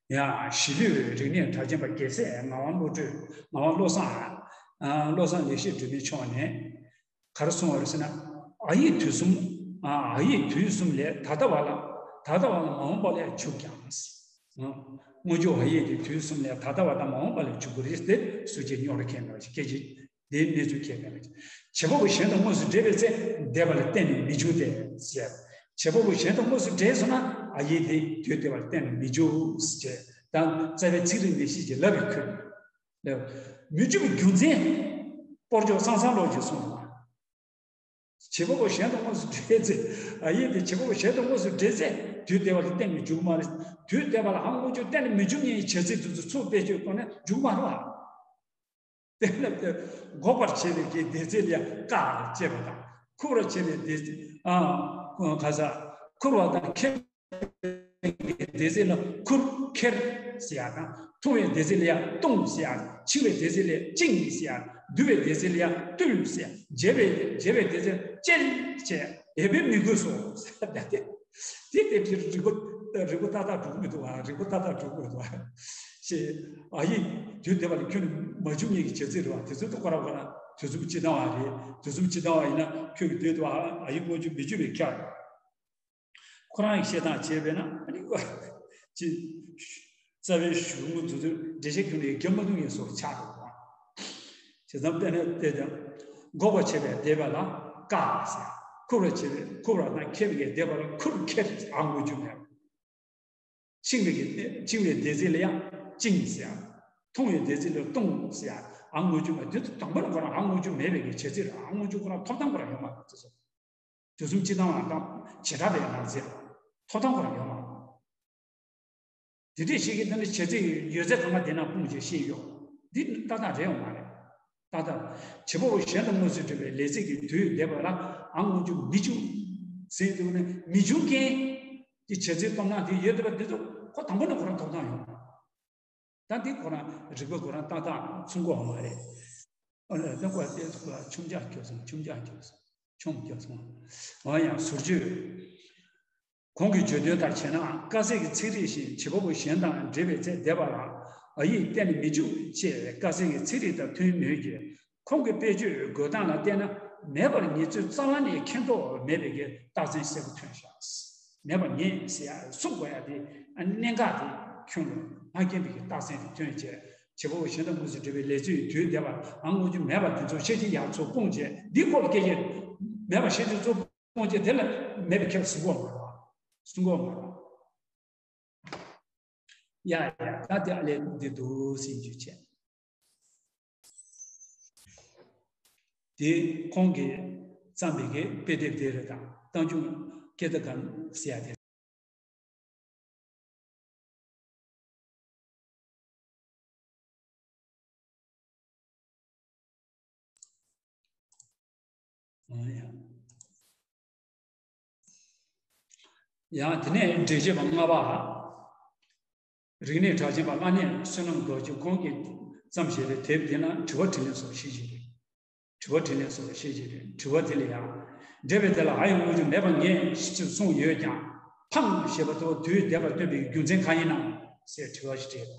ཡང་གཞིས་ལུས་རིག་གནས་གྲགས་ཅན་པ་རྒྱལ་སྲས་ངག་དབང་བློ་གྲོས། ངག་དབང་བློ་བཟང་། ཨ། བློ་བཟང་ལེགས་བཤད་སྒྲོན་མེ་མཆོག་ནས་ག་རེ་གསུངས་པ་རེད་ཟེར་ན། ཨ་ཡིག་དུས་གསུམ། ཨ། ཨ་ཡིག་དུས་གསུམ་ལས་ད་ལྟ་བ་ལ། ད་ལྟ་བ་ལ་མ་འོངས་པ་ལ་འཇུག་ཀྱང་། ཨ། མངོན་བརྗོད་ཨ་ཡིག་དེ་དུས་གསུམ་ལས་ད་ལྟ་བ་དང་མ་འོངས་པ་ལ་འཇུག་གི་རེད་དེ། ཟུར་བཅད་རྙོག་དྲ་ཁེལ་མེད་པ་ཞིག་སྐད་ཅིག་དེའི་གནས་ཚུལ་ཁེལ་མེད་པ་ཞིག་བྱེད་པ་པོ་གཞན་དུ་དངོས་སུ་འབྲེལ་བའི་ཚེ། འདས་པ་ལ་བརྟེན་ནས་མི་འཇུག་སྟེ་ཟེར། བྱེད་པ་པོ་གཞན་དུ་དངོས་སུ་འབྲེལ་སོང་ན། ཨ་ཡིག་དེ་དུས་འདས་པ་ལ་བརྟེན་ནས་མི་འཇུག་ཟེར། ད་རྩ་བའི་ཚིག་རིགས་འདི་ཤེས་ཀྱི་ལབ་པའི་ཁུལ། མི་འཇུག་པའི་རྒྱུ་མཚན། སྤོར་སྦྱོར་སང་སང་ལོག་ཅིག་གསུངས་པ། བྱེད་པ་པོ་གཞན་དུ་དངོས་སུ་འབྲེལ་ཚེ། ཨ་ཡིག་དེ་བྱེད་པ་པོ་གཞན་དུ་དངོས་སུ་འབྲེལ་ཚེ། དུས་འདས་པ་ལ་གཏན་ནས་འཇུག་མ་རེད། དུས་འདས་པ་ལ་ཧ་མངོན་གྱུར་གཏན་ནས་མི་འཇུག་མཁན་གྱི་བྱ་ཚིག་དེ་ཚོ་ཚུར་བེད་སྤྱོད་བཏང་ན་འཇུག་མ་རེད་པ། དེ་ལ་དེ་འགོག་པར་བྱེད་པའི་གི་སྡེ་ཚན་ལ་ཡང་ཀ་ཅེས་པ་དང་། འཁུར་བར་བྱེད་པའི་སྡེ་ཚན། ཨ། ག་ས། འཁུར་བ་དང་ཁྱེར། སྡེ་ཚན་ལ་འཁུར་ཁྱེར་ཟེར་ཡ་དང་། འཐུང་བའི་སྡེ་ཚན་ལ་ཡང་བཏུང་ཟེར་ཡ། འཆིང་བའི་སྡེ་ཚན་ལ་ཡང་བཅིངས་ཟེར་ཡ། འདུལ་བའི་སྡེ་ཚན་ལ་ཡང་བཏུལ་ཟེར་ཡ། འཇལ་བའི་འཇལ་བའི་སྡེ་ཚན་ལ་བཅལ་ཟེར་ཡ། འབད་པས་མི་དགོས་སོ་ཟེར་ཡ། དེ་དེ་དེ་རིག་པ་རིག་པ་ཏག་ཏག་འགྲོ་གི་མི་འདུག་བ། རིག་པ་ཏག་ཏག་འགྲོ་གི་མི་འདུག་བ། ཞེས། ཨ་ཡིག་དུས་འདས་པ་ལ་ཁྱོན་ནས་མ་འཇུག་མཁན་གྱི་བྱ་ཚིག་རེད་བ། དེ་ཚོའི་ཐོག་ཁ་ར་ཁོ་ན་དུས་གསུམ་སྤྱི་བཏང་བ་རེད། དུས་གསུམ་སྤྱི་བཏང་བ་ཡིན་ན་ཁྱོད་ཀྱི་དུས་དུ་ཨ་ཡིག་སྔོན་འཇུག་མི་འཇུག་པའི་ཁྱབ། ཁོ་རང་གི་བཤད་སྟངས་བྱས་པས་ན། ཨ་ནི་ཅི། རྩ་བའི་གཞུང་དེ་ཚོ་འགྲེལ་བཤད་ཁྱོན་ནས་རྒྱབ་མ་བཏུང་ཡིན་སོགས་ཆགས་འགྲོ་བ། བྱས་ཙང་དཔེར་ན་དེ་དང་། འགོག་པར་བྱེད་པའི་འདས་པ་ལ་ཀ་ཟེར། ཁུར་བར་བྱེད་པའི་ཁུར་བ་དང་ཁྱེར་བའི་བསྡེབས་པ་ལ་ཁུར་ཁྱེར་ཨ་དངོས་རྒྱུ་མེད། འཆིང་བའི་གི་འཆིང་བའི་བསྡེབས་ཚིག་ལ་ཡང་བཅིངས་ཟེར་ཡ། ཐུང་བའི་བསྡེབས་ཚིག་ལ་བཏུང་ཟེར་ཡ། ཨ་དངོས་རྒྱུ་མེད། དེ་དང་པོ་ནས་ཁོ་རང་ཨ་དངོས་རྒྱུ་མེད་པའི་གི་བྱེད་ཚིག་རེད། ཨ་དངོས་རྒྱུ་ཁོ་རང་ཐོབ་ཐང་ཁོ་རང་ཡོད་མ་རེད་ཟེར། དུས་གསུམ་སྤྱི་དང་བ་དང་བྱེ་བྲག་པའི་ནང་ཚན་ཐོབ་ཐང་ཁོ་རང་ཡོད་མ་རེད། དེ་འདྲས་ཞིག་གིས་འདི་ནི་བྱེད་ཚིག་ཡོད་ཚད་ཚང་མ་དེ་ནང་སྤུངས་བྱས་བཤད་ཡོད། འདི་ཏག་ཏག་རེད་ཡོད་མ་རེད། ཏག་ཏག་བྱེད་པ་པོ་གཞན་དང་དངོས་སུ་འབྲེལ་བའི་ལས་ཚིག་གི་དུས་འདས་པ་ལ་ཨ་དངོས་རྒྱུ་མི་འབྱུང་ཟེར་དུས་ནི་མི་འབྱུང་མཁན་གྱི་བྱེད་ཚིག་སྟོབས་ན་དེ་ཡོད་བསྡད་པ་འདི་ཚོ་ཁོ་དང་པོ་ནས་ཁོ་རང་ཐོབ་ཐང་ཡོད། ད་འདི་ཁོ་རང་རིགས་པ་ཁོ་རང་ཏག་ཏག་མཚུངས་ཀྱི་ཡོད་མ་རེད། ཨ་ལས་ད་ཁོ་དེ་ཁོ་ལ་ཆུང་ཇག་སྐྱོབ་སོང་། ཆུང་ཇག་སྐྱོབ་སོང་། ཆུང་སྐྱོབ་སོང་། འོ་ཡང་ཟུར་བརྗོད། གོང་གི་བརྗོད་དོན་ལྟར་བྱས་ན། དཀར་ཟས་ཀྱི་ཚིག་རིས་ཤིག་བྱེད་པ་པོ་གཞན་དང་འབྲེལ་བའི་ཚེ་འདས་པ་ལ་ཨ་ཡིག་གཏན་ནས་མི་འཇུག་ཅེས་དཀར་ཟས་ཀྱི་ཚིག་རིས་དང་མཐུན་མོད་ཀྱི། ཁོང་གི་དཔེར་བརྗོད་འགོད་སྟངས་ལ་བལྟས་ན། མེད་པར་ངེས་ཚུལ་རྩ་བ་ནས་མཁྱེན་རྟོགས་མེད་པའི་གི་རྟགས་མཚན་གསལ་པོ་ཐོན་ཤག་མེད་པར་ངེས་ཟེར་ཡ་གསུང་དགོས་ཡ་དེ་གནད་འགག་དེ་ཁྱོན་ལ་མ་མཁྱེན་པའི་གི་རྟགས་མཚན་དེ་ཐོན་བྱས། བྱེད་པ་པོ་གཞན་དང་དངོས་སུ་འབྲེལ་བའི་ལས་ཚིག་དུས་འདས་པ་ཨ་དངོས་རྒྱུ་མེད་པ་དེ་ཚོ་ཤེས་བྱེད་ཡག་ཚོ་སྤུངས་བྱས། འདི་སྐོར་ལ་སྐད་ཆ་མེད་པ་ཤེས་བྱེད་ཚོ་སྤུངས་བྱས། དེ་ལ་མེད་པའི་ཁྱབ་གསུང་གོ་མ་རེད། གསུང་གོ་མ་རེད། ཡ་ཡ་ད་དེ་ཨ་ལས་འདི་འདུག་ཟིན་རྒྱུ་བྱས། དེ་ཁོང་གིས་བརྩམས་པའི་གི་དཔེ་དེབ་དེ་རེད། དང་རྟགས་འཇུག་སྐད་བརྡ་གང་ཟེར་ཡ་དེ། ཡང་དེ་ནས་འགྲེལ་བྱེད་པ་ལྔ་པ། རིག་གནས་གྲགས་ཅན་པ་ཨ་ནེ་བསོད་ནམས་རྡོ་རྗེ་ཁོང་གིས་བརྩམས་བཞག་པའི་དེབ་དེ་ན་དྲི་བ་དྲིས་ལན་སོགས་ཤེས་ཀྱི་རེད། དྲི་བ་དྲིས་ལན་སོགས་ཤེས་ཀྱི་རེད། དྲི་བ་དེ་ལ་ཡང་། འགྲེལ་པའི་དེ་ལ་ཨ་ཡིག་དངོས་རྒྱུ་མེད་པར་ངེས་ཞེས་གསུངས་ཡོད་ཀྱང་། འཕངས་ཞེས་པ་དེ་དུས་འདས་པར་སྟོན་པའི་རྒྱུ་མཚན་གང་ཡིན་ནམ་ཟེར་དྲི་བ་ཞིག་དྲིས།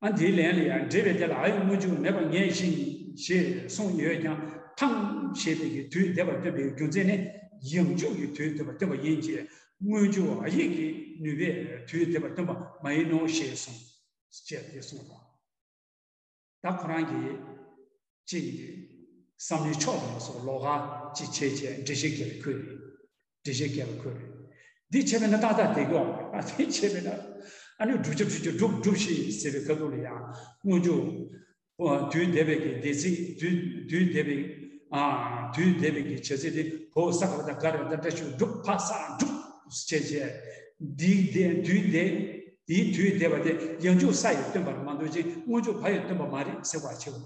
ཨ་འདིའི་ལན་ལ་ཡང་། འགྲེལ་པའི་དེ་ལ་ཨ་ཡིག་དངོས་རྒྱུ་མེད་པར་ངེས་ཤིང་ཞེས་གསུངས་ཡོད་ཀྱང་། འཕངས་ཞེས་པའི་གི་དུས་འདས་པར་སྟོན་པའི་རྒྱུ་མཚན་ནི་ཡང་འཇུག་གི་དུས་འདས་པར་སྟོན་པ་ཡིན་གྱི། དངོས་རྒྱུ་ཨ་ཡིག་གི་ནུས་པས་དུས་འདས་པར་སྟོན་པ་མ་ཡིན་ནོ་ཞེས་གསུངས། ཅེས་དེ་གསུངས་པ། ད་ཁོ་རང་གིས་གཅིག་གིས་བསམ་བློའི་ཕྱོགས་དང་སོགས་ལོགས་ཀ་གཅིག་བྱས་བྱས་འགྲེལ་བཤད་རྒྱབ་པའི་ཁུལ་རེད། འགྲེལ་བཤད་རྒྱབ་པའི་ཁུལ་རེད། འདི་བྱས་པས་ན་ཏག་ཏག་བསྡད་ཀྱི་ཡོད་མ་རེད། ཨ་འདི་བྱས་པས་ན་ཨ་ནི་བསྒྲུབ་བྱ་བསྒྲུབ་བྱ་སྒྲུབ་བསྒྲུབས་ཤིག་ཟེར་བའི་ཁ་ཐུག་ལ་ཡང་དངོས་རྒྱུ། ཨོ། དུས་འདས་པའི་གི་འདས་ཚིག་དུས་དུས་འདས་པའི་ཨ་དུས་འདས་པའི་གི་བྱ་ཚིག་དེ་བོ་ས་ག་བ་ད་ག་ར་ད་འདྲ་ཞིག་སྒྲུབ་ཕ་ས་སྒྲུབ་བྱས་བྱས། འདི་འདས་དུས་འདས། དེའི་དུས་འདས་པ་དེ་ཡང་འཇུག་ས་ཡིས་སྟོན་པར་མ་འདོད་ཅིང་དངོས་འཇུག་བ་ཡིས་སྟོན་པ་མ་རེད་ཟེར་བ་ཆེ་བ།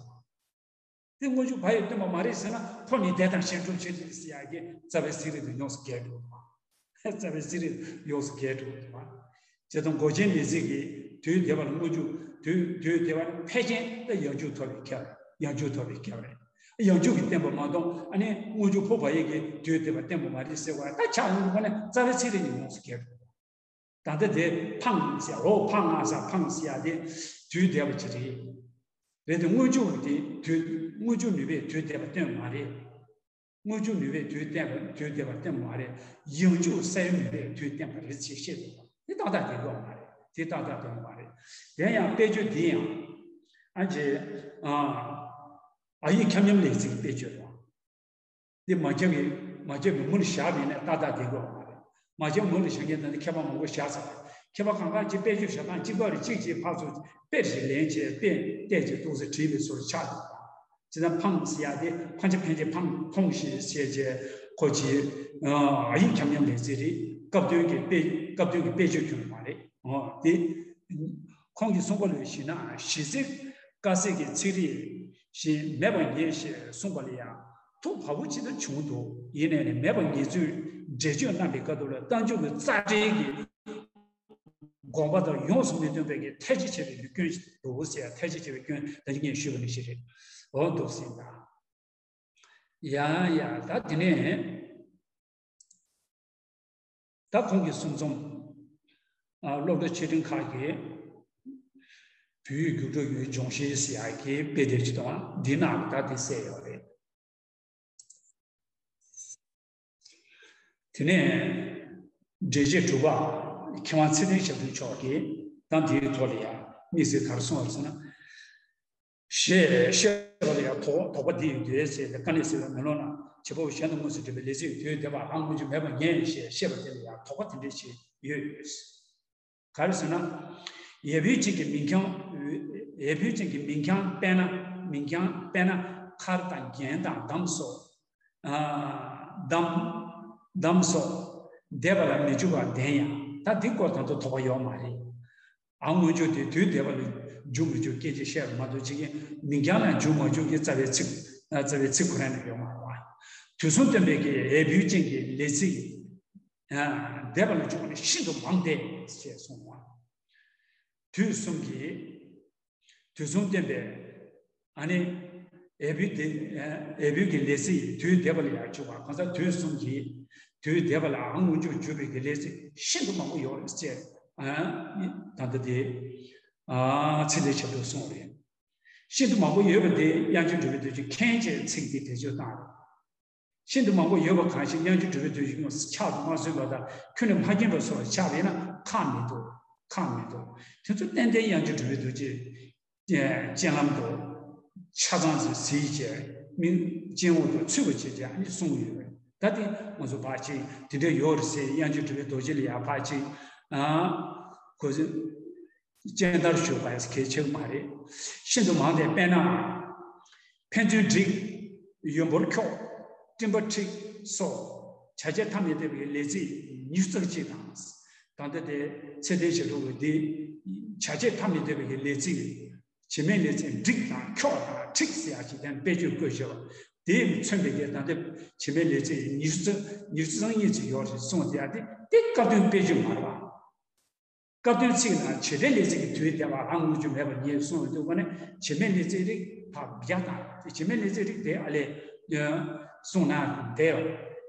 དེ་དངོས་འཇུག་བ་ཡིས་སྟོན་པ་མ་རེད་ཟེར་ན་ཁོ་ནི་འདས་དང་གཞན་སྒྲུབ་བྱེད་ཀྱི་ཟེར་ཡག་གི་རྩ་བའི་ཚིག་རིས་དེ་ཡོངས་སུ་འགལ་འགྲོ་གི་རེད། རྩ་བའི་ཚིག་རིས་ཡོངས་སུ་འགལ་འགྲོ་གི་རེད། བྱས་ཙང་མགོ་ཅན་ལས་ཚིག་གིས་དུས་འདས་པ་ལ་དངོས་འཇུག་དུས་དུས་འདས་པ་ལ་ཕལ་ཆེར་ད་ཡང་འཇུག་ཐོབ་པའི་ཁྱབ་རེད། ཡང་འཇུག་ཐོབ་པའི་ཁྱབ་རེད། ཡང་འཇུག་གིས་བསྟན་པ་མ་གཏོགས་ཨ་ནི་དངོས་འཇུག་ཕོ་བ་ཡིག་གིས་དུས་འདས་པ་བསྟན་པ་མ་རེད་ཟེར་བ་ད་ཆགས་ཡོང་གི་ཁོ་ནས་རྩ་བའི་ཚིག་རིས་ནི་ཡོངས་སུ་འགལ་འགྲོ་གི་རེད། ད་ལྟ་དེ་འཕངས་ཟེར། འོ་འཕངས་ང་ས་འཕངས་ཟེར་ཡ་དེ་དུས་འདས་པ་ཅིག་རེད། རེད་དེ་དངོས་འཇུག་དེ་དུས་དངོས་འཇུག་ནུས་པས་དུས་འདས་པ་སྟོན་མ་རེད། དངོས་འཇུག་ནུས་པས་དུས་བསྟན་པ་དུས་འདས་པ་སྟོན་མ་རེད། ཡང་འཇུག་ས་ཡོམ་ནུས་པས་དུས་བསྟན་པ་རེད་ཅེས་བཤད་འདུག་དེ་ཏག་ཏག་དེ་ཡོད་མ་རེད། དེ་ཏག་ཏག་དེ་ཡོད་མ་རེད། དེ་ཡང་དཔེ་བརྗོད་འདི་ཡང་ཨ་ཅེ། ཨ་ཡིག་ཁྱབ་མཉམ་ལས་ཚིག་དཔེ་བརྗོད་དང་། འདི་མ་ཁྱབ་ཀྱི་མ་ཁྱབ་ཀྱི་མུ་ལ་བཞག་པ་ཡིན་ན་ཏག་ཏག་བསྡད་དགོས་པ་མ་རེད། མ་ཁྱབ་མུ་ལ་བཞག་མཁན་དེ་ནི་མཁས་པ་མང་པོ་བཞག་ཚར་བ་རེད། མཁས་པ་གང་ག་ཅིག་དཔེ་བརྗོད་བྱ་སྟངས་གཅིག་པ་རེད། གཅིག་ཅིག་ཕར་ཚུར་དཔེར་ཞིག་ལེན་བྱས་དཔེ་བལྟས་བྱས་ཏོག་ཙམ་བྲིས་པའི་བཟོ་འདྲ་ཆགས་འདུག་ཇི་ལྟར་འཕངས་ཟེར་ཡ་དེ་འཕངས་ཆ་འཕེན་ཆ་འཕངས་འཕངས་ཤིག་ཟེར་བྱས་ཁོ་ཅིག་ཨ་ཡིག་ཁྱབ་མཉམ་ལས་ཚིག་རེད། སྐབས་དོན་གྱི་དཔེ་སྐབས་དོན་གྱི་དཔེ་བརྗོད་ཁྱོན་མ་རེད། འོ་དེ་ཁོང་གིས་གསུངས་པ་ལ་གཞིགས་ན་གཞི་རྩའི་དཀར་ཟས་ཀྱི་ཚིག་རིས་ཤིག་མེད་པར་ངེས་ཞེས་གསུངས་པ་ལ་ཡང་ཐུགས་བབ་པོ་ཅི་ལྟར་བྱུང་འདུག་ཡིན་ནའི་ནི་མེད་པར་ངེས་ཚུལ་འགྲེལ་བརྗོད་གནང་པའི་སྐབས་དུ་ལ་རྟགས་འཇུག་གི་རྩ་འགྲེལ་གྱི་དགོངས་པ་དག་ཡོངས་སུ་མི་སྟོན་པའི་གི་ཐལ་ཆ་ཆེ་བའི་སྐྱོན་ཞིག་འདུག་ཟེར། ཐལ་ཆ་ཆེ་བའི་སྐྱོན་ད་ངས་ཞུས་པ་ནང་བཞིན་རེད། འོ་འདུག་ཟེར་ད། ཡ་ཡ་ད་དེ་ནས། ད་ཁོང་གི་གསུང་རྩོམ། ཨ་སློབ་གྲྭ་ཆེ་འབྲིང་ཁག་གི་བོད་ཡིག་རྒྱུགས་སྤྲོད་ཀྱི་སྦྱོང་བཤད་ཟེར་ཡག་གི་དཔེ་དེབ་ཅིག་དང་འདི་ནང་ལ་ད་དེ་གསལ་ཡོད་རེད། དེ་ནས་འགྲེལ་བཤད་དྲུག་པ། མཁས་དབང་ཚེ་བརྟན་ཞབས་དྲུང་མཆོག་གིས་ད་འདིའི་ཐོག་ལ་ཡང་དམིགས་བསལ་ག་རེ་གསུངས་པ་རེད་ཟེར་ན། ཞེས་བཤད་པ་ལ་ཡང་དོགས་དོགས་པ་འདི་ཡོད་དེ་ཟེར་ཏེ། དཀའ་གནད་གསལ་བའི་མེ་ལོང་ན་ བྱེད་པ་པོ་གཞན་དང་དངོས་སུ་འབྲེལ་བའི་ལས་ཚིག་དུས་འདས་པ་ལ་རང་མངོན་གྱུར་མེད་པར་ངེས་ཞེས་བཤད་པ་དེ་ལ་ཡང་དོགས་པ་དེ་འདྲ་ཞིག་ཡོད། ག་རེ་ཟེར་ན། ཡས་བུད་ཅན་གྱི་མིང་རྐྱང་། ཡས་བུད་ཅན་གྱི་མིང་རྐྱང་དཔེར་ན། མིང་རྐྱང་དཔེར་ན་མཁར་དང་རྒྱན་དང་འདམ་སོགས། ཨ། འདམ། འདམ་སོགས་འདས་པ་ལ་མི་འགྱུར་བར་ལྡན་ཡང་། ད་འདི་སྐོར་ད་དུང་དོགས་པ་ཡོད་མ་རེད། ཨ། མངོན་གྱུར་དེ་དུས་འདས་པ་ལ་འགྱུར་མི་འགྱུར་སྐད་ཅིག་བཤད་པ་མ་གཏོགས། ཅིག་གིས་མིང་རྐྱང་ལ་འགྱུར་མ་འགྱུར་གྱི་རྩ་བའི་ཚིག་རྩ་བའི་ཚིག་ཁོ་རང་ནས་ཡོད་མ་རེད་པ། དུས་གསུམ་སྟོན་པའི་གི་ཡས་བུད་ཅན་གྱི་ལས་ཚིག་ཨ། འདས་པ་ལ་འཇུག་པ་ནི་ཤིན་ཏུ་མང་སྟེ་ཞེས་གསུངས་པ། དུས་གསུམ་གྱི། དུས་གསུམ་སྟོན་པའི། ཨ་ནི། ཡས་བུད་དེ། ཡས་བུད་ཀྱི་ལས་ཚིག་དུས་འདས་པ་ལ་ཡང་འཇུག་པ། གང་ཟག་དུས་གསུམ་གྱི་དུས་འདས་པ་ལ་ཨ་མངོན་གྱུར་གྱུར་པའི་གི་ལས་ཚིག་ཤིན་ཏུ་མང་པོ་ཡོད་ཅེས། ཨ། ད་ལྟ་དེ། ཨ། ཚིག་དེ་ཞབས་ཏོག་གསུངས་རེད། ཤིན་ཏུ་མང་པོ་ཡོད་པ་དེ་དབྱངས་ཅན་གྲུབ་པའི་རྡོ་རྗེས་མཁན་ཅེས་ཚིག་འདི་བེད་སྤྱོད་བཏང་རེད། ཤིན་ཏུ་མང་པོ་ཡོད་པ་གང་ཞིག་དབྱངས་ཅན་གྲུབ་པའི་རྡོ་རྗེ་ཡིན་ཕྱག་ཏུ་མ་སོན་པ་དང་། ཁྱོན་ནས་མ་མཁྱེན་པ་སོགས་ལ་ཆགས་པས་ན་ཁག་མི་འདུག་ཁག་མི་འདུག་དེ་ཚོ་ཏན་ཏན་དབྱངས་ཅན་གྲུབ་པའི་རྡོ་རྗེ་སྤྱན་ལམ་དུ་ཆ་ཚང་ཞིག་གཟིགས་བྱས། མི་སྤྱན་འོག་ཏུ་ཚུད་པ་བྱས་བྱས། ཨ་ནི་གསུངས་ཡོད་རེད། ད་དེ་ང་ཚོ་ཕར་ཅིག་དེ་འདྲ་ཡོད་རེད་ཟེར། དབྱངས་ཅན་གྲུབ་པའི་རྡོ་རྗེ་ལ་ཡང་ཕར་ཅིག་ཨ། གོ་སྤྱན་བསྟར་ཞུ་བ་གལ་ཆེ་གི་མ་རེད། ཤིན་ཏུ་མང་སྟེ། དཔེར་ན། ཕན་ཚུན་འགྲིག་ཡོན་པོར་འཁྱོག་སྤྲིན་པ་འཁྲིགས་སོགས་བྱ་བྱེད་ཐ་མི་དད་པའི་ལས་ཚིག་ཉི་ཤུ་རྩ་གཅིག་དང་། ད་ལྟ་དེ་ཚེ་བརྟན་ཞབས་དྲུང་གིས་འདི་བྱ་བྱེད་ཐ་མི་དད་པའི་ལས་ཚིག་བྱེད་མེད་ལས་ཚིག་འགྲིག་དང་འཁྱོག་དང་འཁྲིགས་ཟེར་ཡག་ཅིག་དེ་དཔེ་བརྗོད་བཀོད་བཞག་པ། དེས་མཚོན་པའི་གི་ད་ལྟ་བྱེད་མེད་ལས་ཚིག་ཉི་ཤུ་རྩ་ཉི་ཤུ་རྩ་གཉིས་ཙམ་ཡོད་རེད་གསུངས། དེ་ཡང་དེ་དེ་སྐབས་དོན་དཔེ་བརྗོད་མ་རེད་པ། སྐབས་དོན་ཚིག་ནང་བྱེད་འབྲེལ་ལས་ཚིག་གི་དུས་འདས་པ་རང་མངོན་གྱུར་མེད་པར་ངེས་གསུངས་ཡོད་དུས། ཁོ་ནས་བྱེད་མེད་ལས་ཚིག་རིགས་ཕར་བརྒྱ་དང་། བྱེད་མེད་ལས་ཚིག་རིགས་དེ་ཨ་ལས་གསུངས་ན་བདེ་བ།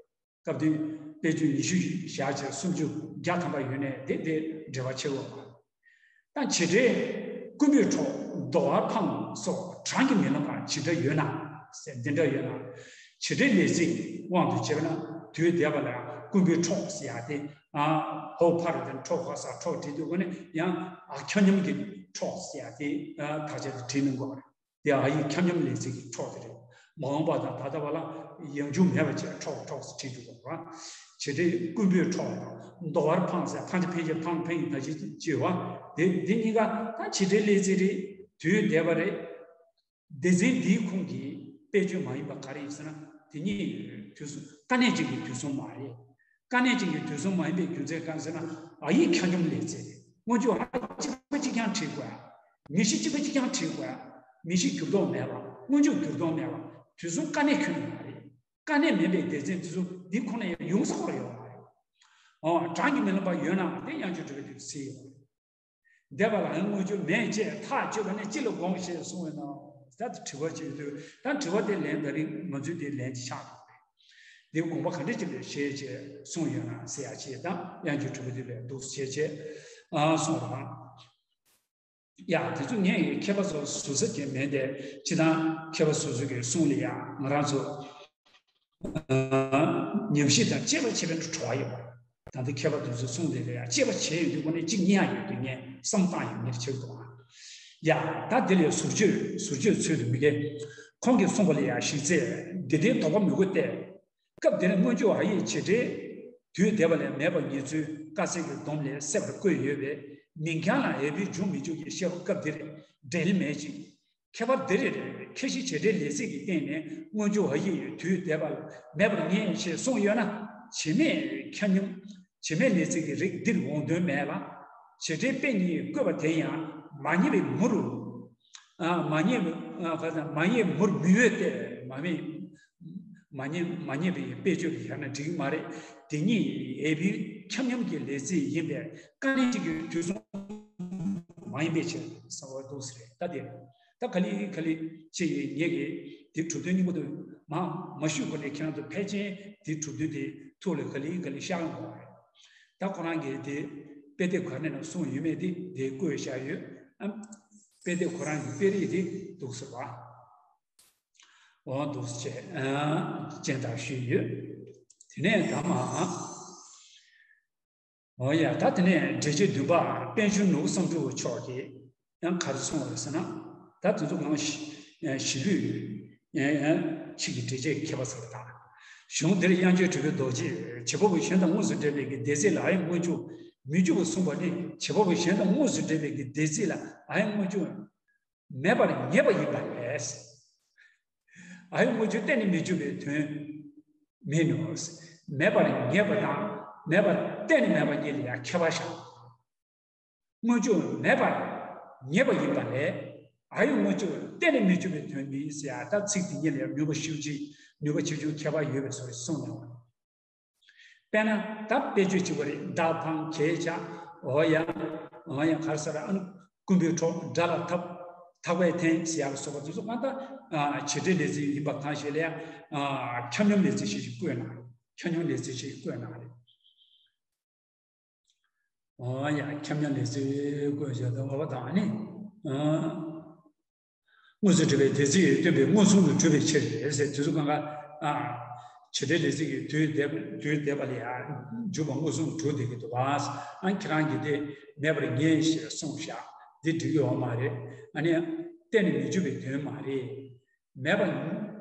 སྐབས་དོན་དཔེ་བརྗོད་ཉི་ཤུ་བཞག་བྱས་སུམ་ཅུ་བརྒྱ་ཐམ་པ་ཡོད་ནས་དེ་དེ་འབྲེལ་བ་ཆེ་བ། ད་བྱེད་འབྲེལ་རྐུན་པོས་འཕྲོག་རྡོ་བར་འཕངས་སོགས་གྲངས་ཀྱིས་མི་ལོངས་པ་ཇི་འདྲ་ཡོད་ན་ཟེར། འདི་འདྲ་ཡོད་ན། བྱེད་འབྲེལ་ལས་ཚིག་དབང་དུ་བྱས་པ་ན་དུས་འདས་པ་ལ་རྐུན་པོས་འཕྲོག་ཟེར་ཡག་དེ། ཨ། ཧོ་ཕར་དེ་འཕྲོག་ཧོ་ས་འཕྲོག་བྲིས་དུས། ཁོ་ནས་ཡང་ཨ་ཁྱབ་མཉམ་གྱི་འཕྲོག་ཟེར་ཡག་དེ། ཨ། དག་ཆ་དེ་བྲིས་གནང་དགོས་པ་རེད། དེ་ཨ་ཡིག་ཁྱབ་མཉམ་ལས་ཚིག་གི་འཕྲོག་དེ་རེད། མ་འོངས་པ་དང་ད་ལྟ་བ་ལ་ཡང་འཇུག་མེད་པ་བྱས་འཕྲོག་འཕྲོག་ཟེར་བྲིས་འདུག་གོ། བྱེད་འབྲེལ་རྐུན་པོས་འཕྲོག་རྡོ་བར་འཕངས་ཟེར། འཕངས་ཏེ་འཕེན་བྱེད་འཕངས་འཕེན་ཡིན་ད་ཅི་ཅི་བ། དེ་འདི་གཉིས་ཀ་ད་བྱེད་འབྲེལ་ལས་ཚིག་རེད། དུས་འདས་པ་རེད། སྡེ་ཚན་འདིའི་ཁོངས་ཀྱི་དཔེ་བརྗོད་མ་ཡིན་པ་ག་རེ་ཡིན་ཟེར་ན། དེ་གཉིས་དུས་གསུམ་དཀའ་གནད་ཅན་གྱི་དུས་གསུམ་མ་རེད། དཀའ་གནད་ཅན་གྱི་དུས་གསུམ་མ་ཡིན་པའི་རྒྱུ་མཚན་གང་ཟེར་ན། ཨ་ཡིག་ཁྱབ་མཉམ་ལས་ཚིག་རེད། སྔོན་འཇུག་ཨ་གཅིག་པ་གཅིག་རྐྱང་བྲིས་དགོས། མིང་གཞི་གཅིག་པ་གཅིག་རྐྱང་བྲིས་དགོས། མིང་གཞི་འགྱུར་ལྡོག་མེད་པ། སྔོན་འཇུག་འགྱུར་ལྡོག་མེད་པ། དུས་གསུམ་དཀའ་གནད་ཁྱོན་ནས་མ་རེད། དཀའ་གནད་མིན་པའི་སྡེ་ཚན་དེ་ཚོ་འདི་ཁོ་ན་ཡང་ཡོང་ས་ཁོ་ར་ཡོད་མ་རེད། ཨོ། གྲངས་ཀྱིས་མི་ལོངས་པ་ཡོད་ནའང་དེ་དབྱངས་ཅན་གྲུབ་པའི་རྡོ་རྗེས་ཟེར་ཡོད་རེད། འདས་པ་ལ་ཡང་མངོན་གྱུར་མེད་ཅེས་ཐག་གཅོད་པ་ནི་ཅི་ལ་དགོངས་ཞེས་གསུངས་པས་ན། ད་དྲི་བ་ཅིག་ཡོད་དུས། ད་དྲི་བ་དེ་ལན་ད་རིང་ང་ཚོའི་དེ་ལན་ཅིག་ཆགས་འདུག་རེད། འདི་དགོངས་པ་ག་འདྲ་ཅིག་ལ་བཞེས་ཅེས་གསུངས་ཡོད་ན་ཟེར་ཡག་ཅིག་ད་དབྱངས་ཅན་གྲུབ་པའི་རྡོ་རྗེ་ལས་འདུག་ཟེར་བྱས་ཨ་གསུངས་པ་དང་། ཡ། དེ་ཚོ་ངས་མཁས་པ་ཚོ་ཟུར་ཟ་གི་མེད་དེ། སྤྱིར་བཏང་མཁས་པ་སོ་སོ་གི་གསུང་ལ་ཡ་ང་རང་ཚོ་ཉམས་ཞིབ་དང་དཔྱད་པ་བྱེད་པའི་བྲོ་བ་ཡོད་པ། ད་ལྟ་མཁས་པ་དེ་ཚོའི་གསུང་དེ་ལ་ཡ་དཔྱད་པ་བྱས་ཡོང་དུས་ཁོ་ནས་གཅིག་རྙེད་ཡག་ཡོད་དུས་ངས་བསམ་བཏང་ཡོང་མཁན་ཆགས་འདུག་ཡ། ད་དེ་ལས་ཟུར་བརྗོད་ཟུར་བརྗོད་ཚུལ་དུ་མི་དགེ་ཁོང་གིས་གསུངས་པ་ལ་ཡ་གཞི་རྩའི་འདི་ལྟའི་དོགས་པ་མི་དགོས་ཏེ། སྐབས་དེར་སྔོན་འཇུག་ཨ་ཡིག་བྱེད་འབྲེལ་དུས་འདས་པ་ལས་མེད་པ་ངེས་ཚུལ་དཀའ་སེལ་གྱི་སྡོམ་ལས་གསལ་བར་བཀོད་ཡོད་པས། མིང་རྐྱང་ལ་ཡས་བུད་འཇུག་མི་འཇུག་གི་བཤད་པ་སྐབས་འདིར་འབྲེལ་མེད་ཅིང་། ཁྱད་པར་འདིར་ཁྱད་གཞི་བྱེད་འབྲེལ་ལས་ཚིག་གི་སྟེང་ནས་སྔོན་འཇུག་ཨ་ཡིག་དུས་འདས་པ་ལ་མེད་པར་ངེས་ཞེས་གསུངས་ཡོད་ན། བྱེད་མེད་ཁྱབ་མཉམ་བྱེད་མེད་ལས་ཚིག་གི་རིགས་འདིར་འོང་དོན་མེད་ལ། བྱེད་འབྲེལ་དཔེ་གཉིས་བཀོད་པ་དེ་ཡང་མ་ངེས་པའི་མུར། ཨ། མ་ངེས་པའི། ཨ། ག་ས་མ་ངེས་མུར་མི་འོས་ཏེ། མ་མེད། མ་ངེས་མ་ངེས་པའི་དཔེ་བརྗོད་ལ་བཞག་ན་འགྲིག་གི་མ་རེད། དེ་ཉིད་ཡས་བུད་ཁྱབ་མཉམ་གྱི་ལས་ཚིག་ཡིན་པས་དཀའ་གནད་ཅན་གྱི་དུས་གསུམ་མ་ཡིན་པའི་ཕྱིར་ཟེར་བ་འདུག་ཟེར་རེད། ད་དེ་ད་ག་ལེ་ག་ལེ་ཅིག་ངེད་ཀྱིས་དེ་གྲུབ་དོན་སྙིང་པོ་དེ་མ་མ་ཞུས་གོང་ནས་ཁྱེད་རང་ཚོ་ཕལ་ཆེར་དེ་གྲུབ་དོན་དེ་ཐུགས་ལ་ག་ལེ་ག་ལེ་ཤར་ཡོང་གི་རེད། ད་ཁོ་རང་གིས་དེ་དཔེ་དེབ་ག་ནས་ན་གསུངས་ཡོད་མེད་དེ་དེ་བཀོད་བཞག་ཡོད། ཨ། དཔེ་དེབ་ཁོ་རང་གི་དཔེ་རིས་དེ་འདུག་ཟེར་བ། འོ་འདུག་ཟེར། ཨ། སྤྱན་བསྟར་ཞུས་ཡོད། དེ་ནས་ད་མ། འོ་ཡ། ད་དེ་ནས་འགྲེལ་བྱེད་བདུན་པ་པད་འབྱུང་ནོར་བུ་བསམ་གྲུབ་མཆོག་གིས་ཡང་ག་རེ་གསུངས་པ་རེད་ཟེར་ན། ད་དེ་ཚོ་གང་ཞི་ཞི་ལུས་ཡང་ཡང་ཕྱི་གི་འགྲེལ་བྱེད་མཁས་པ་ཚོ་ལ་ད། གཞུང་འདིར་དབྱངས་ཅན་གྲུབ་པའི་རྡོ་རྗེས་བྱེད་པ་པོ་གཞན་དང་དངོས་སུ་འབྲེལ་བའི་གི་འདས་ཚིག་ལ་ཨ་ཡིག་སྔོན་འཇུག་མི་འཇུག་པར་གསུངས་པ་ནི། བྱེད་པ་པོ་གཞན་དང་དངོས་སུ་འབྲེལ་བའི་གི་འདས་ཚིག་ལ་ཨ་ཡིག་སྔོན་འཇུག་མེད་པར་ངེས་པ་ཡིན་པ་ལས། ཨ་ཡིག་སྔོན་འཇུག་གཏན་ནས་མི་འཇུག་པའི་དོན་མིན་ནོ། མེད་པར་ངེས་པ་དང་མེད་པར་གཏན་ནས་མེད་པ་གཉིས་ལ་ཡང་ཁྱད་པར་བཞག་སྔོན་འཇུག་མེད་པར་ངེས་པ་ཡིན་པ་ལས། ཨ་ཡིག་སྔོན་འཇུག་གཏན་ནས་མི་འཇུག་པའི་དོན་མིན་ཟེར་ཡ། ད་ཚིག་དེ་གཉིས་ལ་ནུས་པ་ཤུགས་ཆེ་ནུས་པ་ཆེ་ཆུང་ཁྱད་པར་ཡོད་པའི་བཟོ་གསུངས་གནང་བ། དཔེར་ན་ད་དཔེ་བརྗོད་གཅིག་པ་རེད། མདའ་འཕངས་གྱེས་བཅག་འོ་ཡ། འོ་ཡ་ག་རེ་ཟེར་ཨ་ནི་རྐུན་པོའི་གྲོགས་དགྲ་ལ་འཐབ། ཐག་པས་འཐེན་ཟེར་ཡ་ལ་སོགས་པ་དེ་ཚོ་གང་ལྟར་བྱེད་འབྲེལ་ལས་ཚིག་ཡིན་པ་གང་ཞིག་ལ་ཡང་ཁྱབ་མཉམ་ལས་ཚིག་ཞིག་བཀོད་གནང་རེད། ཁྱབ་མཉམ་ལས་ཚིག་ཞིག་བཀོད་གནང་རེད། འོ་ཡ་ཁྱབ་མཉམ་ལས་ཚིག་བཀོད་བྱས་ཏེ་འོ་བ་དང་ནི། དངོས་སུ་གྲུབ་པའི་འདས་ཚིག་སྟོན་པའི་མངོན་སུམ་དུ་གྲུབ་པའི་ཕྱིར་ཟེར་དུས་སུ་གང་ག་བྱེད་འབྲེལ་ལས་ཚིག་གི་དུས་འདས་དུས་འདས་པ་ལ་ཡང་འཇུག་པ་མངོན་སུམ་དུ་གྲུབ་བསྡད་ཀྱི་འདུག་བ། ཨ་ཁྱེད་རང་གིས་དེ་མེད་པར་ངེས་ཞེས་གསུངས་བཞག་འདི་འགྲིག་གི་ཡོད་མ་རེད། ཨ་ནི་གཏན་ནས་མི་འཇུག་པའི་དོན་མ་རེད། མེད་པ་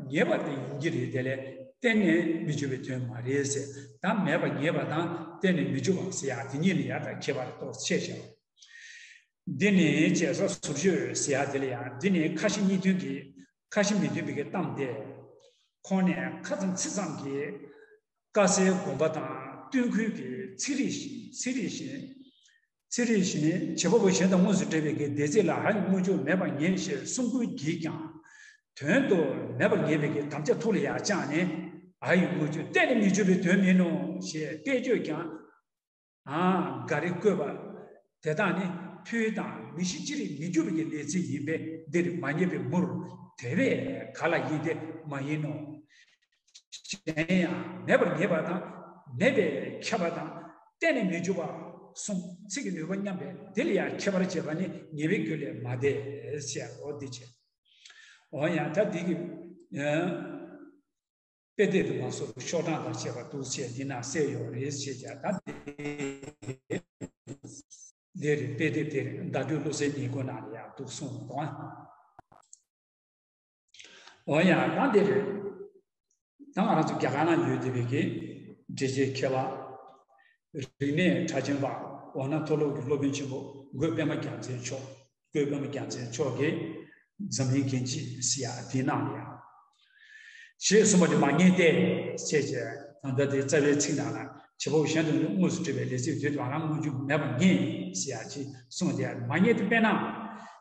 ངེས་པ་དེ་ཡིན་གྱི་རེད། དེ་ལས་གཏན་ནས་མི་འཇུག་པའི་དོན་མ་རེད་ཟེར། ད་མེད་པ་ངེས་པ་དང་གཏན་ནས་མི་འཇུག་པ་ཟེར་ཡ་དེ་གཉིས་ནི་ཡ་ད་ཁྱད་པར་ཏོག་ཙམ་ཕྱེ་བཞག་འདི་ནི་བྱས་ས་ཟུར་བརྗོད་ཟེར་ཡ་དེ་ལ་ཡང་འདི་ནི་ཁ་ཞེ་གཉིས་སྟོན་གྱི་ཁ་ཞེ་མི་སྟོན་པའི་གི་གཏམ་སྟེ། ཁོང་ནས་ཁ་ཙམ་ཚིག་ཙམ་གྱིས་དཀའ་སའི་དགོངས་པ་དང་སྟོན་ཁུལ་གྱི་ཚིག་རིས་བཞིན་ཚིག་རིས་བཞིན་ཚིག་རིས་བཞིན་བྱེད་པ་པོ་གཞན་དང་དངོས་སུ་འབྲེལ་བའི་གི་འདས་ཚིག་ལ་ཨ་ཡིག་སྔོན་འཇུག་མེད་པར་ངེས་ཞེས་གསུང་ཁུལ་གྱིས་ཀྱང་། དོན་དུ་མེད་པར་ངེས་པའི་གི་དམ་བཅའ་ཐུགས་ལ་ཡང་བཅངས་ནས་ཨ་ཡིག་སྔོན་འཇུག་གཏན་ནས་མི་འཇུག་པའི་དོན་མིན་ནོ་ཞེས་དཔེ་བརྗོད་ཀྱང་། ཨ། འགའ་རེས་བཀོད་པ། དེ་དག་ནི་ཕུལ་དང་མིང་གཞི་ཅི་རིགས་མི་འགྱུར་བའི་ལས་ཚིག་ཡིན་པས་འདིར་མ་ངེས་པའི་མུར་དེ་བས་ག་ལ་ཡིན་ཏེ་མ་ཡིན་ནོ། གཞན་ཡང་མེད་པར་ངེས་པ་དང་མེད་པས་ཁྱབ་པ་དང་གཏན་ནས་མི་འཇུག་པ་གསུམ་ཚིག་གི་ནུས་པ་མཉམ་པས་འདི་ལ་ཡང་ཁྱད་པར་བྱེད་པ་ནི་ངེས་པའི་རྒྱུ་ལས་མ་འདས་ཟེར་རོ། འདི་བྱས། འོ་ཡང་ད་འདི་གི། དཔེ་དེབ་དུ་མ་སོགས་ཤོག་གྲངས་དང་བཅས་པ་འདུག་ཅེས་འདི་ན་གསལ་ཡོད་རེད་ཅེས་ཀྱང་ད་འདི་རེད། དཔེ་དེབ་དེ་རེད། ཟླ་སྒྲོན་བློ་གསལ་ཉིན་གུང་ནང་ལ་ཡང་འདུག་གསུངས་འདུག་ཨ། འོ་ཡ་ད་འདི་རེད། ད་ང་རང་ཚོ་རྒྱ་གར་ན་ཡོད་བསྡད་པའི་གི་འགྲེལ་བྱེད་མཁས་པ། རིག་གནས་གྲགས་ཅན་པ་འོ་ན་མཐོ་སློབ་ཀྱི་སློབ་དཔོན་ཆེན་པོ་འགོས་པད་མ་རྒྱལ་མཚན་མཆོག་འགོས་པད་མ་རྒྱལ་མཚན་མཆོག་གིས་འཛམ་གླིང་རྒྱན་ཆས་ཟེར་ཡ་དེའི་ནང་ལ་ཡང་། ཞེས་གསུངས་པ་དེ་མ་ངེས་ཏེ། ཞེས་བྱས། ད་ལྟ་དེ་རྩ་བའི་ཚིག་ནང་ལ་བྱེད་པ་པོ་གཞན་དུ་དངོས་སུ་གྲུབ་པའི་ལས་ཚིག་དུས་དང་རང་སྔོན་འཇུག་མེད་པར་ངེས་ཟེར་ཡ་ཅིག་གསུངས་ཏེ་མ་ངེས་ཏེ། དཔེར་ན།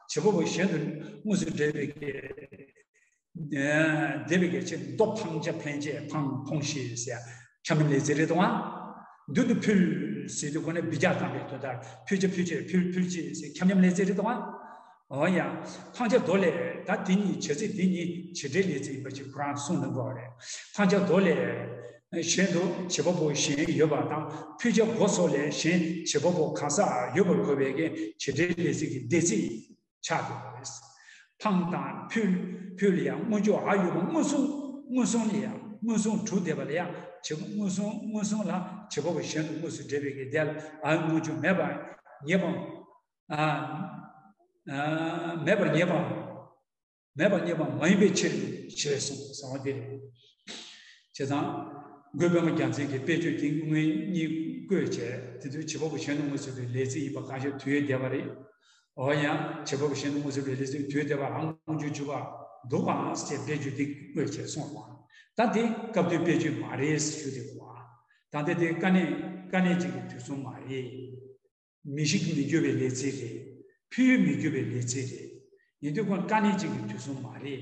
བྱེད་པ་པོ་གཞན་དུ་དངོས་སུ་འབྲེལ་བའི་གི། འདས་པའི་གལ་ཆེན་མདོ་འཕངས་བྱ་འཕེན་བྱེད་འཕངས་འཕོངས་ཤིག་ཟེར་ཁྱབ་མཉམ་ལས་ཚིག་རེད་དོ། མདུན་དུ་ཕུལ་ཟེར་དུས་ཁོ་ནས་འབུད་རྒྱག་བཏང་བའི་དོན་དག་ཕུལ་བྱ་ཕུལ་བྱེད་ཕུལ་ཕུལ་བྱེད་ཟེར་ཁྱབ་མཉམ་ལས་ཚིག་རེད་དོ། འོ་ཡ། འཕངས་བྱ་མདོ་ལས། ད་དེ་གཉིས་བྱ་ཚིག་འདི་གཉིས་བྱེད་འབྲེལ་ལས་ཚིག་ཡིན་པ་ཅིག་ཁོ་རང་གསུངས་གནང་གི་ཡོད་རེད། འཕངས་བྱ་མདོ་ལས། གཞན་དུ་བྱེད་པ་པོ་གཞན་ཡོད་པ་དང་ཕུལ་བྱ་མགོ་སོགས་ལས་གཞན་བྱེད་པ་པོ་གང་ཟག་ཡོད་པར་གོ་བའི་གི་བྱེད་འབྲེལ་ལས་ཚིག་གི་འདས་ཚིག་ཆགས་ཡོད་པ་རེད། འཕངས་དང་ཕུལ། ཕུལ་ལ་ཡང་སྔོན་འཇུག་འ་ཡོད་པ་མངོན་སུམ། མངོན་སུམ་ལ་ཡང་མངོན་སུམ་གྲུབ་བསྡད་པ་ལ་ཡང་བྱེད་པ་མངོན་སུམ། མངོན་སུམ་ལ་བྱེད་པ་པོ་གཞན་དུ་དངོས་སུ་འབྲེལ་བའི་གི་འདས་ལ་འ་སྔོན་འཇུག་མེད་པར་ངེས་པའམ། ཨ། ཨ། མེད་པར་ངེས་པའམ། མེད་པར་ངེས་པ་མ་ཡིན་པའི་ཕྱིར་ཞེས་གསུངས་གསུངས་པ་འདི་རེད། བྱས་ཙང་། འགོས་པད་མ་རྒྱལ་མཚན་གྱིས་དཔེ་བརྗོད་འདི་སྔོན་གཉིས་བཀོད་བྱས། དེ་དུས་བྱེད་པ་པོ་གཞན་དུ་དངོས་སུ་འབྲེལ་བའི་ལས་ཚིག་ཡིན་པ་གང་ཤར་དུས་ཡོད་བསྡད་པ་རེད། འོ་ཡང་བྱེད་པ་པོ་གཞན་དུ་དངོས་སུ་འབྲེལ་བའི་ལས་ཚིག་དུས་ཡོད་བསྡད་པ་རང་སྔོན་འཇུག་འཇུག་པ་འདུག་གམ་ཞེས་དཔེ་བརྗོད་འདི་བཀོད་བྱས་གསུངས་པ། ད་འདི་སྐབས་དུས་དཔེ་བརྗོད་མ་རེད་ཞུ་བསྡད་པ། ད་ལྟ་དེ་དཀའ་གནད་དཀའ་གནད་ཅིག་གི་དུས་གསུམ་མ་རེད། མིང་གཞི་མི་འགྱུར་བའི་ལས་ཚིག་རེད། ཕུལ་མི་འགྱུར་བའི་ལས་ཚིག་རེད། ཡིན་དུས་ཁོང་དཀའ་གནད་ཅིག་གི་དུས་གསུམ་མ་རེད།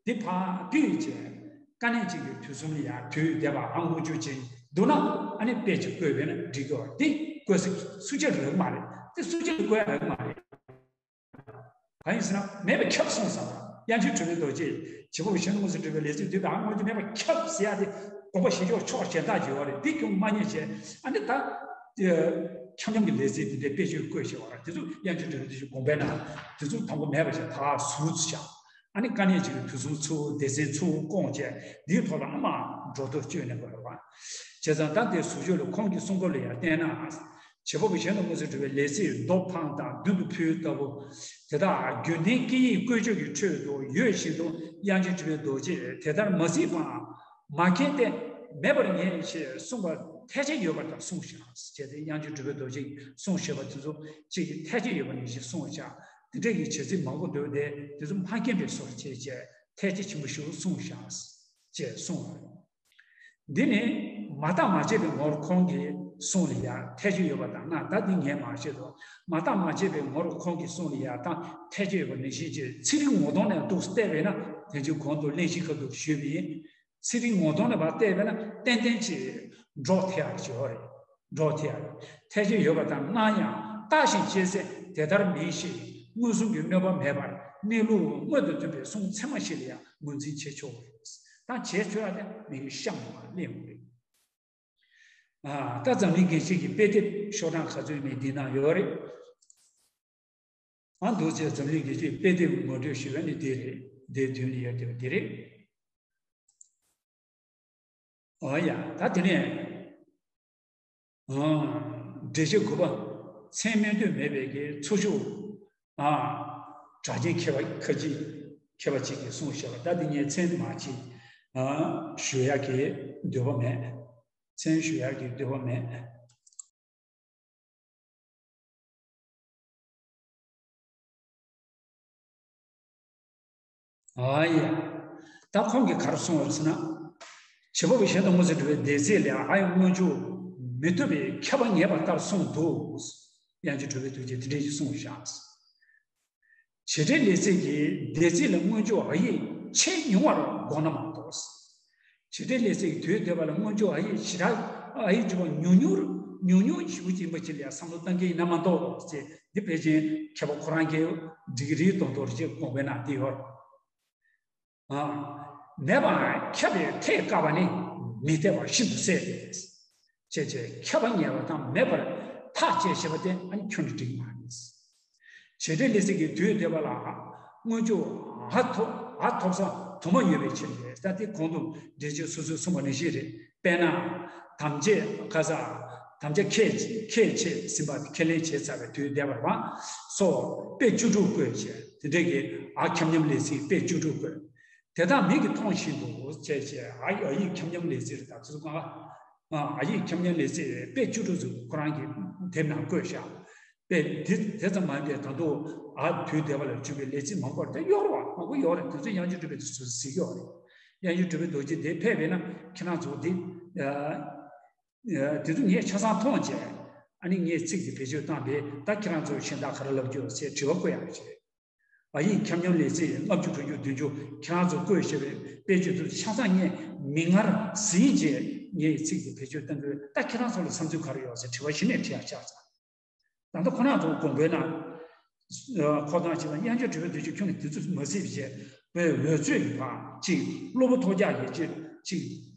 འདི་ཕར་ཕུད་བྱས། དཀའ་གནད་ཅིག་གི་དུས་གསུམ་ལ་ཡང་དུས་འདས་པ་རང་སྔོན་འཇུག་ཅིག་འདུག་ན་ཨ་ནི་དཔེ་ཅིག་བཀོད་པས་ན་འགྲིག་གི་ཡོད། འདི་བཀོད་ས་སུ་གཅིག་རག་མ་རེད། འདི་སུ་གཅིག་བཀོད་ཡ་རག་མ་རེད། གང་ཡིན་ཟེར་ན་མེད་པས་ཁྱབ་གསུངས་ཙང་། དབྱངས་ཅན་གྲུབ་པའི་རྡོ་རྗེས་བྱེད་པ་པོ་གཞན་དུ་དངོས་སུ་འབྲེལ་བའི་ལས་ཚིག་དུས་དང་རང་སྔོན་འཇུག་མེད་པར་ཁྱབ་ཟེར་ཡ་དེ་དགོངས་པ་བཞེས་ཕྱོགས་ཕྱོགས་གཞན་དག་ཡོད་རེད། འདི་ཀྱང་མ་རྙེད་བྱས་ཨ་ནི་ད། ཁྱབ་མཉམ་གྱི་ལས་ཚིག་འདི་འདྲའི་དཔེ་བརྗོད་བཀོད་བྱས་པ་རེད། དེ་ཚོ་དབྱངས་ཅན་གྲུབ་པའི་རྡོ་རྗེ་དགོངས་པའི་ནང་དེ་ཚོ་དང་པོ་མེད་པ་བྱས་ཕར་ཟུར་དུ་བཞག་ཨ་ནི་དཀའ་གནད་ཅིག་གི་དུས་གསུམ་ཚུར་སྡེ་ཚན་ཚུར་བསྐོང་བྱས་འདིའི་ཐོག་ལ་ཨ་མ་འགྲོ་དོན་སྤྱོད་གནང་དགོས་རེད་པ། བྱས་ཙང་ད་དེ་ཟུར་བརྗོད་ལ་ཁོང་གི་གསུང་སྐབས་ལ་ཡང་བལྟས་ན། བྱེད་པ་པོ་གཞན་དུ་དངོས་སུ་གྲུབ་པའི་ལས་ཚིག་མདོ་འཕངས་དང་མདུན་དུ་ཕུལ་ལྟ་བུ། དེ་དག་རྒྱུན་ལྡན་སྐད་ཡིག་བཀོལ་སྤྱོད་ཀྱི་ཁྲོད་དུ་ཡོད་བཞིན་དུ་དབྱངས་ཅན་གྲུབ་པའི་རྡོ་རྗེས་དེ་ལྟར་མ་གཟིགས་པའམ་མ་མཁྱེན་ཏེ། མེད་པར་ངེས་ཞེས་གསུངས་པ་ཐལ་ཆ་ཡོད་པ་དང་གསུངས་བཞག་ཅེས་ཏེ། དབྱངས་ཅན་གྲུབ་པའི་རྡོ་རྗེས་གསུངས་བཞག་པ་དེ་ཚོ་གཅིག་གིས་ཐལ་ཆ་ཡོད་པ་ནང་བཞིན་གསུངས་བཞག་དེ་འདྲ་གི་བྱ་ཚིག་མང་པོ་འདུག་དེ་དེ་ཚོ་མ་མཁྱེན་པའི་བཟོ་བྱས་བྱས་ཐལ་ཆ་ཆེན་པོ་ཞིག་གསུངས་བཞག་ཅེས་གསུངས་པ་རེད། འདི་ནི་མ་བརྟགས་མ་དཔྱད་པའི་ངོར་ཁོང་གིས་གསུངས་ལ་ཡང་ཐལ་ཆ་ཡོད་པ་དང་ན། ད་འདི་ངས་མ་བཤད་དོ། མ་བརྟགས་མ་དཔྱད་པའི་ངོར་ཁོང་གིས་གསུངས་ལ་ཡང་ད་ཐལ་ཆ་ཡོད་པ་ནང་བཞིན་གྱི་ཚིག་རིགས་ངོ་གདོང་ནས་འདུག་བལྟས་པས་ན། དེ་ཚོའི་གོང་དུ་གླེང་གཞི་ཁ་ཐུག་ཞུས་པ་ཡིན། ཚིག་རིགས་ངོ་གདོང་ནས་ཕར་བལྟས་པས་ན་ཏན་ཏན་གྱིས་སྒྲོ་ཐལ་ཡག་ཅིག་ཡོད་རེད། སྒྲོ་ཐལ་ཡག་ཐལ་ཆ་ཡོད་པ་དང་སྣང་ཡང་བརྟགས་ཤིང་དཔྱད་ཚེ་དེ་ལྟར་མིན་ཞེས་མངོན་སུམ་གྱི་གནོད་པ་མེད་པར་གནས་ལུགས་མངོན་དུ་མཐུན་པའི་གསུང་ཚད་མ་ཞིག་ལ་ཡང་ངོས་འཛིན་བྱེད་ཆོག་གི་རེད། ད་བྱེད་ཆོག་ཡག་དེ་མི་གི་གཤམ་ལ་གླེང་དགོས་རེད། ཨ། ད་འཛམ་གླིང་རྒྱན་ཆེན་གྱི་དཔེ་དེབ་ཤོག་གྲངས་ག་ཚོད་མེད་འདི་ན་ཡོད་རེད། ཨ། འདུག་ཅེས་འཛམ་གླིང་རྒྱལ་སྤྱིའི་དཔེ་དེབ་ངོ་སྤྲོད་ཞུ་བ་ནི་འདི་རེད། འདིའི་མདུན་ལ་ཡོད་བསྡད་པ་འདི་རེད། ཨོ་ཡ། ད་དེ་ནས། ཨ། འགྲེལ་བཤད་དགུ་པ། མཚན་སྨོས་འདོད་མེད་པའི་གི་ཚུལ་ཤོག་ཨ། གྲགས་ཅན་མཁས་པ་ཁ་ཅིག་མཁས་པ་ཅིག་གིས་གསུངས་བཞག་པ། ད་འདི་ངས་མཚན་མ་ཅིག་ཨ། ཞུ་ཡག་གི་འདོད་པ་མེད། མཚན་ཞུ་ཡག་གི་འདོད་པ་མེད། ཨ་ཡ། ད་ཁོང་གིས་ག་རེ་གསུངས་པ་རེད་ཟེར་ན། བྱེད་པ་པོ་གཞན་དང་མངོན་སུམ་འགྲིག་པའི་འདོད་ཚིག་ལ་ཨ་ཡི་སྔོན་འཇུག་མི་ཐུབ་པའི་ཁྱབ་པ་ངེས་པ་ལྟར་གསུངས་འདུག་དབྱངས་ཅན་གྲུབ་པའི་རྡོ་རྗེས་དེ་འདྲ་ཞིག་གསུངས་བཞག་བྱེད་འབྲེལ་ལས་ཚིག་གི་འདོད་ཚིག་ལ་སྔོན་འཇུག་ཨ་ཡིག་ཆེས་ཉུང་བར་དགོངས་ན་མ་གཏོགས། བྱེད་འབྲེལ་ལས་ཚིག་གི་དུས་འདོད་པ་ལ་སྔོན་འཇུག་ཨ་ཡིག་ཞེ་དྲག་ཨ་ཡིག་འཇུག་པ་ཉུང་ཉུང་ཉུང་ཉུང་ཞེ་པོ་ཅིག་ཡིན་པ་ཅིག་ལ་ཡང་བསམ་བློ་གཏང་གི་ཡིན་ན་མ་གཏོགས་ཅེས། འདི་ཕལ་ཆེར་མཁས་པ་ཁོ་རང་གིས་འགྲིག་གི་རེད་མདོག་མདོག་ཅིག་དགོངས་པའི་ནང་འདི་ཡོད། ཨ། མེད་པར་ཁྱབ་པའི་ཐད་དཀའ་བ་ནི་མི་འཐད་པ་ཤིན་ཏུ་གསལ་ཏེ། ཅེས་བྱས་ཁྱབ་པ་ངེས་པ་དང་མེད་པར་ཐག་བཅད་བྱས་པ་དེ་ཨ་ནི་ཁྱོན་ནས་འགྲིག་མ་རེད། བྱེད་འབྲེལ་ལས་ཚིག་གི་དུས་འདོད་པ་ལ་སྔོན་འཇུག་ཨ་ཐོབ་ཨ་ཐོབ་ས་དུ་མ་ཡོད་པའི་ཕྱིར་ཏེ། ད་དེ་གོང་དུ་འགྲེལ་བྱེད་སོ་སོས་གསུངས་པ་ནང་བཞིན་རེད། དཔེར་ན། དམ་བཅས་ཁ་ས། དམ་བཅས་ཁས་ཁས་འཆེས་ཟིན་པ་ཁས་ལེན་བྱས་ཚར་བའི་དུས་འདོད་པ་སོགས་དཔེ་བཅུ་དྲུག་བཀོད་བྱས། དེ་འདྲའི་གི་ཨ་ཁྱབ་མཉམ་ལས་ཚིག་དཔེ་བཅུ་དྲུག་བཀོད། དེ་དག་མིག་གིས་མཐོང་བཞིན་དུ་བྱས་བྱས་ཨ་ཡིག་ཨ་ཡིག་ཁྱབ་མཉམ་ལས་ཚིག་རེད། ད་ཚོད་ཀ་ཨ་ཡིག་ཁྱབ་མཉམ་ལས་ཚིག་དཔེ་བཅུ་དྲུག་ཅིག་ཁོ་རང་གི་དེབ་ནང་བཀོད་བཞག་དཔེ་འདི་དེ་ཙམ་མ་ཡིན་པའི་ད་དུང་ཨ་དུས་འདོད་པ་ལ་འཇུག་པའི་ལས་ཚིག་མང་པོ་རེད། ད་ཡོད་རེད་པ། མང་པོ་ཡོད་རེད། དེ་ཚོ་དབྱངས་ཅན་གྲུབ་པའི་དུས་སུ་གཟིགས་ཡོད་རེད། དབྱངས་ཅན་གྲུབ་པའི་རྡོ་རྗེ་དེ་ཕེབས་པས་ན་ཁྱེད་རང་ཚོ་འདི་ཨ་དེ་ཚོ་ངས་ཆ་ཚང་མཐོང་བྱས། ཨ་ནི་ངས་ཚིག་འདི་བེད་སྤྱོད་བཏང་པས་ད་ཁྱེད་རང་ཚོ་གཞན་དག་ག་རེ་ལབ་རྒྱུ་ཟེར་དྲི་བ་བཀོད་ཡག་བྱས། ཨ་ཡིག་ཁྱབ་མཉམ་ལས་ཚིག་ལྔ་བཅུ་དྲུག་ཅུ་བདུན་ཅུ་ཁྱེད་རང་ཚོ་བཀོད་བཞག་པའི་དཔེ་བརྗོད་དེ་ཆ་ཚང་ངས་མིག་སྔར་གཟིགས་བྱས་ངས་ཚིག་འདི་བེད་སྤྱོད་གཏང་དགོས། ད་ཁྱེད་རང་ཚོ་ལ་བསམ་ཚུལ་ག་རེ་ཡོད་ཟེར་དྲི་བ་གཞི་ནས་དྲི་ཡག་ཆགས་ཚར། ད་ལྟ་ཁོ་རང་ཚོ་དགོངས་པའི་ནང་ཁོ་ཚང་ཞིག་ལ་དབྱངས་ཅན་གྲུབ་པའི་རྡོ་རྗེ་ཁྱོན་ནས་དེ་ཚོ་མ་གཟིགས་པ་བྱས་པའི་འོལ་ཚོད་ཡིན་པ་ཅིག་སློབ་བུ་ཐོལ་རྒྱག་ཡིན་ཅིག་ཅིག་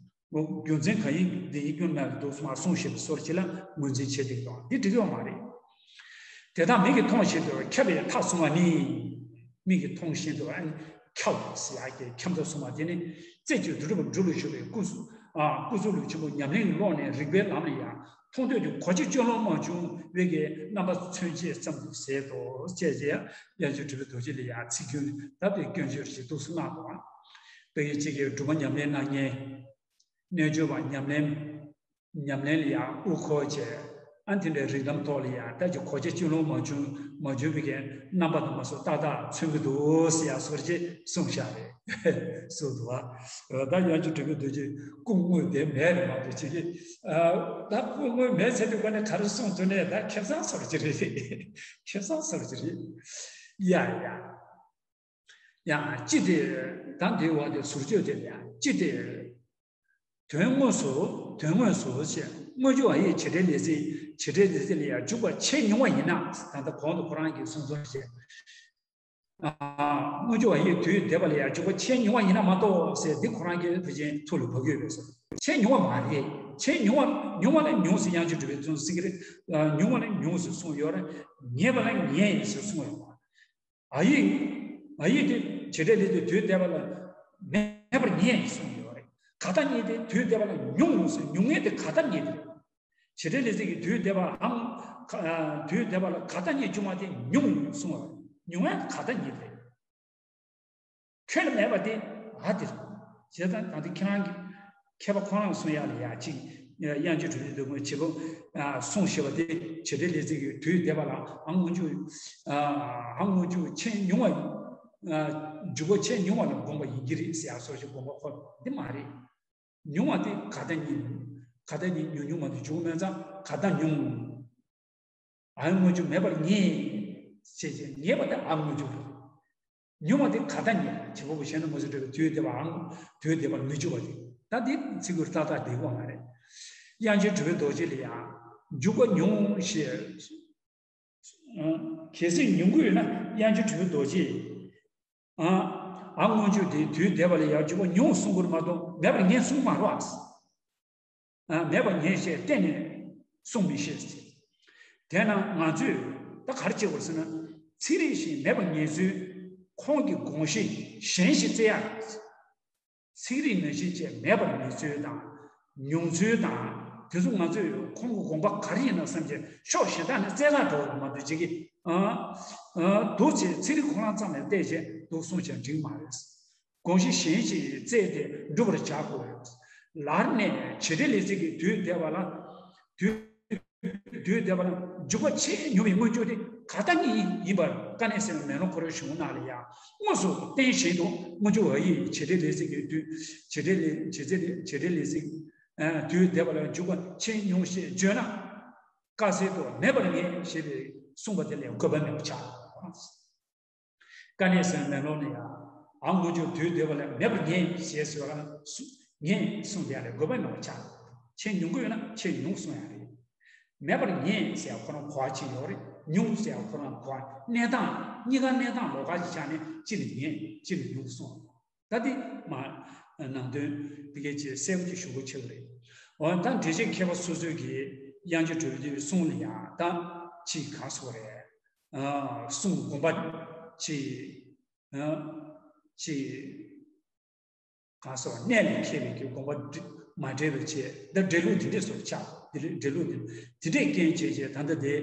རྒྱུ་མཚན་གང་ཡིན་འདི་ཡིན་སྐྱོན་མེད་ལ་འདུག་སེ་མར་གསུངས་བཞག་པའི་བཟོ་འདྲ་ཅིག་ལ་ངོས་འཛིན་བྱེད་བསྡད་ཀྱི་འདུག་འདི་འགྲིག་ཡོད་མ་རེད། དེ་དག་མིག་གིས་མཐོང་བཞིན་དུ་ཁྱབ་པའི་མཐའ་གསུམ་པ་ནི། མིག་གིས་མཐོང་བཞིན་དུ་ཨ་ནི་ཁྱབ་ཟེར་ཡག་གི་ཁྱབ་མཐའ་གསུམ་པ་དེ་ནི་རྩེ་གཅིག་ཏུ་སྒྲུབ་པ་སྒྲུབ་ལ་ཞུགས་པའི་སྐུ་གཟུགས་ཨ་སྐུ་གཟུགས་ལུས་ཆེན་པོ་ཉམས་ལེན་གྱི་ཀློང་ནས་རིག་པའི་ལམ་ལ་ཡང་མཐོང་ཐོས་ཀྱི་གོ་ཆ་གཅོད་ལོང་མ་བྱུང་བའི་གི་རྣམ་པ་མཚོན་བྱེད་ཙམ་དུ་ཟད་དོ། ཅེས་བྱས་དབྱངས་ཅན་གྲུབ་པའི་རྡོ་རྗེ་ལ་ཡང་ཚིག་རྒྱུན་ད་དེ་སྐྱོན་བརྗོད་ཞིག་འདུག་སེ་གནང་འདུག་ཨ་ད་ཡིན་གཅིག་གི་སྒྲུབ་པ་ཉམས་ལེན་གནང་མཁན། རྣལ་འབྱོར་པ་ཉམས་ལེན། ཉམས་ལེན་ལ་ཡང་དབུ་འཁོར་བྱས། ཨ་དེ་འདྲའི་རིགས་ལམ་ཐོག་ལ་ཡང་ད་ཀྱི་གོ་ཆ་གཅོད་ལོང་མ་བྱུང་མ་བྱུང་བའི་གི་རྣམ་པ་དུ་མ་སོགས་ཏག་ཏག་མཚོན་གྱི་འདུག་ཟེར་ཡག་བཟོ་འདྲ་ཅིག་གསུངས་བཞག་རེད། གསུངས་འདུག་བ། ད་དབྱངས་ཅན་གྲུབ་པའི་རྡོ་རྗེ་སྐུ་དངོས་དེ་མེད་རེད་མ་གཏོགས་ཅིག་གི་ད་སྐུ་དངོས་མེད་ཚེ་དུས་ག་ནས་ག་རེ་གསུངས་ཐུབ་ནས་ད་ཁེ་བཟང་བཟོ་འདྲ་ཅིག་རེད། ཁེ་བཟང་བཟོ་འདྲ་ཅིག་རེད། ཡ་ཡ། ཡང་ཅི་སྟེ། ད་འདིའི་འོག་དེ་ཟུར་བརྗོད་དེ་ལ་ཡང་ཅི་སྟེ། དོན་དངོས་སུ་དོན་དངོས་སུ་ཞེས་སྔོན་འཇུག་ཨ་ཡིག་བྱེད་འབྲེལ་ལས་ཚིག་བྱེད་འབྲེལ་ལས་ཚིག་ལ་ཡང་འཇུག་པ་ཆེས་ཉུང་བ་ཡིན་ན། ད་ལྟ་གོང་དུ་ཁོ་རང་གིས་གསུངས་སོང་ཞེས། ཨ་སྔོན་འཇུག་ཨ་ཡིག་དུས་འདས་པ་ལ་ཡང་འཇུག་པ་ཆེས་ཉུང་བ་ཡིན་ན་མ་གཏོགས་ཟེར་འདི་ཁོ་རང་གིས་ཕལ་ཆེར་ཐུགས་ལ་བབས་ཡོད་པས་སོ། ཆེས་ཉུང་བ་མ་རེད། ཆེས་ཉུང་བ་ཉུང་བ་ལས་ཉུང་ཟེར་དབྱངས་ཅན་གྲུབ་པས་གསུངས་ཟིན་གྱི་རེད། ཉུང་བ་ལས་ཉུང་ཟེར་གསུངས་ཡོད་རེད། ངེས་པ་ལས་ངེས་ཟེར་གསུངས་ཡོད་རེད། ཨ་ཡིག་ཨ་ཡིག་དེ་བྱེད་འབྲེལ་ལས་ཚིག་དུས་འདས་པ་ལ་མེད་པར་ངེས་གསུངས་ཡོད་རེད། ག་ད་ངེས་དེ་དུས་འདས་པ་ལ་ཉུང་ངུ་ཟེར་ཉུང་ངེས་དེ་ག་ད་ངེས་དེ་རེད། བྱེད་འབྲེལ་ལས་ཚིག་གི་དུས་འདས་པའམ་དུས་འདས་པ་ལ་ག་ད་ངེས་བྱུང་བ་དེ་ཉུང་ངུ་གསུངས་པ་རེད། ཉུང་ངེས་ག་ད་ངེས་དེ་རེད། ཁྱོན་ནས་མེད་པ་དེ་ཨ་དེ་རེད། བྱས་ཙང་ད་ལྟ་ཁྱེད་རང་གིས་ མཁས་པ་ཁོ་རང་གསུང་ཡག་ལ་ཡག་ཅིག་དབྱངས་ཅན་གྲུབ་པའི་སྡོམ་པ་བྱེད་པོ་གསུང་ཞེས་པ་དེ་བྱེད་འབྲེལ་ལས་ཚིག་གི་དུས་འདས་པ་ལ་ཨ་སྔོན་འཇུག་ཨ་སྔོན་འཇུག་ཆེས་ཉུང་བ་འཇུག་པ་ཆེས་ཉུང་བ་ལ་དགོངས་པ་ཡིན་གྱི་རེད་ཟེར་ཡག་སོགས་ཀྱི་དགོངས་པ་ཁོ་འདི་མ་རེད། ཉུང་བ་དེ་ག་ད་ཉིད་ག་ད་ཉིད་ཉུང་ཉུང་མ་དུ་འཇུག་མེད་ཙང་ག་ད་ཉུང་། ཨ་སྔོན་འཇུག་མེད་པར་ངེས། ཞེས་བྱས་ངེས་པ་དེ་ཨ་སྔོན་འཇུག་རེད། ཉུང་བ་དེ་ག་ད་ཉིད་བྱེད་པ་པོ་གཞན་དུ་མ་ཟད་འགྲོ་བའི་དུས་འདས་པའམ་དུས་འདས་པར་མི་འཇུག་པ་དེ་ད་འདི་ཚིག་གུ་ཏག་ཏག་བསྡད་དགོས་མ་རེད། དབྱངས་ཅན་གྲུབ་པའི་རྡོ་རྗེ་ལ་ཡང་འཇུག་པ་ཉུང་ཞེས། གལ་སྲིད་ཉུང་གི་ཡོད་ན་དབྱངས་ཅན་གྲུབ་པའི་རྡོ་རྗེ། ཨ་སྔོན་འཇུག་དེ་དུས་འདས་པ་ལ་ཡང་འཇུག་པ་ཉུང་གསུང་དགོས་མ་གཏོགས་མེད་པར་ངེས་གསུང་མ་རེད། མེད་པར་ངེས་ཞེས་གཏན་ནས་གསུང་མི་ཤེས། དེས་ན་ང་ཚོས་ད་ག་རེ་བྱེད་དགོས་ཟེར་ན། ཚིག་རིགས་ཤིག་མེད་པར་ངེས་ཚུལ་ཁོང་གི་དགོངས་གཞི་གཞན་ཞིག་བཙལ་ཡག་ཚིག་རིགས་ནང་བཞིན་བཅས་མེད་པར་ངེས་ཚུལ་དང་། ཉུང་ཚུལ་དང་། དེ་ཚོ་ང་ཚོས་ཁོང་གི་དགོངས་པ་ག་རེ་ཡིན་ན་བསམ་བྱས་ཕྱོགས་གཞན་དག་ནས་བཙལ་ག་འགྲོ་བ་མ་གཏོགས་ཅིག་གིས་ཨ་ཨ་འདུག་ཅེས་ཚིག་རིགས་ཁོ་རང་ཙམ་ལ་བལྟས་བྱས་འདུག་གསུངས་བྱས་འགྲིག་མ་རེད། དགོངས་གཞི་གཞན་ཞིག་བཙལ་ཏེ་སྒྲུབ་པར་བྱ་དགོས། ལར་ནས་བྱེད་འབྲེལ་ལས་ཚིག་གི་དུས་འདས་པ་ལ། དུས་དུས་འདས་པ་ལ་འཇུག་པ་ཆེས་ཉུང་བའི་སྔོན་འཇུག་དེ་ག་ད་ཉིད་ཡིན་པར་དཀའ་གནད་གསལ་བའི་མེ་ལོང་ཁོ་རའི་གཞུང་ནང་ལ་ཡང་དངོས་སུ་བསྟན་བཞིན་དུ་སྔོན་འཇུག་འ་ཡིག་བྱེད་འབྲེལ་ལས་ཚིག་གི་དུས་བྱེད་འབྲེལ་ལས་བྱེད་ཚེ་བྱེད་འབྲེལ་ལས་ཚིག་དུས་འདས་པ་ལ་འཇུག་པ་ཆེས་ཉུང་ཞེས་བརྗོད་ན། དཀའ་སེལ་དུ་མེད་པར་ངེས་ཞེས་པའི་གསུངས་པ་དེ་ལས་དགོས་པ་མེད་པར་ཆགས། དཀའ་གནད་གསལ་མེ་ལོང་ལ་ཡང་ཨ་སྔོན་འཇུག་དུས་འདས་པ་ལ་མེད་པར་ངེས་ཞེས་ཟེར་བ་ལ་སུ་ངེས་གསུངས་དེ་ལས་དགོས་པ་མེད་པར་ཆགས། ཆེས་ཉུང་གི་ཡོད་ན་ཆེས་ཉུང་གསུངས་ཡ་རེད། མེད་པར་ངེས་ཟེར་ཡ་ཁོ་རང་གོ་བ་ཅིག་ཡོད་རེད། ཉུང་ཟེར་ཡ་ཁོ་རང་གོ་བ་གནས་སྟངས་གཉིས་ཀ་གནས་སྟངས་ལོགས་ཀ་ཅིག་ཆགས་ནས་གཅིག་ནས་ངེས་གཅིག་ནས་ཉུང་གསུངས། ད་འདི་མ་ནང་དོན་དེ་གས་ཅིག་གསལ་པོ་ཅིག་ཞུ་དགོས་ཆེ་བ་རེད། འོ་ད་འགྲེལ་བྱེད་མཁས་པ་སོ་སོའི་གི་དབྱངས་ཅན་གྲུབ་པའི་གསུང་ལ་ཡང་ད་ཅིག་གང་སོགས་རེད། གསུང་དགོངས་པ་ཅིག་ཅིག་གང་སོགས་གནད་ལ་འཁེལ་བའི་གི་དགོངས་པ་མ་འགྲེལ་བའི་ཆེད་ད་འགྲེལ་ལུགས་འདི་འདྲས་སོགས་ཆགས་འདི་ལས་འགྲེལ་ལུགས་འདི་འདི་འདྲས་རྐྱེན་བྱས་བྱས་ད་ལྟ་དེ་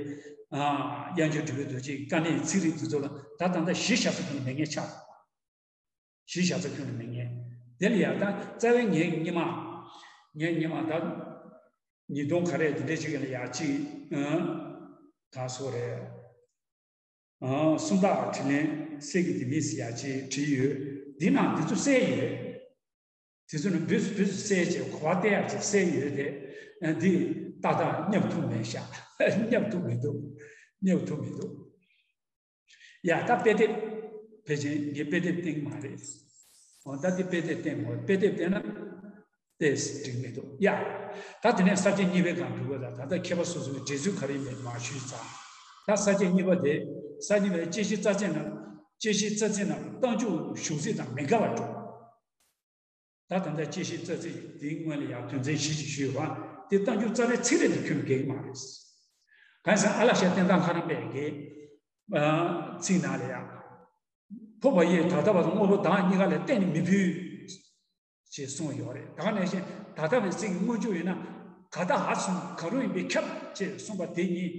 དབྱངས་ཅན་གྲུབ་པའི་རྡོ་རྗེའི་དཀའ་གནད་ཚིག་རིགས་འདི་ཚོ་ལ་ད་ད་ལྟ་གཞི་བཞག་ས་ཁྱོན་ནས་མེད་ངེས་ཆགས། གཞི་བཞག་ས་ཁྱོན་ནས་མེད་ངེས། དེ་ལ་ཡང་ད་རྩ་བའི་ངེས་སྙིགས་མ། ངེས་སྙིགས་མ་ད་ཉིས་སྟོང་ག་རེ་དེ་འདྲས་ཅིག་ལ་ཡང་ཅིག་གང་སོགས་རེད། སུམ་རྟགས་དྲིས་ལན་གསེར་གྱི་ལྡེ་མིག་ཟེར་ཡག་ཅིག་བྲིས་ཡོད། འདི་ནང་འདི་ཚོ་གསལ་ཡོད། དེ་ཚོ་ནི་འབུས་སུ་འབུས་སུ་གསལ་བྱས་གོ་བ་སྟེར་ཡག་ཅིག་གསལ་ཡོད་དེ། འདི་ཏག་ཏག་བསྙབ་ཐུབ་མེད་ཤག་བསྙབ་ཐུབ་མི་འདུག་བསྙབ་ཐུབ་མི་འདུག་ཡ་ད་དཔེ་དེབ་ཕལ་ཆེར་ངས་དཔེ་དེབ་བསྟན་གྱི་མ་རེད། འོ་ད་འདི་དཔེ་དེབ་བསྟན་དགོས། དཔེ་དེབ་བསྟན་ན་ཏོག་ཙམ་འགྲིག་མི་འདུག་ཡ། ད་དེ་ནས་ས་བཅད་གཉིས་པའི་སྒང་འགྲོ་དགོས། ད་ད་ལྟ་མཁས་པ་སོ་སོའི་འགྲེལ་ཚུལ་ག་རེ་ཡིན་མིན་མར་ཞུས་ཚར། ད་ས་བཅད་གཉིས་པ་དེ་ས་གཉིས་པའི་དཔྱད་གཞི་རྩ་ཚད་ནང་དཔྱད་གཞི་རྩ་ཚད་ནང་རྟགས་འཇུག་གཞུང་ཚིག་དང་མི་འགལ་བར་འགྲོ། ད་ད་ལྟ་དཔྱད་གཞི་རྩ་ཚིག་དེའི་སྔོན་ལ་ཡང་དོན་ཚན་བཞི་ཞིག་ཞུས་པ་དེ་རྟགས་འཇུག་རྩ་བའི་ཚིག་རེ་དང་ཁྱོན་འགལ་གྱི་མ་རེད། གང་ཟེར་ཨ་ལ་ཤ་བསྟན་སྟངས་ལྷ་རམས་པའི་གི་ཚིག་ནང་ལ་ཡང་འཕོ་བ་ཡི་ད་ལྟ་བ་དང་དངོས་པོ་བདག་གཉིས་ཀ་ལ་གཏན་ནས་མི་ཕུད་ཅེས་གསུངས་ཡོད་རེད། ད་ག་ནང་བཞིན་ད་ལྟ་བའི་ཚིག་གི་སྔོན་འཇུག་ཡིན་ན་ག་ད་འ་གསུམ་གང་རུང་ཡིན་པས་ཁྱབ་ཅེས་གསུངས་པ་དེ་ཉིད་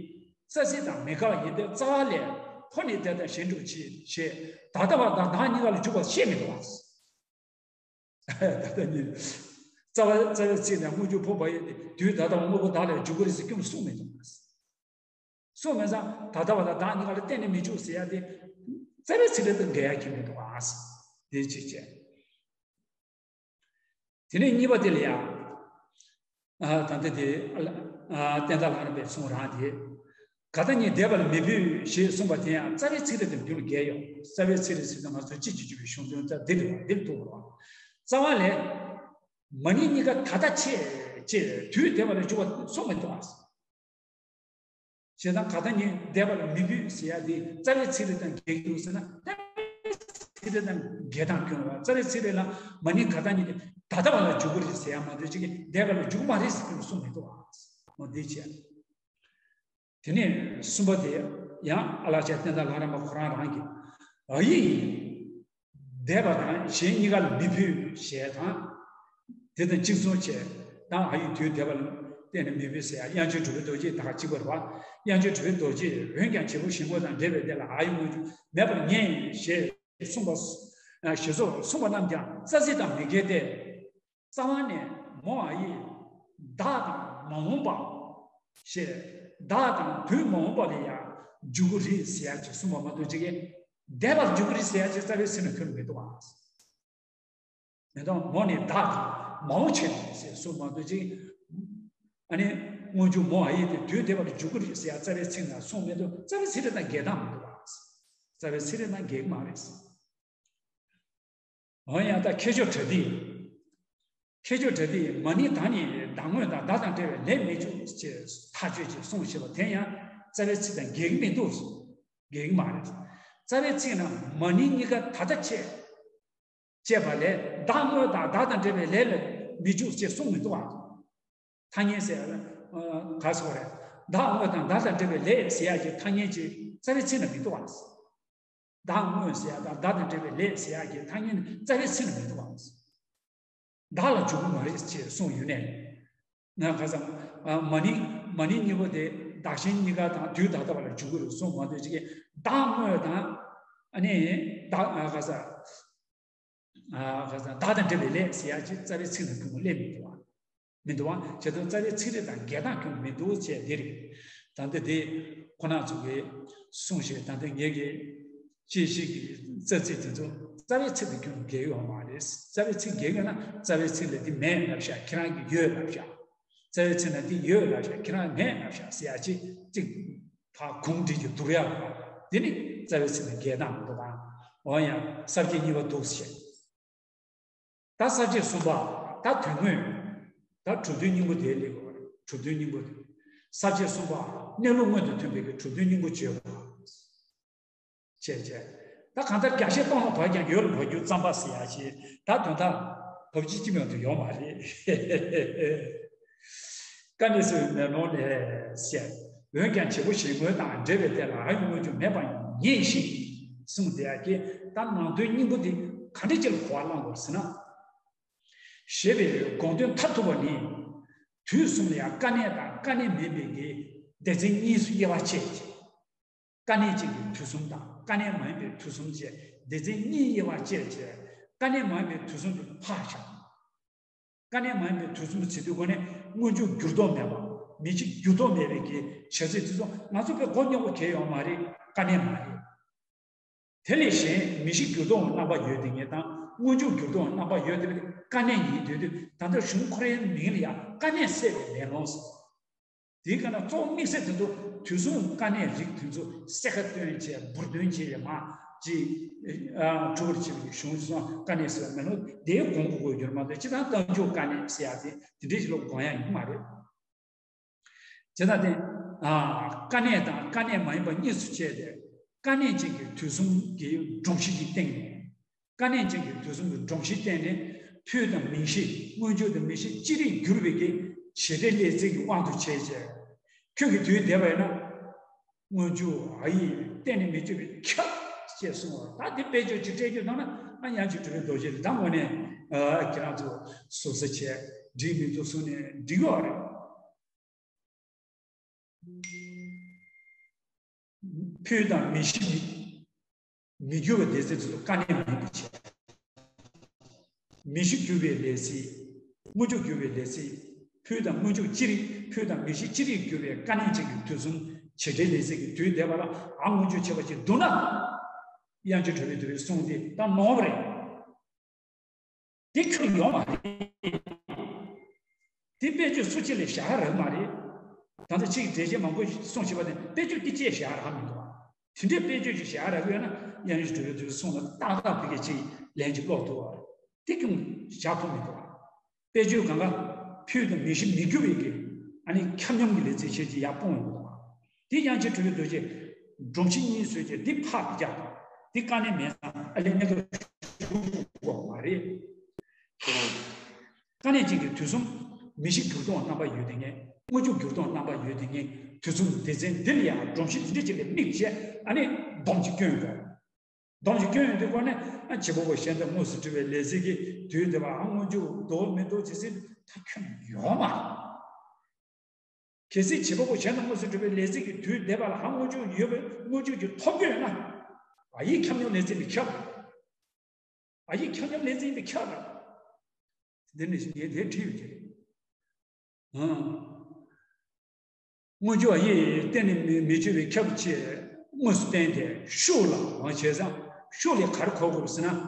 རྩ་ཚིག་དང་མི་འགལ་བ་ཡིན་པས་རྩ་བ་ལས་འཕོ་ནས་དེ་དང་གཞན་སྒྲུབ་ཅེས་བྱས་ད་ལྟ་བ་དང་བདག་གཉིས་ཀ་ལ་འཇུག་པ་ཤེས་མི་འདུག་བ། ད་ལྟ་ཉིད། རྩ་བ་རྩ་བའི་ཚིག་ནས་སྔོན་འཇུག་འཕོ་བ་ཡི་དེ་དུས་ད་ལྟ་བ་དངོས་པོ་བདག་ལ་འཇུག་གི་རེད་ཟེར་སྐྱོན་གསུངས་མི་འདུག་གསུངས་མེད་ཙང་ད་ལྟ་བ་དང་བདག་གཉིས་ཀ་ལ་གཏན་ནས་མི་འཇུག་ཟེར་ཡ་དེ་རྩ་བའི་ཚིག་རེ་དང་འགལ་ཡ་གི་མི་འདུག་ཨ། དེ་གཅིག་བྱས། དེ་ནས་གཉིས་པ་དེ་ལ་ཡང་། ཨ་ད་ལྟ་དེ་ཨ་ཨ་བསྟན་དར་ལྷ་རམས་པའི་གསུང་རང་དེ། ག་ད་ཉིད་འདས་པ་ལ་མི་ཕུད་ཞེས་གསུངས་པ་དེ་ཡང་རྩ་བའི་ཚིག་རེ་དང་རྒྱུན་ལ་འགལ་ཡོད། རྩ་བའི་ཚིག་རེ་ཟེར་དུས་ང་ཚོས་ཅི་ཅི་བྱུང་བའི་གཞུང་དོན་རྩ་འདི་རེད་བ་འདིར་ཐུག་པ་རེད་བ། རྩ་བ་ལས། མ་ནིང་གཉིས་ཀ་ད་ལྟ་ཆད་ཅེས་དུས་འདས་པ་ལ་འཇུག་པ་གསུངས་མི་འདུག་ཨ། བྱས་ཙང་ག་ད་ཉིད་འདས་པ་ལ་མི་ཕུད་ཟེར་ཡ་དེ་རྩ་བའི་ཚིག་རེ་དང་འགལ་གྱི་འདུག་ཟེར་ན་རྩ་བའི་ཚིག་རེ་དང་འགལ་སྟངས་སྐྱོན་རེད་བ། རྩ་བའི་ཚིག་རེ་ལ་མ་ནིང་ག་ད་ཉིད་དེ་ད་ལྟ་བ་ལ་འཇུག་གི་རེད་ཟེར་ཡ་མ་གཏོགས་ཅིག་གིས་འདས་པ་ལ་འཇུག་གི་མ་རེད་ཟེར་སྐྱོན་གསུངས་མི་འདུག་ཨ། འོ་འདི་བྱས། དེ་ནས་གསུམ་པ་དེ་ཡང་ཨ་ལགས་ཆ་བསྟན་དར་ལྷ་རམས་པ་ཁོ་རང་རང་གིས་འ་ཡིག་འདས་པ་དང་གཞན་གཉིས་ཀ་ལ་མི་ཕུད་ཞེས་དང་། དེ་དང་གཅིག་མཚུངས་བྱས་དང་འ་ཡིག་དུས་འདས་པ་ལ་གཏན་ནས་མི་ཕུད་ཟེར་ཡ་དབྱངས་ཅན་གྲུབ་པའི་རྡོ་རྗེ་ད་ག་གཅིག་པ་རེད་བ། དབྱངས་ཅན་གྲུབ་པའི་རྡོ་རྗེས་འོན་ཀྱང་བྱེད་པོ་གཞན་ངོ་དང་འབྲེལ་བའི་དེ་ལ་འ་ཡིག་སྔོན་འཇུག་མེད་པར་ངེས་ཞེས་གསུངས་པ་ཞེས་སོགས་གསུངས་པ་རྣམས་ཀྱང་རྩ་ཚིག་དང་མི་འགལ་ཏེ། རྩ་བ་ནས་ མོ་ཨ་ཡིས་བདག་དང་མ་འོངས་པ་ཞེས། བདག་དང་དུས་མ་འོངས་པ་ལ་ཡང་འཇུག་གི་རེད་ཟེར་ཡ་ཅིག་གསུངས་པ་མ་གཏོགས་ཅིག་གིས་འདས་པར་འཇུག་གི་རེད་ཟེར་ཡ་ཅིག་རྩ་བའི་ཚིག་ནང་ཁྱོན་ནས་མི་འདུག་ཨ། མི་འདུག་མོ་ནི་བདག་གི་མ་འོངས་ཆེད་དུ་ཟེར་གསུངས་མ་གཏོགས་ཅིག་ཨ་ནི་སྔོན་འཇུག་མོ་ཨ་ཡིས་དེ་དུས་འདས་པར་འཇུག་གི་རེད་ཟེར་ཡ་རྩ་བའི་ཚིག་ནང་གསུངས་མི་འདུག་རྩ་བའི་ཚིག་དེ་དང་འགལ་སྟངས་མི་འདུག་ཨ། རྩ་བའི་ཚིག་དེ་དང་འགལ་གི་མ་རེད། འོ་ཡང་ད་མཁས་མཆོག་གྲ་ཏི། མཁས་མཆོག་གྲ་ཏིས་མ་ནིང་ད་ནི་བདག་དངོས་དང་བདག་དང་འབྲེལ་བའི་ལས་མི་འཇུག་ཅེས་ཐག་ཆོད་ཅེས་གསུངས་ཞེས་པ་དེ་ཡང་རྩ་བའི་ཚིག་དང་འགལ་གྱི་མི་འདུག་འགལ་གྱི་མ་རེད། རྩ་བའི་ཚིག་ནང་མ་ནིང་གཉིས་ཀ་ད་ལྟ་བྱས། ཅེས་པ་ལས་བདག་དངོས་དང་བདག་དང་འབྲེལ་བའི་ལས་ལ་མི་འཇུག་ཅེས་གསུངས་མི་འདུག་ཨ། ཐ་སྙད་ཟེར་ཡ་ལ་ག་སོགས་རེད། བདག་དངོས་དང་བདག་དང་འབྲེལ་བའི་ལས་ཟེར་ཡ་གི་ཐ་སྙད་ཅིག་རྩ་བའི་ཚིག་ན་མི་འདུག་ཨ། བདག་དངོས་ཟེར་ཡ་དང་བདག་དང་འབྲེལ་བའི་ལས་ཟེར་ཡ་གི་ཐ་སྙད་ནི་རྩ་བའི་ཚིག་ན་མི་འདུག་ཨ། བདག་ལ་འཇུག་གི་མ་རེད་ཅེས་གསུངས་ཡོད་ནས། ང་ག་ས་མ་ནིང་མ་ནིང་གཉིས་པོ་དེ་བདག་གཞན་གཉིས་ཀ་དང་དུས་ད་ལྟ་བ་ལ་འཇུག་གི་རེད་གསུངས་མ་གཏོགས་ཅིག་གིས་བདག་དངོས་དང་ཨ་ནི་བདག་ག་ས་བདག་དང་འབྲེལ་བའི་ལས་ཟེར་ཡ་ཅིག་རྩ་བའི་ཚིག་ནང་ཁྱོན་ནས་སླེབས་མི་འདུག་བ། མི་འདུག་བ། བྱས་ཙང་རྩ་བའི་ཚིག་རེ་དང་འགལ་སྟངས་ཁྱོན་མི་འདུག་ཅེས་འདི་རེད། ད་ལྟ་དེ་ཁོ་ན་ཚོ་གིས་གསུངས་ཤིག་ད་ལྟ་ངེད་ཀྱི་དཔྱད་གཞི་གི་རྩ་ཚིག་དེ་ཚོ་རྩ་བའི་ཚིག་དང་ཁྱོན་འགལ་ཡོད་མ་རེད། རྩ་བའི་ཚིག་འགལ་ཡོད་ན་རྩ་བའི་ཚིག་ལ་འདི་མེད་ལབ་ཤག་ཁྱེད་རང་གིས་ཡོད་ལབ་ཤག་རྩ་བའི་ཚིག་ན་འདི་ཡོད་ལབ་ཤག་ཁྱེད་རང་མེད་ལབ་ཤག་ཟེར་ཡ་ཅིག་ཅིག་ཕར་གུང་བསྒྲིགས་ཀྱི་བསྡུར་ཡག་པ། དེ་ནི་རྩ་བའི་ཚིག་ནི་འགལ་སྟངས་མི་འདུག་ག་འོ་ཡང་ས་བཅད་གཉིས་པ་འདུག་ཟེར། ད་ས་བཅད་གསུམ་པ། ད་དོན་དངོས། ད་གྲུབ་དོན་སྙིང་པོ་དེ་སླེབས་དགོས་པ་རེད། གྲུབ་དོན་སྙིང་པོ་དེ། ས་བཅད་གསུམ་པ། གནས་ལུགས་མངོན་དུ་མཐུན་པའི་གྲུབ་དོན་སྙིང་པོ་བརྗོད་པ། བྱས་བྱས། ད་གང་ལྟར་རྒྱ་ཆེ་སྟོང་ལ་བབས་ཀྱང་ཡོད་ལ་བབས་རྒྱུ་ཙམ་པ་ཟེར་ཡ་ཞིག་ད་དོན་དག་བབས་ཅི་ཅི་མོ་དུ་ཡོད་མ་རེད། ཀ་ནས་སུ་མེ་ལོང་ལས་ཟེར། འོན་ཀྱང་བྱེད་པོ་གཞན་དངོས་དང་འབྲེལ་བའི་དེ་ལ་ཨ་ཡི་དངོས་རྒྱུ་མེད་པ་ཉིད་ཅིང་གསུངས་དེ་ཡ་གི་ད་ནང་དོན་སྙིང་པོ་དེ་ག་འདྲ་ཅིག་ལ་གོ་བ་བླང་དགོས་ཟེར་ན། ཞེས་པའི་དགོངས་དོན་མཐར་ཐུག་པ་ནི། དུས་གསུམ་ལ་ཡང་དཀའ་གནད་དང་དཀའ་གནད་མིན་པའི་གི་སྡེ་ཚན་གཉིས་སུ་དབྱེ་བ་ཕྱེ། དཀའ་གནད་ཅན་གྱི་དུས་གསུམ་དང་དཀའ་གནད་མ་ཡིན་པའི་དུས་གསུམ་བཅས་སྡེ་ཚན་གཉིས་དབྱེ་བ་ཕྱེ་བྱས། དཀའ་གནད་མ་ཡིན་པའི་དུས་གསུམ་དུ་ཕར་བཞག་དཀའ་གནད་མ་ཡིན་པའི་དུས་གསུམ་དུ་བྱེད་དུས་སྒོ་ནས་སྔོན་འཇུག་འགྱུར་ལྡོག་མེད་པ། མི་གཞི་འགྱུར་ལྡོག་མེད་པའི་གི་བྱ་ཚིག་དེ་ཚོ་ང་ཚོ་དཔེ་མགོ་རྙོག་པོ་གལ་ཡོད་མ་རེད། དཀའ་གནད་མ་རེད། དེ་ལས་གཞན་མི་གཞི་འགྱུར་ལྡོག་རྣམ་པ་ཡོད་དེ་ངེས་དང་སྔོན་འཇུག་འགྱུར་ལྡོག་རྣམ་པ་ཡོད་དེ་དཀའ་གནད་ཡིན་དུས་དུས་ད་ལྟ་གཞུང་ཁོ་རའི་མིང་ལ་ཡང་དཀའ་གནད་སེལ་བའི་མེ་ལོང་ཟེར། དེའི་སྐབས་ན་གཙོ་བོ་དམིགས་བསལ་དེ་ཚོ་དུས་གསུམ་དཀའ་གནད་རིགས་དེ་ཚོ་གསལ་ཁ་སྟོན་བྱས་འབུར་འདོན་བྱས་ཡ་མ་ཅི་གྲུབ་པར་བྱེད་པའི་གཞུང་སོང་དཀའ་གནད་ཟེར་བ་མེ་ལོང་དེའི་གོང་གོ་དགོས་རྒྱུར་མ་གཏོགས་སྤྱི་དང་རྟགས་འཇུག་དཀའ་གནད་ཟེར་ཡ་དེ་དེ་འདྲའི་ཞིག་ལ་དགོངས་ཡ་ཡིན་མ་རེད། བྱས་ཙང་དེ། ཨ། དཀའ་གནད་དང་དཀའ་གནད་མ་ཡིན་པ་གཉིས་སུ་ཕྱེ་སྟེ། དཀའ་གནད་ཅན་གྱི་དུས་གསུམ་གྱི་སྒྲོམ་གཞི་གི་སྟེང་ནས། དཀའ་གནད་ཅན་གྱི་དུས་གསུམ་གྱི་སྒྲོམ་གཞི་སྟེང་ནས། འཕོས་དང་མིང་གཞི་སྔོན་འཇུག་དང་མིང་གཞི་ཅི་རིགས་འགྱུར་བའི་གི་བྱེད་འབྲེལ་ལས་ཚིག་གི་དབང་དུ་བྱས་བྱས། ཁྱོད་ཀྱི་དུས་འདས་པ་ཡིན་ན། སྔོན་འཇུག་ཨ་ཡིག་གཏན་ནས་མི་སྐྱོ་བའི་ཁྱབ་ཅེས་གསུངས་པ། ད་དེ་དཔེ་བརྗོད་ཅིག་སྤྲད་རྒྱུ་བཏང་ན་ཨ་དབྱངས་ཅན་གྲུབ་པའི་རྡོ་རྗེ་ལ་ད་དངོས་གནས་ཨ་ཁྱེད་རང་ཚོ་ཟུར་ཟ་བྱས་འགྲིག་མི་འདུག་གསུངས་ནས་འགྲིག་ཡོད་རེད། འཕོས་དང་མིང་གཞི་མི་མི་འགྱུར་བའི་སྡེ་ཚན་ཚོ་དཀའ་གནད་མིན་པའི་ཕྱིར། མིང་གཞི་འགྱུར་བའི་ལས་ཚིག་སྔོན་འཇུག་འགྱུར་བའི་ལས་ཚིག་འཕོས་དང་སྔོན་འཇུག་ཅི་རིགས། འཕོས་དང་མིང་གཞི་ཅི་རིགས་འགྱུར་བའི་དཀའ་གནད་ཅན་གྱི་དུས་གསུམ་བྱེད་འབྲེལ་ལས་ཚིག་གི་དུས་འདས་པ་ལ་ཨ་སྔོན་འཇུག་བྱས་པ་ཅིག་འདུག་ན། དབྱངས་ཅན་གྲུབ་པའི་རྡོ་རྗེའི་གསུང་དེ་ད་ནོར་བ་རེད། དེ་ཁྱོན་ཡོད་མ་རེད། དེ་དཔེ་བརྗོད་སུ་གཅིག་ལས་བཞག་ཡ་རག་མ་རེད། ད་ལྟ་གཅིག་འགྲེལ་བྱེད་མང་པོ་གསུངས་བྱས་པ་དེ་དཔེ་བརྗོད་དེ་གཅིག་བཞག་ཡ་རག་མི་འདུག་དེ་འདྲའི་དཔེ་བརྗོད་ཅིག་བཞག་ཡ་རག་ཡོད་ན་དབྱངས་ཅན་གྲུབ་པའི་རྡོ་རྗེའི་གསུང་ལ་ཏག་ཏག་དེ་གས་ཅིག་ལན་ཅིག་ཀློག་ཐུབ་པ་རེད། དེ་ཀྱང་བཞག་ཐུབ་མི་འདུག་དཔེ་བརྗོད་གང་ག་འཕོས་དང་མིང་གཞི་མི་འགྱུར་བའི་གི་ཨ་ནི་ཁྱབ་མཉམ་གྱི་ལས་ཚིག་ཆེད་ཅིག་ཡར་སྤུངས་ཡོང་གི་འདུག་དེ་དབྱངས་ཅན་གྲུབ་པའི་རྡོ་རྗེ་སྒྲོམ་གཞི་གཉིས་བཟོས་ཏེ་འདི་ཕར་བརྒྱབ་དང་འདི་དཀའ་གནད་མེད་ཙང་ཨ་ལས་གནས་སྐབས་ཞུ་དགོས་མ་རེད། དཀའ་གནད་ཅན་གྱི་དུས་གསུམ་མིང་གཞི་འགྱུར་ལྡོག་རྣམ་པ་ཡོད་དེ་ངེས། སྔོན་འཇུག་འགྱུར་ལྡོག་རྣམ་པ་ཡོད་དེ་ངེས། དུས་གསུམ་སྡེ་ཚན་འདི་ལ་ཡང་སྒྲོམ་གཞི་འདི་འདྲ་ཅིག་ལ་དམིགས་བྱས་ཨ་ནི་སྡོམ་གྱི་སྐྱོན་དགོས། སྡོམ་གྱི་སྐྱོན་ཡོད་དུས་སྐོར་ནས་ཨ་བྱེད་པ་པོ་གཞན་དང་དངོས་སུ་གྲུབ་པའི་ལས་ཚིག་གི་དུས་འདས་པ་ཨ་སྔོན་འཇུག་འདུག་མི་འདུག་ཇི་སྲིད་ད་ཁྱོན་ཡོད་མ་རེད། གལ་སྲིད་བྱེད་པ་པོ་གཞན་དང་དངོས་སུ་གྲུབ་པའི་ལས་ཚིག་གི་དུས་འདས་པ་ལ་ཧ་སྔོན་འཇུག་ཡོད་པའི་སྔོན་འཇུག་གི་ཐོབ་དགོས་ན། ཨ་ཡིག་ཁྱབ་མཉམ་ལས་ཚིག་འདི་ཁྱབ། ཨ་ཡིག་ཁྱབ་མཉམ་ལས་ཚིག་འདི་ཁྱབ་ལ། འདི་ནས་ངས་དེ་བྲིས་ཡོད་ཀྱི་རེད། ཨང་། སྔོན་འཇུག་ཨ་ཡིག་གཏན་ནས་མི་མི་འཇུག་པས་ཁྱབ་ཅེས་དངོས་སུ་བསྟན་ཏེ་ཤུགས་ལ་འོང་བྱས་ཙང་ཤུགས་ལས་ག་རེ་གོ་དགོས་ཟེར་ན།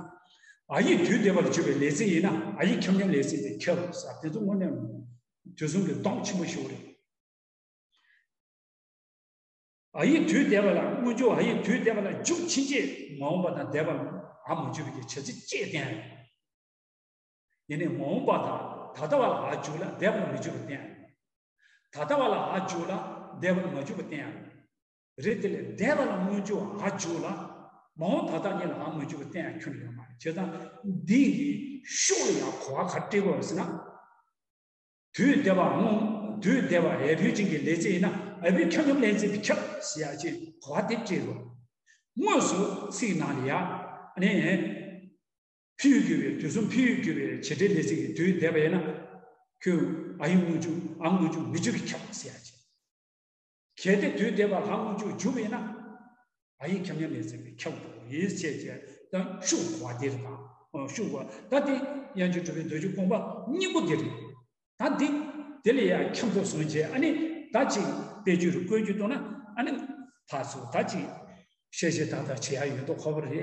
ཨ་ཡིག་དུས་འདས་པ་ལ་འཇུག་པའི་ལས་ཚིག་ཡིན་ན་ཨ་ཡིག་ཁྱབ་མཉམ་ལས་ཚིག་དེ་ཁྱབ་ཟེར་དེ་ཚོ་དངོས་གནས་དུས་གསུམ་གྱི་སྡོམ་ཆེན་པོ་ཞིག་རེད། ཨ་ཡིག་དུས་འདས་པ་ལ་སྔོན་འཇུག་ཨ་ཡིག་དུས་འདས་པ་ལ་འཇུག་ཕྱིན་ཆད་མ་འོངས་པ་དང་འདས་པ་ལ་ཨ་མ་འཇུག་པའི་བྱ་ཚིག་ཅེས་བསྟན། ཡིན་ནའི་མ་འོངས་པ་དང་ད་ལྟ་བ་ལ་ཨ་འཇུག་ལ་འདས་པ་ལ་མི་འཇུག་པ་བསྟན། ད་ལྟ་བ་ལ་ཨ་འཇུག་ལ་འདས་པ་ལ་མ་འཇུག་པ་བསྟན་ཡང་རེད། དེ་ལས་འདས་པ་ལ་སྔོན་འཇུག་ཨ་འཇུག་ལ་མ་འོངས་ད་ལྟ་གཉིས་ལ་ཨ་མ་འཇུག་པ་བསྟན་ཡང་ཁྱོན་ནས་ཡོད་མ་རེད། བྱས་ཙང་འདི་ཡི་ཤུགས་ལ་ཡང་གོ་བ་ག་རེ་སྤྲད་དགོས་ཟེར་ན། དུས་འདས་པ་སྔོན། དུས་འདས་པ་ཡར་འཕུལ་ཅན་གྱི་ལས་ཚིག་ཡིན་ན་ཨ་ཡིག་ཁྱབ་མཉམ་ལས་ཚིག་གིས་ཁྱབ་ཟེར་ཡ་ཅིག་གོ་བ་དེ་སྤྲད་དགོས། དངོས་སུ་ཚིག་ནང་ལ་ཡ་ཨ་ནི། འཕུལ་དགོས་པའི་དུས་གསུམ་འཕུལ་དགོས་པའི་བྱེད་འབྲེལ་ལས་ཚིག་གི་དུས་འདས་པ་ཡིན་ན། ཁྱོད་ཨ་ཡིག་སྔོན་འཇུག་ཨ་སྔོན་འཇུག་མི་འཇུག་གི་ཁྱབ་ཟེར་ཡ་ཅིག་གལ་ཏེ་དུས་འདས་པ་ལ་སྔོན་འཇུག་འཇུག་པ་ཡིན་ན། ཨ་ཡིག་ཁྱབ་མཉམ་ལས་ཚིག་གི་ཁྱབ་འགྲོ་ཡིན་ཟེར་བྱས་ད་ཤུགས་གོ་བ་དེ་རེད་དང་། ཤུགས་གོ་བ་ད་དེ་དབྱངས་ཅན་གྲུབ་པའི་མདོ་རྒྱུད་དགོངས་པ་སྙིང་པོ་དེ་རེད། ད་འདི་དེ་ལ་ཡང་འཁྱམ་དུ་སོང་རྗེས་ཨ་ནི་ད་ཅིག་དཔེ་བརྗོད་རུ་བཀོད་རྒྱུ་གཏོང་ན་ཨ་ནི་ཕར་ཚུར་ད་ཅིག་བཤད་བཤད་ད་ད་བྱེད་ཡ་ཡོད་མདོག་ཁ་པོ་རེད།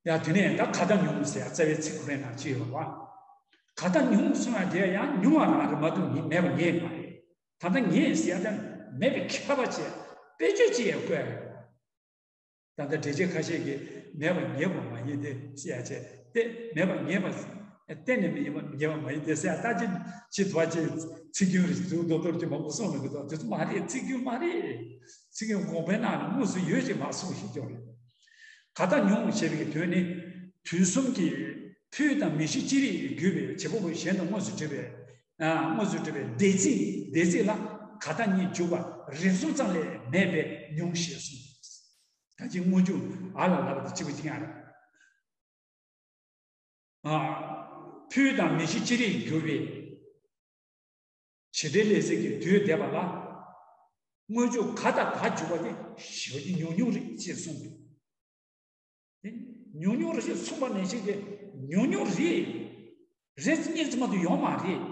ཡ་དེ་ནས་ད་ག་ད་ཉུང་ཟེར་ཡ་རྩ་བའི་ཚིག་ཁོ་རའི་ནང་ཅི་ཡོད་པ། ག་ད་ཉུང་གསུང་ཡ་དེ་ཡང་ཉུང་བ་རང་རེད་མ་གཏོགས་མེད་པ་ངེས་མ་རེད། ད་ལྟ་ངེས་ཟེར་ཡ་ད་མེད་པའི་ཁྱབ་པ་བྱས་དཔེ་བརྗོད་ཅི་ཡང་བཀོད་ཡ་ཡོད། ད་ལྟ་འགྲེལ་བྱེད་ཁ་ཤས་ཀྱིས་མེད་པ་ངེས་པ་མ་ཡིན་ཏེ་ཟེར་ཡ་བྱས་ཏེ་མེད་པ་ངེས་པ། གཏན་ནས་མེད་པ་ངེས་པ་མ་ཡིན་ཏེ་ཟེར་ཡ་ལྟ་ཅི་ཅི་དོ་ཅི་ཚིག་རྒྱུན་རེ་ཟུང་རྡོག་རྡོག་ཅི་མང་པོ་གསུངས་ལ་འདུག་དེ་ཚོ་མ་རེད། ཚིག་རྒྱུན་མ་རེད། ཚིག་རྒྱུན་དགོངས་པའི་ནང་ནས་དངོས་སུ་ཡོད་ཅེས་མ་གསུངས་ཤིག་ཀྱང་རེད། ག་ད་ཉུང་ཞེས་པའི་དོན་ནི་དུས་གསུམ་གྱི་འཕུལ་དང་མིང་གཞི་ཅི་རིགས་བརྒྱུད་པའི་བྱེད་པ་པོ་གཞན་དུ་དངོས་སུ་གྲུབ་པའི། དངོས་སུ་གྲུབ་པའི་འདས་ཚིག་འདས་ཚིག་ལ་ག་ད་གཉིས་འཇུག་པ་རིགས་གསུམ་ཙམ་ལས་མེད་པས་ཉུང་ཞེས་གསུངས། ད་ཅི་སྔོན་འཇུག་ཨ་ལ་ལབ་པ་དེ་གཅིག་པ་གཅིག་རྐྱང་རེད། ཨ། འཕུལ་དང་མིང་གཞི་ཅི་རིགས་བརྒྱུད་པའི་བྱེད་འབྲེལ་ལས་ཚིག་གི་དུས་འདས་པ་ལ་སྔོན་འཇུག་ག་དང་ད་འཇུག་པ་དེ་ཞེ་པོ་ཅིག་ཉུང་ཉུང་རེད་ཅེས་གསུངས་འདུག་དེ་ཉུང་ཉུང་རེད་ཅེས་གསུངས་པ་ནང་བཞིན་དེ་ཉུང་ཉུང་རེད། རེད་ཅེས་གཉིས་ཙམ་མ་གཏོགས་ཡོད་མ་རེད།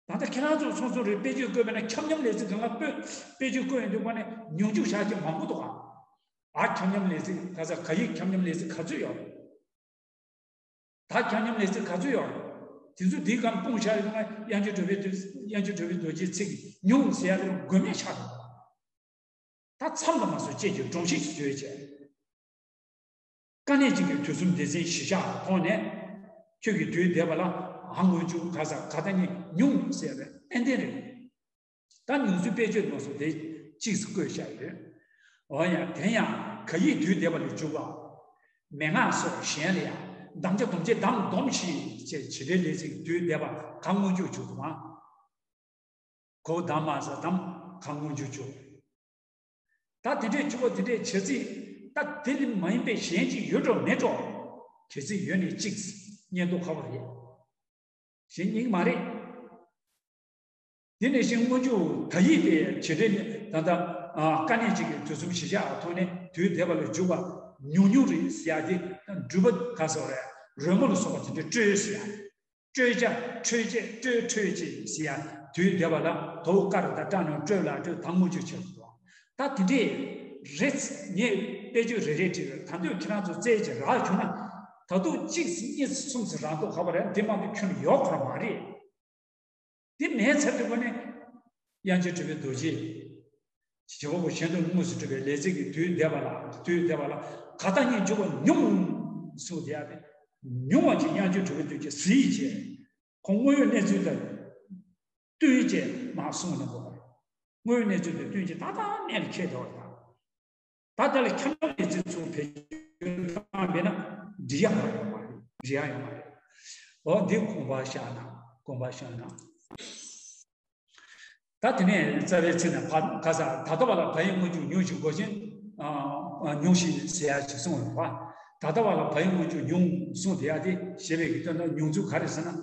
ད་ལྟ་ཁྱེད་རང་ཚོ་སོ་སོ་རེ་དཔེ་བརྗོད་བཀོད་པ་ན་ཁྱབ་མཉམ་ལས་ཚིག་གང་ག་དཔེ་དཔེ་བརྗོད་བཀོད་ཡོང་དུས་ཁོ་ནས་ཉུང་འཇུག་བཞག་རྒྱུ་མང་པོ་འདུག་ག་ཨ་ཁྱབ་མཉམ་ལས་ཚིག་ག་ས་ག་ཡིག་ཁྱབ་མཉམ་ལས་ཚིག་ག་ཚོད་ཡོད་རེད། ད་ཁྱབ་མཉམ་ལས་ཚིག་ག་ཚོད་ཡོད་རེད། དེ་ཚོ་འདིའི་སྒང་སྤུངས་བཞག་ཡོང་ན་དབྱངས་ཅན་གྲུབ་པའི་དུས་དབྱངས་ཅན་གྲུབ་པའི་རྡོ་རྗེའི་ཚིག་ཉུང་ཟེར་ཡ་དེ་དགོས་མེད་ཆགས་འདུག་ད་མཚམས་ལ་མ་སོང་བཅད་ཀྱི་སྒྲོམ་གཞི་ཞིག་བཟོས་བྱས། དཀའ་གནད་ཅན་གྱི་དུས་གསུམ་སྡེ་ཚན་བཞི་ཆར་མཐོང་ནས། ཁྱོད་ཀྱིས་དུས་འདས་པ་ལ་ཨ་སྔོན་འཇུག་ག་ས་ག་ད་གཉིས་ཉུང་ཟེར་བའི་ཏན་ཏན་རེད། ད་ཉུང་ཚུལ་དཔེ་བརྗོད་ནང་སོ་དེ་གཅིག་སུ་བཀོད་བཞག་ཡོད། འོ་ཡང་དེ་ཡང་ག་ཡིག་དུས་འདས་པ་ལ་འཇུག་པ། མན་ངག་སོགས་གཞན་ལ་ཡང་དམ་བཅའ་སྡོམ་བྱེད་དམ་སྡོམ་ཞེས་བྱེད་བྱེད་འབྲེལ་ལས་ཚིག་དུས་འདས་པ་ག་སྔོན་འཇུག་འཇུག་པ། གོ་བདམས་མ་ཟ་དམ་གང་མངོན་གྱུར་གྱུར། ད་དེ་འདྲའི་ཆུ་བོ་དེ་འདྲའི་བྱེད་ཚིག་ད་དེ་ལས་མ་ཡིན་པའི་གཞན་ཅིག་ཡོད་འགྲོ་མེད་འགྲོ། གལ་སྲིད་ཡོད་ནས་གཅིག་སྙན་ཐོ་ཁ་བོ་རེད། གཞན་རྙིང་མ་རེད། དེ་ནས་གཞན་སྔོན་འཇུག་ད་ཡིག་དེ་བྱེད་འབྲེལ་ད་ལྟ་དཀའ་གནད་ཅིག་གི་དུས་གསུམ་བཞི་ཆར་ཐོག་ནས་དུས་འདས་པ་ལ་འཇུག་པ་ཉུང་ཉུང་རེད་ཟེར་ཡ་དེ་འགྲུལ་པ་ག་སོགས་རེད། རོལ་མོ་ལ་སོགས་པ་དེ་འདྲ་སྤྲོས་ཟེར་ཡ། སྤྲོས་བྱ་འཕྲོས་བྱེད་སྤྲོས་འཕྲོས་བྱེད་ཟེར་ཡ། དུས་འདས་པ་ལ་དོ་དཀར་དང་སྐྲ་ནང་སྤྲོས་ལ་སྤྲོས་དང་མངོན་གྱུར་བྱེད་དགོས། ད་དེ་འདྲས་རེད། ངས་དཔེ་བརྗོད་རེ་རེ་བྲིས་པས་ད་དུང་ཁྱེད་རང་ཚོ་རྩད་ཅིག་རག་བྱུང་ན། ད་དུང་གཅིག་གཉིས་གསུམ་ཟེར་རག་མདོག་ཁ་པོ་རེད། འདི་མ་གཏོགས་ཁྱོན་ནས་ཡོད་ཁོ་རང་མ་རེད། དེ་མེད་ཚར་དུས་ཁོ་ནས་དབྱངས་ཅན་གྲུབ་པའི་རྡོ་རྗེ། བྱེད་པ་པོ་གཞན་དུ་དངོས་སུ་གྲུབ་པའི་ལས་ཚིག་གི་དུས་འདས་པ་ལ་དུས་འདས་པ་ལ་ག་ད་གཉིས་འཇུག་པ་ཉུང་གསུངས་དེ་ཡ་དེ། ཉུང་བ་ཅིག་དབྱངས་ཅན་གྲུབ་པའི་རྡོ་རྗེ་གཟིགས་བྱས། ཁོང་དངོས་ཡོད་གནས་ཚུལ་དང་བསྟུན་བྱས་མ་གསུངས་ནས་གོ། དངོས་ཡོད་གནས་ཚུལ་དང་བསྟུན་བྱས་ཏག་ཏག་གནད་ལ་འཁེལ་འདུག་ད། ད་ལྟ་ལ་ཁྱབ་མཉམ་ལས་ཚིག་ཚུར་བེད་སྤྱོད་བཏང་བས་ན་འགྲིག་ཡ་མ་ཡོང་མ་རེད། འགྲིག་ཡ་ཡོང་མ་རེད། འོ་འདི་དགོངས་པ་བཞག་ན་དགོངས་པ་བཞག་ན། ད་དེ་ནས་རྩ་བའི་ཚིག་ནས་ཕ་ག་ས་ད་ལྟ་བ་ལ་བ་ཡིག་སྔོན་འཇུག་ཉུང་ཞིང་གོ་ཞིང་ཉུང་ཞིང་ཟེར་ཡ་ཅིག་གསུངས་ཡོད་པ། ད་ལྟ་བ་ལ་བ་ཡིག་སྔོན་འཇུག་ཉུང་གསུངས་དེ་ཡ་དེ་ཞེས་པའི་གི་དོན་དུ་ཉུང་ཚུལ་ག་རེ་ཟེར་ན།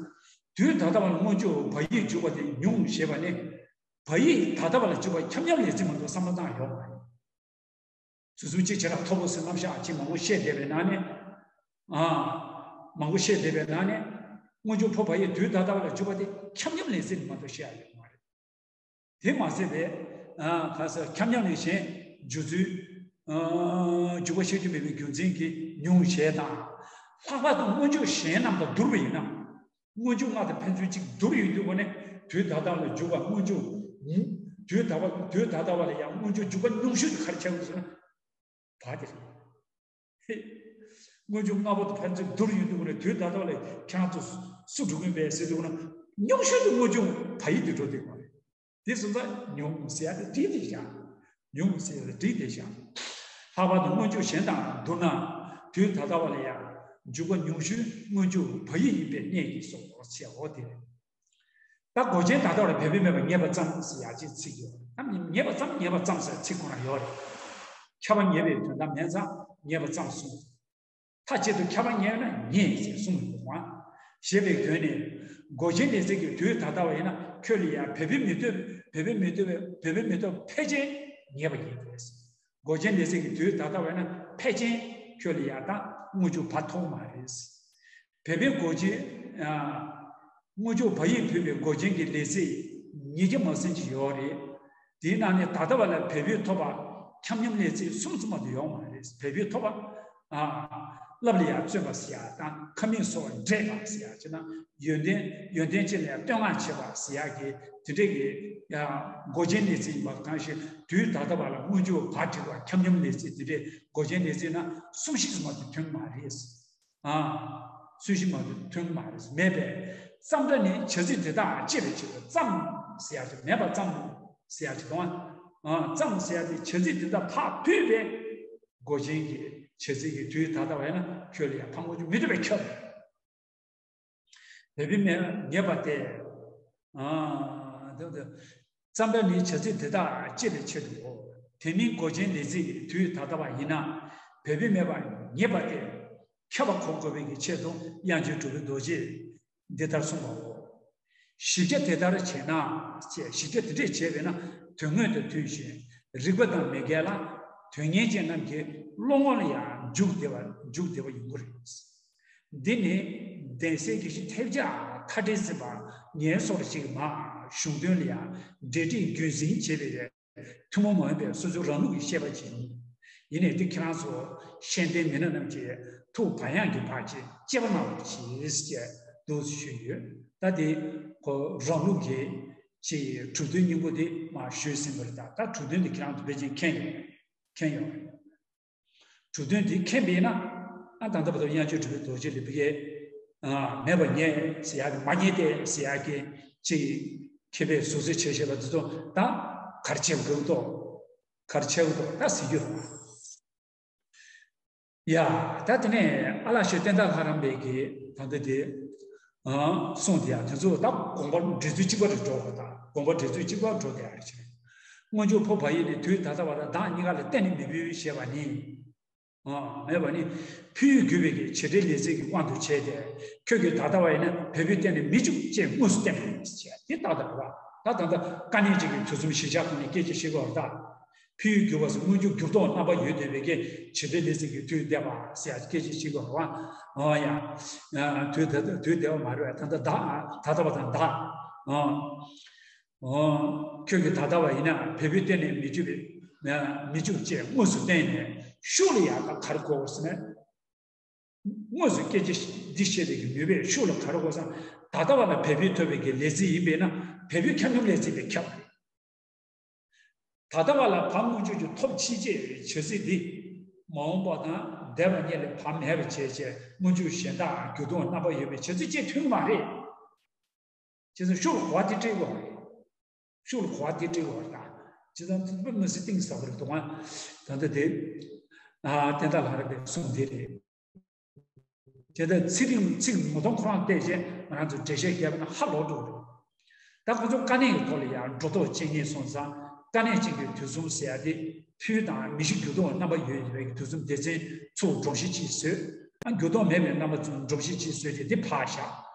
དུས་ད་ལྟ་བ་ལ་སྔོན་འཇུག་བ་ཡིག་འཇུག་པ་དེ་ཉུང་ཞེས་པ་ནི། བ་ཡིག་ད་ལྟ་བ་ལ་འཇུག་པ་ཁྱབ་མཉམ་ལས་ཚིག་མ་གཏོགས་བསམ་བློ་བཏང་ཡོད་མ་རེད། དུས་གསུམ་གཅིག་ཆར་མཐོ་པོ་ཟེར་རྣམ་གཞག་ཅིག་མང་པོ་བཤད་བསྡད་པའི་ནང་ནས། ཨ། མང་པོ་བཤད་བསྡད་པའི་ནང་ནས། སྔོན་འཇུག་ཕོ་བ་ཡིག་དུས་ད་ལྟ་བ་ལ་འཇུག་པ་དེ་ཁྱབ་མཉམ་ལས་ཚིག་ནི་མ་གཏོགས་བཤད་ཡ་ཡོད་མ་རེད། དེ་མ་ཟད་པའི་ཨ་ག་ས་ཁྱབ་མཉམ་ལས་གཞན་འཇུག་ཚུལ། ཨ་འཇུག་པ་ཤེས་རྒྱུ་མེད་པའི་རྒྱུ་མཚན་གྱིས་ཉུང་ཞེས་དང་། ལྷག་པར་དུ་སྔོན་འཇུག་གཞན་རྣམས་དང་བསྡུར་བ་ཡིན་ན། སྔོན་འཇུག་ལྔ་དང་ཕན་ཚུན་གཅིག་བསྡུར་ཡོང་དུས་སྒོ་ནས་དུས་ད་ལྟ་ལ་འཇུག་པ་སྔོན་འཇུག་དུས་ད་བ་དུས་ད་ལྟ་བ་ལ་ཡང་སྔོན་འཇུག་འཇུག་པ་ཉུང་ཤོས་དེ་ག་རེ་ཆགས་ཡོད་ཟེར་ན། བ་དེ་རེད། སྔོན་འཇུག་ལྔ་པོ་དང་ཕན་ཚུན་བསྡུར་ཡོང་དུས་སྒོ་ནས་དུས་ད་ལྟ་བ་ལ་ཁྱེད་རང་ཚོ་སུ་འགྲོ་གིན་པས་ཟེར་དུས་སྒོ་ནས་ཉུང་ཤོས་དེ་སྔོན་འཇུག་བ་ཡིག་དེ་འགྲོ་དེ་མ་རེད། དེ་སོང་ཙང་ཉུང་ཟེར་ཡ་དེ་བྲིས་ཏེ་བཞག་ཉུང་ཟེར་ཡ་དེ་བྲིས་ཏེ་བཞག་ལྷག་པར་དུ་སྔོན་འཇུག་གཞན་དང་བསྡུར་ན། དུས་ད་ལྟ་བ་ལ་ཡང་འཇུག་པ་ཉུང་ཤོས་སྔོན་འཇུག་བ་ཡིག་ཡིན་པའི་གནད་ཀྱིས་སོ་ཞེའོ། དེ་རེད། ད་མགོ་ཅན་ད་ལྟ་བ་ལ་བོད་པའི་མེད་པ་ངེས་པ་ཙམ་ཟེར་ཡ་ཅིག་ཚིག་ཡོད་རེད། ད་ངེས་པ་ཙམ་ངེས་པ་ཙམ་ཟེར་ཚིག་ཁོ་ན་ཡོད་རེད། ཁྱབ་པ་ངེས་པའི་དོན་དག་མེད་ཙང་ངེས་པ་ཙམ་གསུངས། མཐའ་གཅིག་ཏུ་ཁྱབ་པ་ངེས་ན་ངེས་ཞེས་གསུངས་ཡོད་པ། ཞེས་པའི་དོན་ནི། མགོ་ཅན་ལས་ཚིག་གི་དུས་ད་ལྟ་བ་ཡིན་ན་ཁྱོད་ལ་ཡང་བོད་པའི་མི་ཐོབ་བོད་པའི་མི་ཐོབ་བོད་པའི་མི་ཐོབ་ཕལ་ཆེར་ངེས་པ་ཡིན་ཏེ། མགོ་ཅན་ལས་ཚིག་གི་དུས་ད་ལྟ་བ་ཡིན་ན་ཕལ་ཆེར་ཁྱོད་ལ་ཡང་ད་སྔོན་འཇུག་བ་ཐོབ་མ་རེད། བོད་པའི་མགོ་ཅན། ཨ། སྔོན་འཇུག་བ་ཡིག་ཕུད་པའི་མགོ་ཅན་གྱི་ལས་ཚིག་ཉིས་བརྒྱ་མ་ཟིན་ཅིག་ཡོད་རེད། དེའི་ནང་ནས་ད་ལྟ་བ་ལ་བོད་པའི་ཐོབ་པ་ཁྱབ་མཉམ་ལས་ཚིག་གསུམ་ཙམ་མ་གཏོགས་ཡོད་མ་རེད། བོད་པའི་ཐོབ་པ། ཨ། བསླབ་ལ་ཡང་བརྩོན་པ་ཟེར་ཡ་དང་ཁ་མིག་སོགས་འབྲད་པ་ཟེར་ཡ་བྱས་ན་ཡོན་ཏན་ཡོན་ཏན་ཅན་ལ་ཡང་བསྟོད་བསྔགས་བྱེད་པ་ཟེར་ཡ་གི་དེ་འདྲས་ཀྱི་ཡང་མགོ་ཅན་ལས་ཚིག་ཡིན་པ་གང་ཞིག་དུས་ད་ལྟ་བ་ལ་སྔོན་འཇུག་བ་བྲིས་པ་ཁྱབ་མཉམ་ལས་ཚིག་དེ་འདྲས་མགོ་ཅན་ལས་ཚིག་ན་གསུམ་བཞི་ཙམ་མ་གཏོགས་ཐོན་མ་རེད། ཨ། གསུམ་བཞི་མ་གཏོགས་ཐོན་མ་རེད། མེད་པས། ཙམ་སྒྲ་ནི་བྱ་ཚིག་དེ་དག་ཅེས་པའི་ཕྱིར་དུ་ཙམ་ཟེར་ཡ་དེ་མེད་པ་ཙམ་ཟེར་ཡ་དེ་དང་། ཨ། ཙམ་ཟེར་ཡ་དེ་བྱ་ཚིག་དེ་དག་ཕར་ཕུད་པའི་མགོ་ཅན་གྱི་བྱ་ཚིག་གི་དུས་ད་ལྟ་བ་ཡིན་ན་ཁྱོད་ལ་ཡང་ཕར་སྔོན་འཇུག་མི་ཐུབ་པས་ཁྱབ། བོད་པའི་མེད་ངེས་པ་སྟེ། ཨ། དེ་དེ། ཙམ་པ་ནི་བྱ་ཚིག་དེ་དག་ཅེས་པའི་ཆེད་དུའོ། དེ་མིན་མགོ་ཅན་ལས་ཚིག་དུས་ད་ལྟ་བ་ཡིན་ན། བོད་པའི་མེད་པ་ངེས་པ་སྟེ། ཁྱབ་པ་གོ་དགོས་པའི་གི་ཆེད་དུ་དབྱངས་ཅན་གྲུབ་པའི་རྡོ་རྗེས་འདི་ལྟར་གསུངས་པའོ། བཞི་བརྒྱ་དེ་ལྟར་བྱས་ན། ཅེས་བཞི་བརྒྱ་དེ་འདྲས་བྱས་པས་ན་དོན་དངོས་དང་མཐུན་ཞིང་རིགས་པ་དང་མི་འགལ་ལ། དོན་གཉེར་ཅན་རྣམས་ཀྱི་བློ་ངོར་ཡང་འཇུག་བདེ་བ་འཇུག་བདེ་བ་ཡོང་གི་རེད། འདི་ནི་གདན་སའི་དགེ་བཤེས་ཐེབས་རྒྱ་མཁའ་འགྲོའི་སྲིད་པ་ངལ་གསོ་བ་ཞིག་མ་གཞུང་དོན་ལ་ཡང་འབྲེལ་འདྲིས་རྒྱུན་འཛིན་བྱེད་པའི་ཐུན་མོང་མ་ཡིན་པའི་སོ་སོའི་རང་ལུགས་ཀྱི་བཤད་པ་ཅིག་ཡིན། ཡིན་ནའི་འདི་ཁྱེད་རང་ཚོ་ཤེས་ལྡན་མི་སྣ་རྣམས་ཀྱིས་ཐུགས་བག་ཡངས་ཀྱི་བར་གྱིས་དཔྱད་པ་གནང་བར་གྱིས་ཞེས་འདུག་ཞུས་ཡོད། ད་འདི་ཁོ་རང་ལུགས་ཀྱི་ཅིག་གྲུབ་དོན་སྙིང་པོ་འདི་མ་ཞུས་ཟིན་པ་རེད། ད་ད་གྲུབ་དོན་འདི་ཁྱེད་རང་ཚོ་ཕལ་ཆེར་མཁྱེན་ཡོད་མཁྱེན་ཡོད་རེད། གྲུབ་དོན་འདི་མཁྱེན་པས་ན། ཨ་ད་ལྟ་བར་དུ་དབྱངས་ཅན་གྲུབ་པའི་རྡོ་རྗེ་ལས་བུ་གའི་མེད་པ་ངེས་ཟེར་ཡག་གི་མ་ངེས་ཏེ་ཟེར་ཡག་གི་ཅིག་མཁས་པའི་ཟུར་ཟ་བྱས་བཞག་པ་འདི་ཚོ་ད་ག་རེ་བྱེད་དགོས་འདུག་ག་རེ་བྱེད་དགོས་འདུག་ད་ཟེར་རྒྱུ་རེད། ཡ། ད་དེ་ནས་ཨ་ལགས་ཤོད་བསྟན་དར་ལྷ་རམས་པའི་གི་ད་ལྟ་དེ། ཨ། གསུངས་དེ་ཡང་དེ་ཚོ་ད་དགོངས་པ་འགྲེལ་ཚུལ་གཅིག་པ་རེ་འགྲོ་བ་དང་དགོངས་པ་འགྲེལ་ཚུལ་གཅིག་པ་འགྲོ་དེ་ཡང་རེད། སྔོན་འཇུག་ཕོ་བ་ཡིག་ནི་དུས་ད་ལྟ་བ་དང་བདག་གཉིས་ཀ་ལ་གཏན་ནས་མི་ཕུལ་ཞེས་པ་ནི། ཨ། མེད་པ་ནི། ཕུལ་བར་འགྱུར་བའི་གི་བྱེད་འབྲེལ་ལས་ཚིག་གི་དབང་དུ་བྱས་ཏེ། ཁྱོད་ཀྱིས་ད་ལྟ་བ་ཡིན་ན་བོད་པའི་གཏན་ནས་མི་འཇུག་ཅེས་དངོས་སུ་བསྟན་པ་ཡིན་ཞེས་དེ་ཏག་ཏག་རེད་པ། ད་ད་ལྟ་དཀའ་གནད་ཅིག་གི་དུས་མཚམས་གཞིར་བཞག་གོང་ནས་སྐད་ཆ་བཤད་དགོས་པ་རེད་ད། ཕུལ་བར་འགྱུར་བ་སོགས་སྔོན་འཇུག་འགྱུར་ལྡོག་རྣམ་པ་ཡོད་བསྡད་པའི་གི་བྱེད་འབྲེལ་ལས་ཚིག་གི་དུས་འདས་པ་ཟེར་ཡ་སྐད་ཆ་བཤད་དགོས་པ། ཨོ་ཡ། དུས་འདས་དུས་འདས་པ་མ་རེད་པ། ད་ལྟ་བདག་ད་ལྟ་བ་དང་བདག་ཨོ། ཨོ། ཁྱོད་ཀྱིས་ད་ལྟ་བ་ཡིན་ན་བོད་པའི་གཏན་ནས་མི་འཇུག་པའི། མི་འཇུག་ཅེས་དངོས་སུ་བསྟན་ནས་ཤུགས་ལ་ཡག་ག་ག་རེ་གོ་དགོས་ཟེར་ན། དངོས་སུ་སྐད་ཆ་འདི་བཤད་པའི་གི་ནུས་པས་ཤུགས་ལ་ག་རེ་གོ་ཟེར་ན། ད་ལྟ་བ་ལ་བོད་པའི་ཐོབ་པའི་གི་ལས་ཚིག་ཡིན་པས་ན་བོད་པའི་ཁྱབ་མཉམ་ལས་ཚིག་པས་ཁྱབ། ད་ལྟ་བ་ལ་བ་སྔོན་འཇུག་གི་ཐོབ་ཕྱིན་ཆད་བྱ་ཚིག་འདི། མ་འོངས་པ་དང་འདས་པ་གཉིས་ལ་བ་མེད་པ་བྱས་བྱས་སྔོན་འཇུག་གཞན་དག་འགྱུར་ལྡོག་རྣམ་པ་ཡོད་པའི་བྱ་ཚིག་ཅེས་ཐོན་གྱི་མ་རེད། བྱས་ཙང་ཤུགས་ལ་གོ་བ་དེ་སྤྲད་དགོས་པ་རེད། ཤུགས་ལ་གོ་བ་དེ་སྤྲད་དགོས་པ་རེད་ད། བྱས་ཙང་ཚིག་པ་མི་སྲིད་གཏིང་ཟབ་པ་རེད་འདུག་ཨ། ད་ལྟ་དེ། ཨ། བསྟན་དར་ལྷ་རམས་པའི་གསུང་དེ་རེད། དེ་ལྟར་ཚིག་རིང་ཚིག་ངོ་གདོང་ཁོ་རང་བལྟས་རྗེས་ང་རང་ཚོ་འགྲེལ་བཤད་བརྒྱབ་ན་ཧ་ལོག་འགྲོ་གི་རེད། ད་ཁོ་ཚོ་དཀའ་གནད་ཀྱི་ཐོག་ལ་ཡང་སྒྲོ་འདོགས་བཅད་མཁན་སོང་ཙང་དཀའ་གནད་ཅན་གྱི་དུས་གསུམ་ཟེར་ཡ་དེ་ཕུལ་དང་མི་བཞི་འགྱུར་ལྡོག་རྣམ་པ་ཡོད་པའི་དུས་གསུམ་སྡེ་ཚན་ཚུར་སྒྲོམ་གཞི་གཅིག་བཟོས། ཨ། འགྱུར་ལྡོག་མེད་པའི་རྣམ་པ་ཚུར་སྒྲོམ་གཞི་གཅིག་བཟོས་ཏེ་དེ་ཕར་བཞག་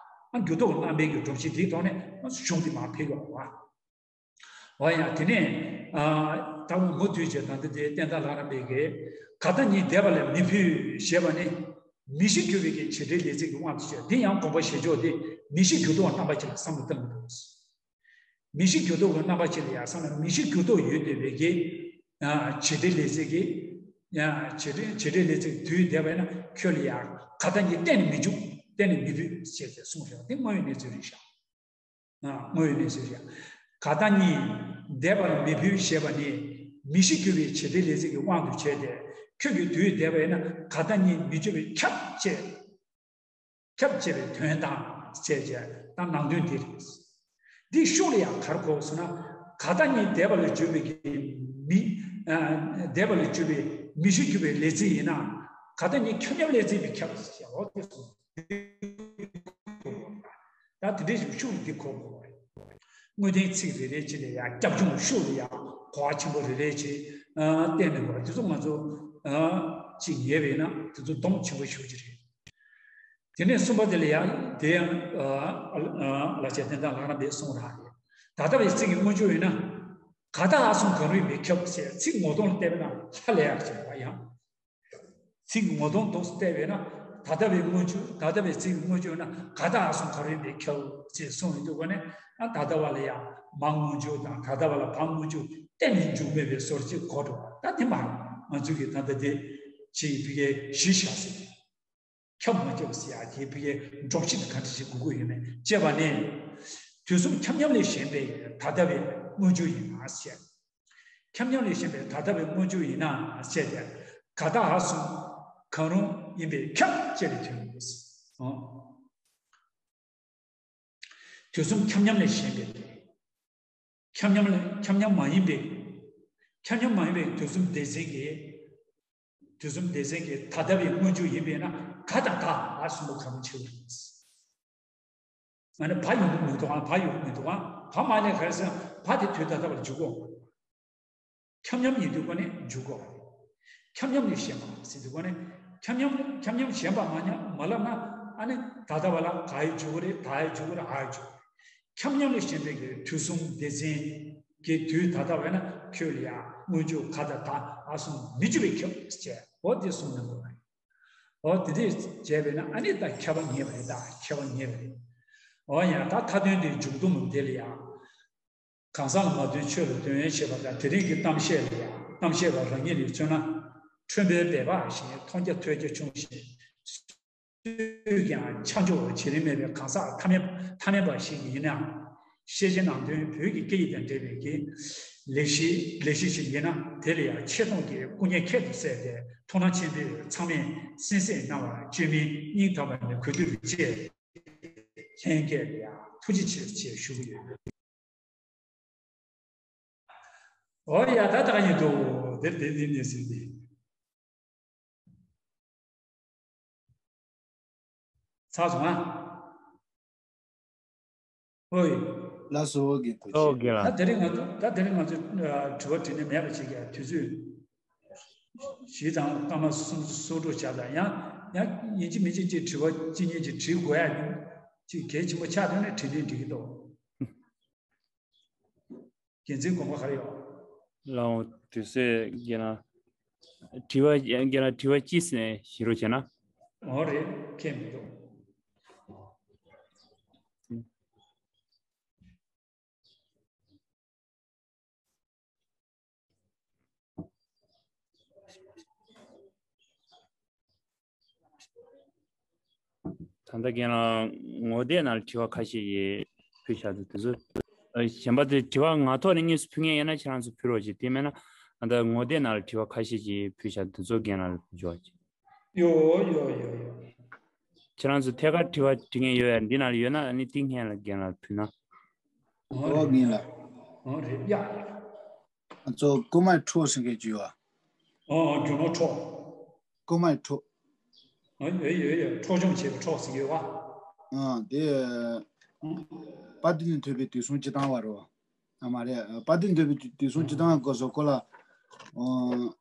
ཨ། འགྱུར་ལྡོག་རྣམ་པའི་གི་སྒྲོམ་གཞི་དེའི་ཐོག་ནས་གཞུང་དེ་མར་ཕུལ་དགོས་པ། འོ་ཡ། དེ་ནས་ཨ། ད་མུ་མཐུད་བྱས་ད་ལྟ་དེ་བསྟན་དར་ལྷ་རམས་པའི་གི་ག་ད་ཉིད་འདས་པ་ལ་མི་ཕུལ་ཞེས་པ་ནི། མི་ཤི་འགྱུར་བའི་གི་བྱེད་འབྲེལ་ལས་ཚིག་གི་དབང་དུ་བྱས། འདི་ཡང་དགོངས་པ་བཞེས་ཕྱོགས་དེ་མི་ཤི་འགྱུར་ལྡོག་རྣམ་པ་ཅན་ལ་བསམ་བློ་བཏང་གི་འདུག་མི་ཤི་འགྱུར་ལྡོག་གི་རྣམ་པ་ཅན་ལ་ཡང་བསམ་ན། མི་ཤི་འགྱུར་ལྡོག་ཡོད་བསྡད་པའི་གི་ཨ་བྱེད་འབྲེལ་ལས་ཚིག་གི་ཨ་བྱེད་འབྲེལ་བྱེད་འབྲེལ་ལས་ཚིག་དུས་འདས་པ་ཡིན་ན། ཁྱོད་ལ་ཡང་ག་ད་གཉིས་གཏན་ནས་མི་འཇུག་གཏན་ནས་མི་ཕུད་ཅེས་ཏེ་གསུངས་ཤག་འདི་དངོས་ཡོད་གནས་ཚུལ་རེད་ཤག་ཨ་དངོས་ཡོད་གནས་ཚུལ་རེད། ག་ད་གཉིས་འདས་པ་ལ་མི་ཕུད་ཞེས་པ་ནི་མི་ཤི་འགྱུར་བའི་བྱེད་འབྲེལ་ལས་ཚིག་གི་དབང་དུ་བྱས་ཏེ། ཁྱོད་ཀྱིས་དུས་འདས་པ་ཡིན་ན་ག་ད་གཉིས་མི་འགྱུར་བས་ཁྱབ་ཅེས། ཁྱབ་ཅེས་པའི་དོན་དང་བཅས་བྱས། ད་ནང་དོན་འདི་རེད། འདིའི་ཤུགས་ལ་ཡང་ག་རེ་གོ་ཟེར་ན། ག་ད་གཉིས་འདས་པ་ལ་འགྱུར་བའི་གི་མི་ཨ་འདས་པ་ལ་འགྱུར་བའི་མི་ཤི་འགྱུར་བའི་ལས་ཚིག་ཡིན་ན། ག་ད་གཉིས་ཁྱབ་མཉམ་ལས་ཚིག་ཏུ་ཁྱབ་ཟེར་བ་དེ་གསུངས། ད་དེ་འདྲའི་ཤུགས་འདི་གོ་དགོས་པ་རེད། དངོས་བསྟན་ཚིག་རེ་རེ་གཅིག་ལ་ཡང་རྒྱབ་ལྗོངས་ཤུགས་ལ་ཡང་གོ་བ་ཆེན་པོ་རེ་རེ་བྱས་ཨ་བསྟན་གནང་དགོས་པ་དེ་ཚོ་ང་ཚོ་ཨ་གཅིག་ཉན་པ་ཡིན་ན་དེ་ཚོ་སྡོམ་ཆེན་པོ་ཞེ་པོ་ཅིག་རེད། དེ་ནས་གསུམ་པ་དེ་ལ་ཡང་དེ་ཡང་ཨ་ཨ་ལ་ཆེ་བསྟན་དང་ལྷ་རམས་པས་གསུངས་རང་རེད། ད་ལྟ་བའི་ཚིག་གི་སྔོན་འཇུག་ཡིན་ན། ག་ད་འ་གསུམ་གང་རུང་ཡིན་པས་ཁྱབ་ཟེར། ཚིག་ངོ་གདོང་ལ་བལྟས་པ་ན་ཧ་ལས་ཡག་ཅིག་རེད་པ། ཡང་ཚིག་ངོ་གདོང་འདུག་སེ་བལྟས་པས་ན། ད་ལྟ་བའི་སྔོན་འཇུག་ད་ལྟ་བའི་ཚིག་སྔོན་འཇུག་ན་ག་ད་འ་གསུམ་ག་རུ་ཡིན་པས་ཁྱབ་ཅེས་གསུངས་ཡོང་དུས་སྒོ་ནས། ཨ་ད་ལྟ་བ་ལ་ཡང་མ་སྔོན་འཇུག་དང་། ད་ལྟ་བ་ལ་བ་སྔོན་འཇུག་གཏན་ནས་འཇུག་མེད་པའི་བཟོ་འདྲ་ཅིག་གོ་འགྲོ་བ། ད་དེ་མ་རེད། ང་ཚོས་ཀྱི་ད་ལྟ་དེ་ཅིག་ཕ་གིའི་གཞི་བཞག་ཟེར། ཁྱབ་མ་ཁྱབ་ཟེར་ཡ་དེ་ཕ་གིའི་སྒྲོམ་གཞི་དེ་ག་འདྲ་ཞིག་དགོས་ཀྱི་ཡོད་མེད་དཔྱད་པ་ནི། དུས་གསུམ་ཁྱབ་མཉམ་ལས་གཞན་པའི་ད་ལྟ་བའི་སྔོན་འཇུག་ཡིན་ན་ཟེར། ཁྱབ་མཉམ་ལས་གཞན་པའི་ད་ལྟ་བའི་སྔོན་འཇུག་ཡིན་ན་ཟེར་ཏེ། ག་ད་འ་གསུམ་གང་རུང་ཡིན་པས་ཁྱབ་ཅེས་པའི་དོན་ཡིན། ཨོ། དུས་གསུམ་ཁྱབ་མཉམ་ལས་གཞན་པའི། ཁྱབ་མཉམ་ལས་ཁྱབ་མཉམ་མ་ཡིན་པའི། ཁྱབ་མཉམ་མ་ཡིན་པའི་དུས་གསུམ་སྡེ་ཚན་གྱི། དུས་གསུམ་སྡེ་ཚན་གྱི་ད་ལྟ་བའི་སྔོན་འཇུག་ཡིན་པས་ན། ག་དང་ད་འ་གསུམ་པོ་གང་རུང་ཆགས་ཀྱི་རེད། ང་ནི་བ་ཡོང་གི་མི་འདུག་ཨང་། བ་ཡོང་གི་མི་འདུག་ཨང་། བ་མ་ནས་ག་རེ་ཟེར་ན། བ་དེ་དུས་ད་ལྟ་བར་འཇུག་གོ། ཁྱབ་མཉམ་ཡིན་དུས་སྒོ་ནས་འཇུག་གོ། ཁྱབ་མཉམ་ནས་གཞན་པ་ཟེར་དུས་སྒོ་ནས། ཁྱབ་མཉམ་ཁྱབ་མཉམ་གཞན་པ་མ་མཉམ་མ་ལབ་ན། ཨ་ནི་ད་ལྟ་བ་ལ་ག་ཡི་འཇུག་གི་རེད། ད་ཡི་འཇུག་གི་རེད། འ་ཡི་འཇུག་གི་རེད། ཁྱབ་མཉམ་ནས་གཞན་པའི་གི་དུས་གསུམ་སྡེ་ཚན་གྱི་དུས་ད་ལྟ་བས་ན། ཁྱོད་ལ་ཡང་སྔོན་འཇུག་ག་དང་ད་འ་གསུམ་མི་འཇུག་པས་ཁྱབ་ཅེས། འོ་དེ་གསུངས་གནང་དགོས་པ་རེད། འོ་དེ་དེ་བྱས་པས་ན། ཨ་ནི་ད་ཁྱབ་པ་ངེས་པ་རེད། ད་ཁྱབ་པ་ངེས་པ་རེད། འོ་ཡང་ད་མཐའ་དོན་དེ་མཇུག་སྡོམ་དེ་ལ་ཡང་། གང་ཟག་ལ་མ་ལྟོས་ཆོས་ལ་ལྟོས་ཞེས་པ་དང་། དེ་རིང་གི་གཏམ་བཤད་ལ་ཡང་། གཏམ་བཤད་པ་རང་ཉིད་ལ་མཚོན་ན། ཁྲོན་པའི་སྦལ་པ་བཞིན། མཐོང་རྒྱ་ཐོས་རྒྱ་ཆུང་ཞིང་། སུས་ཀྱང་ཆ་འཇོག་བྱེད་རིན་མེད་པའི་གང་ཟག་ཐ་མལ་ཐ་མལ་པ་ཞིག་ཡིན་ནའང་། ཤེས་བྱའི་ནང་དོན་བོད་ཀྱི་སྐད་ཡིག་དང་འབྲེལ་བའི་གི་ལས་གཞི་ལས་གཞི་ཞིག་ཡིན་ན། དེ་ལ་ཡང་ཆེ་མཐོང་གི་སྐུ་ངལ་ཁྱད་དུ་བསད་དེ། ཐུགས་སྣང་ཆེན་པོས་ཚང་མས་གསན་གཟིགས་གནང་བར་བཅོས་མིན་སྙིང་ཐག་པ་ནས་གུས་འདུད་བཅས། ལྷན་རྒྱས་ལ་ཡང་ཐུགས་རྗེ་ཆེ་ཞེས་ཞུ་གི་ཡོད། འོ་ཡ། ད་ད་ག་ཡིན་འདུག་དེར་དེ་འདི་ནས་ཟིན་ཏེ། ཚར་སོང་ཨ། ཨོའི། ལགས་སོ། དགེ་ཐུགས་ཨོ་རྗེ། དགེ་ལགས། ད་དེ་རིང་ང་ཚོ་ད་དེ་རིང་ང་ཚོ་ཨ་དྲི་བ་དྲིས་ལན་མེད་པ་བྱེད་ཀྱི་དུས་ཚོད། བཞི་དང་སྐར་མ་གསུམ་གསུམ་འགྲོ་བྱ་དང་། ཡང་ཡང་ཡིན་གཅིག་མིན་གཅིག་ཅིག་དྲི་བ་གཅིག་གཉིས་ཅིག་དྲི་དགོས་ཡ་ཅིག་གལ་ཆེན་པོ་ཆགས་དོན་ནས་དྲིས་ལན་འགྲིག་གི་འདུག་འགན་འཛིན་དགོངས་པ་ག་རེ་ཡོད། ལའོ། དུས་ཚོད་རྒན་ལགས། དྲི་བ་རྒན་ལགས་དྲི་བ་གཅིག་ནས་བཞི་རུ་བྱས་ན། འོ་རེད། ཁྱད་མི་འདུག་ད་ལྟ་རྒན་ལགས་ངོ་དེབ་ནང་ལ་དྲི་བ་ཁ་ཤས་ཀྱིས་ཕུལ་བཞག་འདུག་དེ་ཚོ་ཨ་གཞན་པ་དེ་དྲི་བ་ངག་ཐོག་ནས་དངོས་སུ་ཕུལ་མཁན་ཡོད་ན་ཁྱེད་རང་ཚོ་ཕུལ་རོགས་བྱེད། དེ་མེད་ན་ཨ་ད་ངོ་དེབ་ནང་ལ་དྲི་བ་ཁ་ཤས་ཀྱིས་ཕུལ་བཞག་དེ་ཚོ་རྒན་ལགས་ལ་ཕུལ་ཆོག་ཅིག་ཡོ་ཡོ་ཡོ་ཡོ། ཁྱེད་རང་ཚོ་ཐད་ཀར་དྲི་བ་དྲི་མཁན་ཡོད་ཡ། འདི་ནང་ལ་ཡོད་ན་ཨ་ནི་ཏིང་ཧན་ལ་རྒན་ལགས་ལ་ཕུལ་ན། ཨོ་རེད། ངེས་ལ། ཨོ་རེད་ཡ། ང་ཚོ་རྐུན་མའི་ཁྲོ་ཟེར་མཁན་ཅིག་ཡོད་ཨ། ཨོ་ཨོ་རྒྱུ་ནོར་ཁྲོ། རྐུན་མའི་ཁྲོ། ཨོ་ཡོད་ཡོད་ཡོད། འཕྲོག་བཅོམ་བྱས་པའི་ཁྲོ་ཟེར་གྱི་ཡོད་པ། ཨ་དེ། དཔལ་ལྡན་ཐོས་པའི་དུས་གསུམ་སྤྱི་བཏང་བ་རེད་པ། ཨ་མ་རེད། དཔལ་ལྡན་ཐོས་པའི་དུས་གསུམ་སྤྱི་བཏང་བ་སྐོར་སོགས་སྐོར་ལ། ཨོ།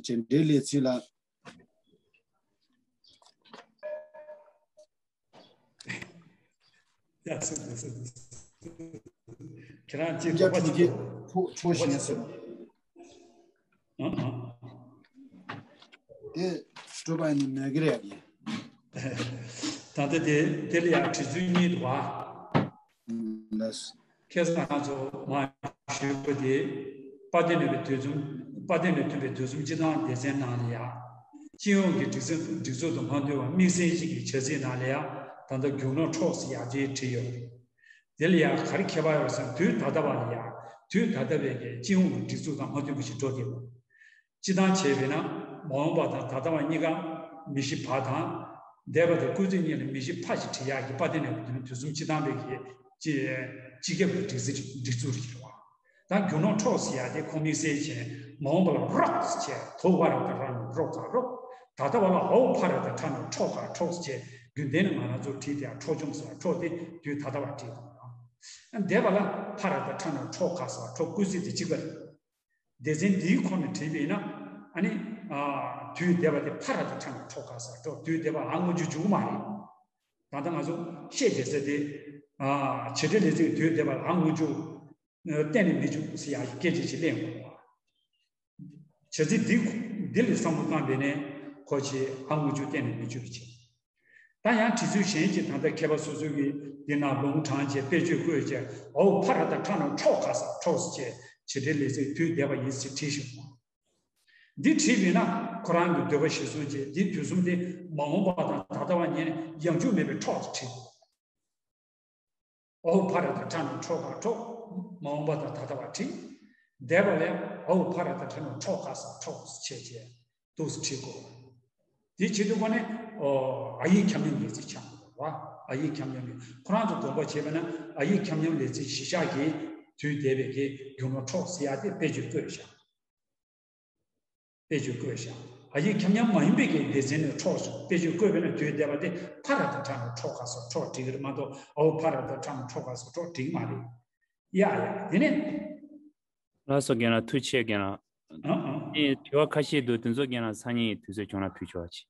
བྱེད་འབྲེལ་ལས་ཚིག་ལ། ཡ་སོ་སོ་སོ། ཁྱེད་རང་ཅིག་ཁྲོ་ཁྲོ་ཞེས་སོ། ཨ་ཨ། དེ། སྒྲུབ་པ་ནི་མེད་ཀྱི་རེད་ཡ། ད་ལྟ་དེ་དེ་ལ་ཡང་བྲིས་ཚུལ་གཉིས་འདུག་བ། ལགས། ཁ་སང་ང་ཚོ་མ་ཞུས་པ་དེ་དཔལ་ལྡན་ནས་པའི་དུས་གསུམ། དཔལ་ལྡན་ནས་ཐོན་པའི་དུས་གསུམ་སྤྱི་དང་སྡེ་ཚན་ནང་ལ་ཡང་སྤྱི་ཡོངས་ཀྱི་སྒྲིག་འཛུགས་སྒྲིག་འཛུགས་དང་མ་མཐུན་པ་དམིགས་བསལ་ཞིག་གི་བྱ་ཚིག་ནང་ལ་ཡང་ད་ལྟ་རྒྱུ་ནོར་འཕྲོག་ཟེར་ཡག་དེ་བྲིས་ཡོད། དེ་ལ་ཡང་ག་རེ་ཁྱད་པར་ཡོད་ཟེར་ན། དུས་ད་ལྟ་བ་ལ་ཡང་དུས་ད་ལྟ་བའི་གི་སྤྱི་ཡོངས་ཀྱི་སྒྲིག་འཛུགས་དང་མ་མཐུན་པ་ཞིག་འགྲོ་བསྡད་པ། སྤྱི་བཏང་བྱས་པས་ན་མ་འོངས་པ་དང་ད་ལྟ་བ་གཉིས་ཀ་མི་ཤི་བ་དང་། འདས་པ་དང་སྐུལ་ཚིག་གཉིས་ལ་མི་ཤི་ཕ་ཞིག་བྲི་ཡག་གི་དཔལ་ལྡན་ནས་པའི་དུས་གསུམ་སྤྱི་བཏང་བའི་གི་སྤྱི་སྤྱི་ཁྱབ་ཀྱི་སྒྲིག་འཛུགས་སྒྲིག་འཛུགས་རེད་བ། ད་རྒྱུ་ནོར་འཕྲོག་ཟེར་ཡག་དེ་ཁོ་དམིགས་བསལ་བྱས་མ་འོངས་པ་ལ་རོགས་ཟེར་བྱས། དོ་བ་ར་ད་ར་ནོ་རོགས་དང་རོགས། ད་ལྟ་བ་ལ་ཨའོ་ཕ་ར་ད་ཁྲ་ནོ་འཕྲོག་ག་འཕྲོག་ཟེར་བྱས། རྒྱུན་ལྡན་ནས་ང་རང་ཚོ་བྲིས་དེ་འཕྲོག་བཅོམ་ཟེར་འཕྲོག་དེ་དུས་ད་ལྟ་བ་བྲིས་དང་། འདས་པ་ལ་ཕ་ར་ད་ཁྲ་ནོ་འཕྲོག་ག་ཟེར་འཕྲོག་སྐུལ་ཚིག་དེ་གཅིག་པ་རེད། སྡེ་ཚན་འདིའི་ཁོངས་ནས་བྲིས་པས་ན། ཨ་ནི། ཨ། དུས་འདས་པ་དེ་ཕ་ར་ད་ཁྲ་ནོ་འཕྲོག་ག་ཟེར་འཕྲོག་དུས་འདས་པ་ལ་ཨ་སྔོན་འཇུག་འཇུག་གི་མ་རེད། ད་ལྟ་ང་ཚོ་བཤད་བསྡད་ས་དེ། ཨ། བྱེད་འབྲེལ་ལས་ཚིག་དུས་འདས་པ་ལ་ཨ་སྔོན་འཇུག་གཏན་ནས་མི་འཇུག་ཟེར་ཡག་སྐད་ཆ་ཞིག་གླེང་དགོས་པ། བྱ་ཚིག་འདི་འདི་ལ་བསམ་བློ་བཏང་བས་ནས་ཁོ་ཆེ་ཨ་སྔོན་འཇུག་གཏན་ནས་མི་འཇུག་གི་བྱེད། ད་ཡང་བྲིས་ཚུལ་གཞན་གྱི་ད་ལྟ་མཁས་པ་སོ་སོའི་གི་འདི་ན་ལུང་དྲངས་བྱས་དཔེ་བརྗོད་བཀོད་བྱས། ཨའོ་ཕ་ར་ད་ཁྲ་ནོ་འཕྲོག་ག་ཟེར་འཕྲོག་ཟེར་བྱས་བྱེད་འབྲེལ་ལས་ཚིག་དུས་འདས་པ་ཡིན་ཟེར་བྲིས་ཤིག་འདི་བྲིས་པས་ན་ཁོ་རང་གི་འདོད་པ་གཞིར་བཟུང་བྱས་འདི་དུས་གསུམ་དེ་མ་འོངས་པ་དང་ད་ལྟ་བ་གཉིས་ནས་ཡང་འཇུག་མེད་པའི་འཕྲོག་ཏུ་བྲིས། ཨའོ་ཕ་ར་ད་ཁྲ་ནོ་འཕྲོག་ག་འཕྲོག་མ་འོངས་པ་དང་ད་ལྟ་བ་བྲིས། འདས་པ་ལ་ཨའོ་ཕ་ར་ད་ཁྲ་ནོ་འཕྲོག་ག་ཟེར་འཕྲོག་བྱས་བྱས་འདུག་སེ་བྲིས་དགོས། དེ་བྱེད་དུས་ཁོ་ནས་ཨ་ཡིག་ཁྱབ་མཉམ་ལས་ཚིག་ཆགས་འདུག་བ། ཨ་ཡིག་ཁྱབ་མཉམ་ལས་ཁོ་རང་ཚོ་དགོངས་པ་བྱས་པ་ན་ཨ་ཡིག་ཁྱབ་མཉམ་ལས་ཚིག་གཞི་བཞག་གི་དུས་འདས་པའི་གི་རྒྱུ་ནོར་འཕྲོག་ཟེར་ཡག་དེ་དཔེ་བརྗོད་བཀོད་བཞག་དཔེ་བརྗོད་བཀོད་བཞག་ཨ་ཡིག་ཁྱབ་མཉམ་མ་ཡིན་པའི་གི་སྡེ་ཚན་ནས་འཕྲོག་སོང་། དཔེ་བརྗོད་བཀོད་པས་ན་དུས་འདས་པ་དེ་ཕ་ར་ད་ཁྲ་ནོ་འཕྲོག་ག་ཟེར་འཕྲོག་བྲིས་ཀྱི་རེད་མ་གཏོགས་ཨའོ་ཕ་ར་ད་ཁྲ་ནོ་འཕྲོག་ག་ཟེར་འཕྲོག་བྲིས་ཀྱི་མ་རེད། ཡ་ཡ་དེ་ནས། ལགས་སོ་རྒན་ལགས། ཐུགས་རྗེ་ཆེ་རྒན་ལགས། ཨང་ཨང་། ཨེ། དྲི་བ་ཁ་ཤས་འདུག་དེ་ཚོ་རྒན་ལགས་སང་ཉིན་དུས་ཚོད་བྱུང་ན་ཕུལ་ཆོག་ཅིག་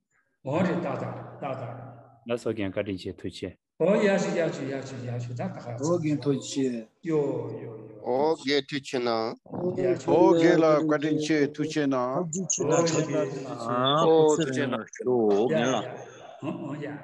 འོ་རེད། ཏག་ཏག་རེད། ཏག་ཏག་རེད། ལགས་སོ་རྒན། བཀའ་དྲིན་ཆེ། ཐུགས་རྗེ་ཆེ། ཨོ་ཡ་ཞུ་ཡ་ཞུ་ཡ་ཞུ་ད་ད་ག་ཨོ་རྒན་ཐུགས་རྗེ་ཆེ། ཡོ་ཡོ་ཡོ། ཨོ་རྒན་ཐུགས་རྗེ་ཆེ་གནང་། ཡ་ཞུ། ཨོ་རྒན་ལགས་བཀའ་དྲིན་ཆེ། ཐུགས་རྗེ་ཆེ་གནང་། ཨོ་ཐུགས་རྗེ་གནང་ཞུ། རྒན་ལགས། ཨོ་ཨོ་ཡ་ཡ།